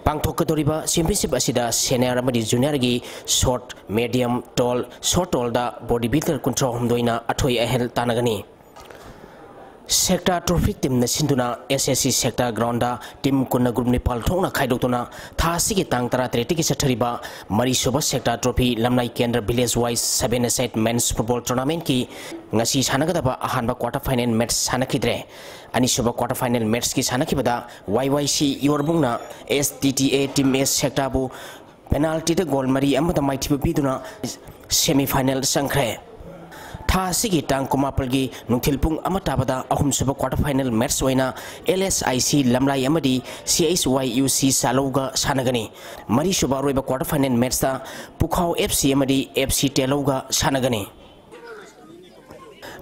ꯄꯥꯡꯊꯣꯛꯀꯗꯧꯔꯤꯕ ꯆꯦꯝꯄꯤꯌꯟꯁꯤꯞ ꯑꯁꯤꯗ ꯁꯦꯅꯤꯌꯔ ꯑꯃꯗꯤ ꯖꯨꯅꯤꯌꯔꯒꯤ ꯁꯣꯔꯠ, ꯃꯦꯗꯤꯌꯝ, ꯇꯣꯜ, ꯁꯣꯔꯠ ꯇꯣꯜꯗ ꯕꯣꯗꯤ ꯕꯤꯜꯗꯔ ꯀꯨꯟꯊ꯭ꯔꯥ ꯍꯨꯝꯗꯣꯏꯅ ꯑꯊꯣꯏ ꯑꯍꯦꯜ ꯇꯥꯟꯅꯒꯅꯤ꯫ ꯁꯦꯛꯇꯥ ꯇ꯭ꯔꯣꯐꯤ ꯇꯤꯝꯅ ꯁꯤꯟꯗꯨꯅ S S C sector ground team ꯀꯨꯟꯅ ꯒ꯭ꯔꯨꯞ ꯅꯤꯄꯥꯜ ꯊꯣꯛꯅ ꯈꯥꯏꯗꯣꯛꯇꯨꯅ ꯊꯥ ꯑꯁꯤꯒꯤ ꯇꯥꯡ ꯇꯔꯥꯇꯔꯦꯠꯇꯒꯤ ꯆꯠꯊꯔꯤꯕ ꯃꯔꯤꯁꯨꯕ ꯁꯦꯛꯇꯥ ꯇ꯭ꯔꯣꯐꯤ ꯂꯝꯂꯥꯏ ꯀꯦꯟꯗ꯭ꯔ ꯚꯤꯂꯦꯖ ꯋꯥꯏꯁ ꯁꯚꯦꯟ ꯑꯦ ꯁꯥꯏꯠ ꯃꯦꯟꯁ ꯐꯨꯠꯕꯣꯜ ꯇꯣꯔꯅꯥꯃꯦꯟꯠꯀꯤ ꯉꯁꯤ ꯁꯥꯟꯅꯒꯗꯕ ꯑꯍꯥꯟꯕ ꯀ꯭ꯋꯥꯔꯇꯔ ꯐꯥꯏꯅꯦꯜ ꯃꯦꯠꯆ ꯁꯥꯟꯅꯈꯤꯗ꯭ꯔꯦ꯫ ꯑꯅꯤꯁꯨꯕ quarter final ꯃꯦꯠꯆꯀꯤ ꯁꯥꯟꯅꯈꯤꯕꯗ Y Y C ꯌꯣꯔꯕꯨꯡꯅ S T T A team S ꯁꯦꯛꯇꯥꯕꯨ ꯄꯦꯅꯥꯜꯇꯤꯗ ꯒꯣꯜ ꯃꯔꯤ ꯑꯃꯗ ꯃꯥꯏꯊꯤꯕ ꯄꯤꯗꯨꯅ ꯁꯦꯃꯤ ꯐꯥꯏꯅꯦꯜ ꯆꯪꯈ꯭ꯔꯦ꯫ ꯊꯥ ꯑꯁꯤꯒꯤ ꯇꯥꯡ ꯀꯨꯟꯃꯥꯄꯜꯒꯤ ꯅꯨꯡꯊꯤꯜ ꯄꯨꯡ ꯑꯃ ꯇꯥꯕꯗ ꯑꯍꯨꯝꯁꯨꯕ ꯀ꯭ꯋꯥꯔꯇꯔ ꯐꯥꯏꯅꯦꯜ ꯃꯦꯠꯆ ꯑꯣꯏꯅ ꯑꯦꯜ ꯑꯦꯁ ꯑꯥꯏ ꯁꯤ ꯂꯝꯂꯥꯏ ꯑꯃꯗꯤ ꯁꯤ ꯑꯩꯆ ꯋꯥꯏ ꯌꯨ ꯁꯤ ꯆꯥꯂꯧꯒ ꯁꯥꯟꯅꯒꯅꯤ꯫ ꯃꯔꯤꯁꯨꯕ ꯑꯔꯣꯏꯕ ꯀ꯭ꯋꯥꯔꯇꯔ ꯐꯥꯏꯅꯦꯜ ꯃꯦꯠꯆꯇ ꯄꯨꯈꯥꯎ ꯑꯦꯐ ꯁꯤ ꯑꯃꯗꯤ ꯑꯦꯐ ꯁꯤ ꯇꯦꯂꯧꯒ ꯁꯥꯟꯅꯒꯅꯤ꯫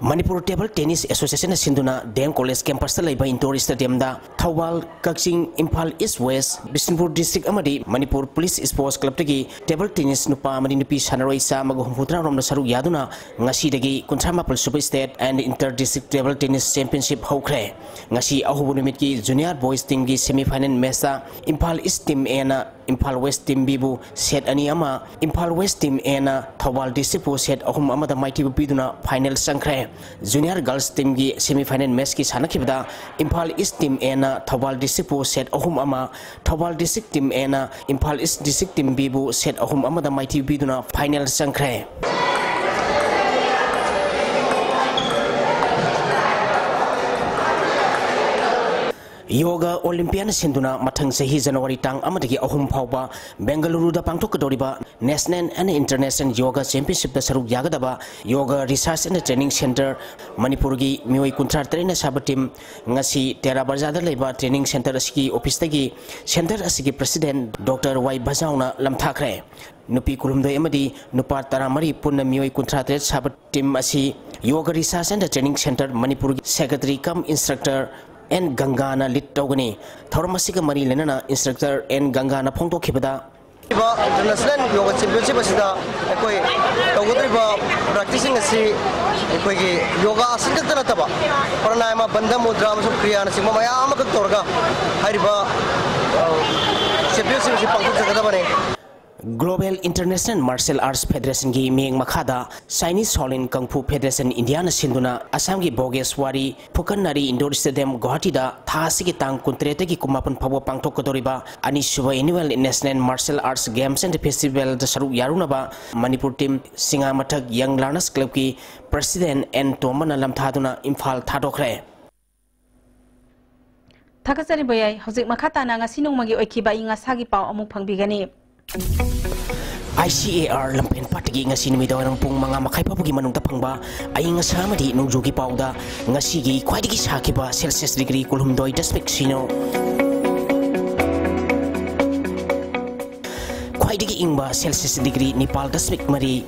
ꯃꯅꯤꯄꯨꯔ ꯇꯦꯕꯜ ꯇꯦꯅꯤꯁ ꯑꯦꯁꯣꯁꯤꯌꯦꯁꯟꯅ ꯁꯤꯟꯗꯨꯅ ꯗꯤ ꯑꯦꯝ ꯀꯣꯂꯦꯖ ꯀꯦꯝꯄꯁꯇ ꯂꯩꯕ ꯏꯟꯗꯣꯔ ꯁ꯭ꯇꯦꯗꯤꯌꯝꯗ Thoubal, Kakching, Imphal east west, Bishnupur district ꯑꯃꯗꯤ ꯃꯅꯤꯄꯨꯔ ꯄꯨꯂꯤꯁ ꯁ꯭ꯄꯣꯔꯠꯁ ꯀ꯭ꯂꯕꯇꯒꯤ ꯇꯦꯕꯜ ꯇꯦꯅꯤꯁ ꯅꯨꯄꯥ ꯑꯃꯗꯤ ꯅꯨꯄꯤ ꯁꯥꯟꯅꯔꯣꯏ ꯆꯥꯝꯃꯒ ꯍꯨꯝꯐꯨꯇꯔꯥ ꯔꯣꯝꯅ ꯁꯔꯨꯛ ꯌꯥꯗꯨꯅ ꯉꯁꯤꯗꯒꯤ ꯀꯨꯟꯊ꯭ꯔꯥ ꯃꯥꯄꯜ ꯁꯨꯕ state and inter district table tennis championship ꯍꯧꯈ꯭ꯔꯦ꯫ ꯉꯁꯤ ꯑꯍꯧꯕ ꯅꯨꯃꯤꯠꯀꯤ ꯖꯨꯅꯤꯌꯔ ꯕꯣꯏꯁ ꯇꯤꯝꯒꯤ ꯁꯦꯃꯤ ꯐꯥꯏꯅꯦꯜ ꯃꯦꯆꯇ Imphal east team and Imphal west team ꯕꯤꯕꯨ ꯁꯦꯠ ꯑꯅꯤ ꯑꯃ, Imphal west team and Thoubal ꯗꯤꯁꯇ꯭ꯔꯤꯛꯄꯨ set ꯑꯍꯨꯝ ꯑꯃꯗ ꯃꯥꯏꯊꯤꯕ ꯄꯤꯗꯨꯅ ꯐꯥꯏꯅꯦꯜ ꯆꯪꯈ꯭ꯔꯦ꯫ ꯖꯨꯅꯤꯌꯔ ꯒꯔꯜꯁ ꯇꯤꯝꯒꯤ ꯁꯦꯃꯤ ꯐꯥꯏꯅꯦꯜ ꯃꯦꯆꯀꯤ ꯁꯥꯟꯅꯈꯤꯕꯗ Imphal east team and Thoubal ꯗꯤꯁꯇ꯭ꯔꯤꯛꯄꯨ set ꯑꯍꯨꯝ ꯑꯃ, Thoubal district team and Imphal east district team ꯕꯤꯕꯨ ꯁꯦꯠ ꯑꯍꯨꯝ ꯑꯃꯗ ꯃꯥꯏꯊꯤꯕ ꯄꯤꯗꯨꯅ ꯐꯥꯏꯅꯦꯜ ꯆꯪꯈ꯭ꯔꯦ꯫ ꯌꯣꯒ ꯑꯣꯂꯤꯝꯄꯤꯌꯥꯅ ꯁꯤꯟꯗꯨꯅ ꯃꯊꯪ ꯆꯍꯤ ꯖꯅꯋꯥꯔꯤ ꯇꯥꯡ ꯑꯃꯗꯒꯤ ꯑꯍꯨꯝ ꯐꯥꯎꯕ ꯕꯦꯡꯒꯂꯨꯔꯨꯗ ꯄꯥꯡꯊꯣꯛꯀꯗꯧꯔꯤꯕ National and International Yoga Championshipꯇ ꯁꯔꯨꯛ ꯌꯥꯒꯗꯕ Yoga Research and Training Centre ꯃꯅꯤꯄꯨꯔꯒꯤ ꯃꯤꯑꯣꯏ ꯀꯨꯟꯊ꯭ꯔꯥ ꯇꯔꯦꯠꯅ ꯁꯥꯕ ꯇꯤꯝ ꯉꯁꯤ ꯇꯦꯔꯥ ꯕꯖꯥꯔꯗ ꯂꯩꯕ ꯇ꯭ꯔꯦꯅꯤꯡ ꯁꯦꯟꯇꯔ ꯑꯁꯤꯒꯤ ꯑꯣꯐꯤꯁꯇꯒꯤ ꯁꯦꯟꯇꯔ ꯑꯁꯤꯒꯤ ꯄ꯭ꯔꯁꯤꯗꯦꯟꯠ ꯗꯣꯛꯇꯔ ꯋꯥꯏ ꯕꯖꯥꯎꯅ ꯂꯝꯊꯥꯈ꯭ꯔꯦ꯫ ꯅꯨꯄꯤ ꯀꯨꯟꯍꯨꯝꯗꯣꯏ ꯑꯃꯗꯤ ꯅꯨꯄꯥ ꯇꯔꯥꯃꯔꯤ ꯄꯨꯟꯅ ꯃꯤꯑꯣꯏ ꯀꯨꯟꯊ꯭ꯔꯥ ꯇꯔꯦꯠ ꯁꯥꯕ ꯇꯤꯝ ꯑꯁꯤ Yoga Research and Training Centre ꯃꯅꯤꯄꯨꯔꯒꯤ ꯁꯦꯀ꯭ꯔꯦꯇꯔꯤ ꯀꯝ ꯏꯟꯁꯇ꯭ꯔꯛꯇꯔ ꯑꯦꯟ ꯒꯪꯒꯥꯅ ꯂꯤꯗ ꯇꯧꯒꯅꯤ꯫ ꯊꯧꯔꯝ ꯑꯁꯤꯒ ꯃꯔꯤ ꯂꯩꯅꯅ ꯏꯟꯁꯇ꯭ꯔꯛꯇꯔ ꯑꯦꯟ ꯒꯪꯒꯥꯅ ꯐꯣꯡꯗꯣꯛꯈꯤꯕꯗ, ꯏꯟꯇꯔꯅꯦꯁꯅꯦꯜ ꯌꯣꯒꯥ ꯆꯦꯝꯄꯤꯌꯟꯁꯤꯞ ꯑꯁꯤꯗ ꯑꯩꯈꯣꯏ ꯇꯧꯒꯗꯧꯔꯤꯕ ꯄ꯭ꯔꯦꯛꯇꯤꯁꯁꯤꯡ ꯑꯁꯤ ꯑꯩꯈꯣꯏꯒꯤ ꯌꯣꯒꯥ ꯑꯁꯤ ꯈꯛꯇ ꯅꯠꯇꯕ ꯄ꯭ꯔꯅꯥꯌꯥꯃ, ꯕꯟꯙ ꯃꯨꯗ꯭ꯔꯥ ꯑꯃꯁꯨꯡ ꯀ꯭ꯔꯤꯌꯥꯅꯆꯤꯡꯕ ꯃꯌꯥꯝ ꯑꯃꯈꯛ ꯇꯧꯔꯒ ꯍꯥꯏꯔꯤꯕ, ꯑ, ꯆꯦꯝꯄꯤꯌꯟꯁꯤꯞ ꯑꯁꯤ ꯄꯥꯡꯊꯣꯛꯆꯒꯗꯕꯅꯤ꯫ Global International Martial Arts Federationꯒꯤ ꯃꯤꯠꯌꯦꯡ ꯃꯈꯥꯗ Chinese Shaolin Kung Fu Federation Indiaꯅ ꯁꯤꯟꯗꯨꯅ ꯑꯁꯥꯝꯒꯤ ꯚꯣꯒꯦꯁ꯭ꯋꯥꯔꯤ ꯐꯨꯀꯟ ꯅꯥꯔꯤ ꯏꯟꯗꯣꯔ ꯁ꯭ꯇꯦꯗꯤꯌꯝ ꯒꯨꯋꯥꯍꯥꯇꯤꯗ ꯊꯥ ꯑꯁꯤꯒꯤ ꯇꯥꯡ ꯀꯨꯟꯇꯔꯦꯠꯇꯒꯤ ꯀꯨꯟꯃꯥꯄꯟ ꯐꯥꯎꯕ ꯄꯥꯡꯊꯣꯛꯀꯗꯧꯔꯤꯕ ꯑꯅꯤꯁꯨꯕ Annual National Martial Arts Games and Festivalꯗ ꯁꯔꯨꯛ ꯌꯥꯔꯨꯅꯕ ꯃꯅꯤꯄꯨꯔ ꯇꯤꯝ ꯁꯤꯡꯉꯥꯃꯊꯛ Young Learners Clubꯀꯤ ꯄ꯭ꯔꯁꯤꯗꯦꯟꯠ ꯑꯦꯟ ꯇꯣꯝꯕꯅ ꯂꯝꯊꯥꯗꯨꯅ ꯏꯝꯐꯥꯜ ꯊꯥꯗꯣꯛꯈ꯭ꯔꯦ꯫ ꯊꯥꯒꯠꯆꯔꯤ ꯚꯩꯌꯥꯏ꯫ ꯍꯧꯖꯤꯛ ꯃꯈꯥ ꯇꯥꯅ ꯉꯁꯤ ꯅꯣꯡꯃꯒꯤ ꯑꯣꯏꯈꯤꯕ ꯑꯏꯪ ꯑꯁꯥꯒꯤ ꯄꯥꯎ ꯑꯃꯨꯛ ꯐꯪꯕꯤꯒꯅꯤ꯫ ICAR ꯂꯝꯐꯦꯟ ꯄꯥꯠꯇꯒꯤ ꯉꯁꯤ ꯅꯨꯃꯤꯗꯥꯡꯋꯥꯏꯔꯝ ꯄꯨꯡ ꯃꯉꯥ ꯃꯈꯥꯏ ꯐꯥꯎꯕꯒꯤ ꯃꯅꯨꯡꯗ ꯐꯪꯕ ꯑꯏꯪ ꯑꯁꯥ ꯑꯃꯗꯤ ꯅꯣꯡꯖꯨꯒꯤ ꯄꯥꯎꯗ ꯉꯁꯤꯒꯤ ꯈ꯭ꯋꯥꯏꯗꯒꯤ ꯁꯥꯈꯤꯕ Celsius degree ꯀꯨꯟꯍꯨꯝꯗꯣꯏ ꯗꯁꯃꯤꯛ ꯁꯤꯅꯣ, ꯈ꯭ꯋꯥꯏꯗꯒꯤ ꯏꯪꯕ Celsius degree ꯅꯤꯄꯥꯜ ꯗꯁꯃꯤꯛ ꯃꯔꯤ,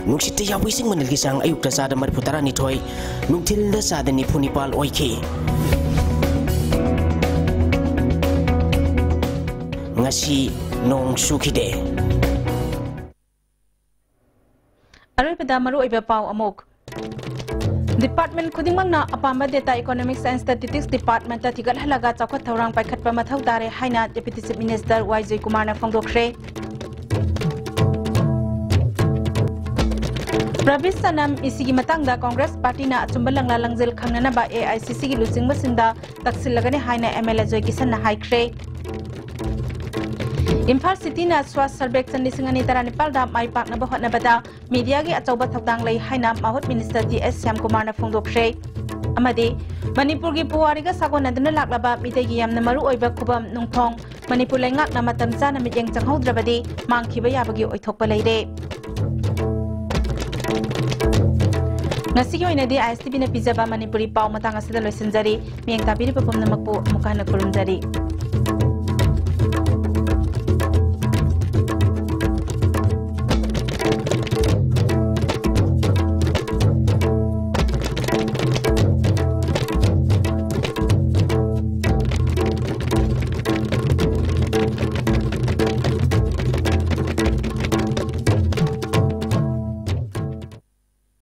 ꯅꯨꯡꯁꯤꯠꯇ ꯌꯥꯎꯕ ꯏꯁꯤꯡ ꯃꯅꯤꯜꯒꯤ ꯆꯥꯡ ꯑꯌꯨꯛꯇ ꯆꯥꯗ ꯃꯔꯤꯐꯨ ꯇꯔꯥꯅꯤꯊꯣꯏ, ꯅꯨꯡꯊꯤꯜꯗ ꯆꯥꯗ ꯅꯤꯐꯨ ꯅꯤꯄꯥꯜ ꯑꯣꯏꯈꯤ꯫ ꯉꯁꯤ ꯅꯣꯡ ꯆꯨꯈꯤꯗꯦ꯫ ꯑꯔꯣꯏꯕꯗ ꯃꯔꯨꯑꯣꯏꯕ ꯄꯥꯎ ꯑꯃꯨꯛ꯫ ꯗꯤꯄꯥꯔꯠꯃꯦꯟ ꯈꯨꯗꯤꯡꯃꯛꯅ ꯑꯄꯥꯝꯕ data economics and statistics department ꯊꯤꯒꯠꯍꯜꯂꯒ ꯆꯥꯎꯈꯠ ꯊꯧꯔꯥꯡ ꯄꯥꯏꯈꯠꯄ ꯃꯊꯧ ꯇꯥꯔꯦ ꯍꯥꯏꯅ Deputy Chief Minister ꯋꯥꯏ ꯖꯣꯏꯀꯨꯃꯥꯔꯅ ꯐꯣꯡꯗꯣꯛꯈ꯭ꯔꯦ꯫ ꯄ꯭ꯔꯕꯤꯁ ꯁꯅꯝ ꯏꯁꯤꯒꯤ ꯃꯇꯥꯡꯗ ꯀꯣꯡꯒ꯭ꯔꯦꯁ ꯄꯥꯔꯇꯤꯅ ꯑꯆꯨꯝꯕ ꯂꯪꯂꯥ ꯂꯪꯖꯦꯜ ꯈꯪꯅꯅꯕ ꯑꯦ ꯑꯥꯏ ꯁꯤ ꯁꯤꯒꯤ ꯂꯨꯆꯤꯡꯕꯁꯤꯡꯗ ꯇꯛꯁꯤꯜꯂꯒꯅꯤ ꯍꯥꯏꯅ ꯑꯦꯝ ꯑꯦꯜ ꯑꯦ ꯖꯣꯏ ꯀꯤꯁꯟꯅ ꯍꯥꯏꯈ꯭ꯔꯦ꯫ ꯏꯝꯐꯥꯜ ꯁꯤꯇꯤꯅ ꯁ꯭ꯋꯥꯁ ꯁꯔꯕꯦꯛꯁꯟ ꯂꯤꯁꯤꯡ ꯑꯅꯤ ꯇꯔꯥꯅꯤꯄꯥꯜꯗ ꯃꯥꯏ ꯄꯥꯛꯅꯕ ꯍꯣꯠꯅꯕꯗ ꯃꯤꯗꯤꯌꯥꯒꯤ ꯑꯆꯧꯕ ꯊꯧꯗꯥꯡ ꯂꯩ ꯍꯥꯏꯅ ꯃꯍꯨꯠ ꯃꯤꯅꯤꯁꯇꯔ ꯇꯤ ꯑꯦꯁ ꯁ꯭ꯌꯥꯝꯀꯨꯃꯥꯔꯅ ꯐꯣꯡꯗꯣꯛꯈ꯭ꯔꯦ꯫ ꯑꯃꯗꯤ ꯃꯅꯤꯄꯨꯔꯒꯤ ꯄꯨꯋꯥꯔꯤꯒ ꯁꯥꯒꯣꯟꯅꯗꯨꯅ ꯂꯥꯛꯂꯕ ꯃꯤꯇꯩꯒꯤ ꯌꯥꯝꯅ ꯃꯔꯨꯑꯣꯏꯕ ꯈꯨꯕꯝ ꯅꯨꯡꯊꯣꯡ ꯃꯅꯤꯄꯨꯔ ꯂꯩꯉꯥꯛꯅ ꯃꯇꯝ ꯆꯥꯅ ꯃꯤꯠꯌꯦꯡ ꯆꯪꯍꯧꯗ꯭ꯔꯕꯗꯤ ꯃꯥꯡꯈꯤꯕ ꯌꯥꯕꯒꯤ ꯑꯣꯏꯊꯣꯛꯄ ꯂꯩꯔꯦ꯫ ꯉꯁꯤꯒꯤ ꯑꯣꯏꯅꯗꯤ ꯑꯥꯏ ꯑꯦꯁ ꯇꯤ ꯚꯤꯅ ꯄꯤꯖꯕ ꯃꯅꯤꯄꯨꯔꯤ ꯄꯥꯎ ꯃꯇꯥꯡ ꯑꯁꯤꯗ ꯂꯣꯏꯁꯤꯟꯖꯔꯤ꯫ ꯃꯤꯠꯌꯦꯡ ꯇꯥꯕꯤꯔꯤꯕ ꯄꯨꯝꯅꯃꯛꯄꯨ ꯑꯃꯨꯛꯀ ꯍꯟꯅ ꯈꯨꯔꯨꯝꯖꯔꯤ꯫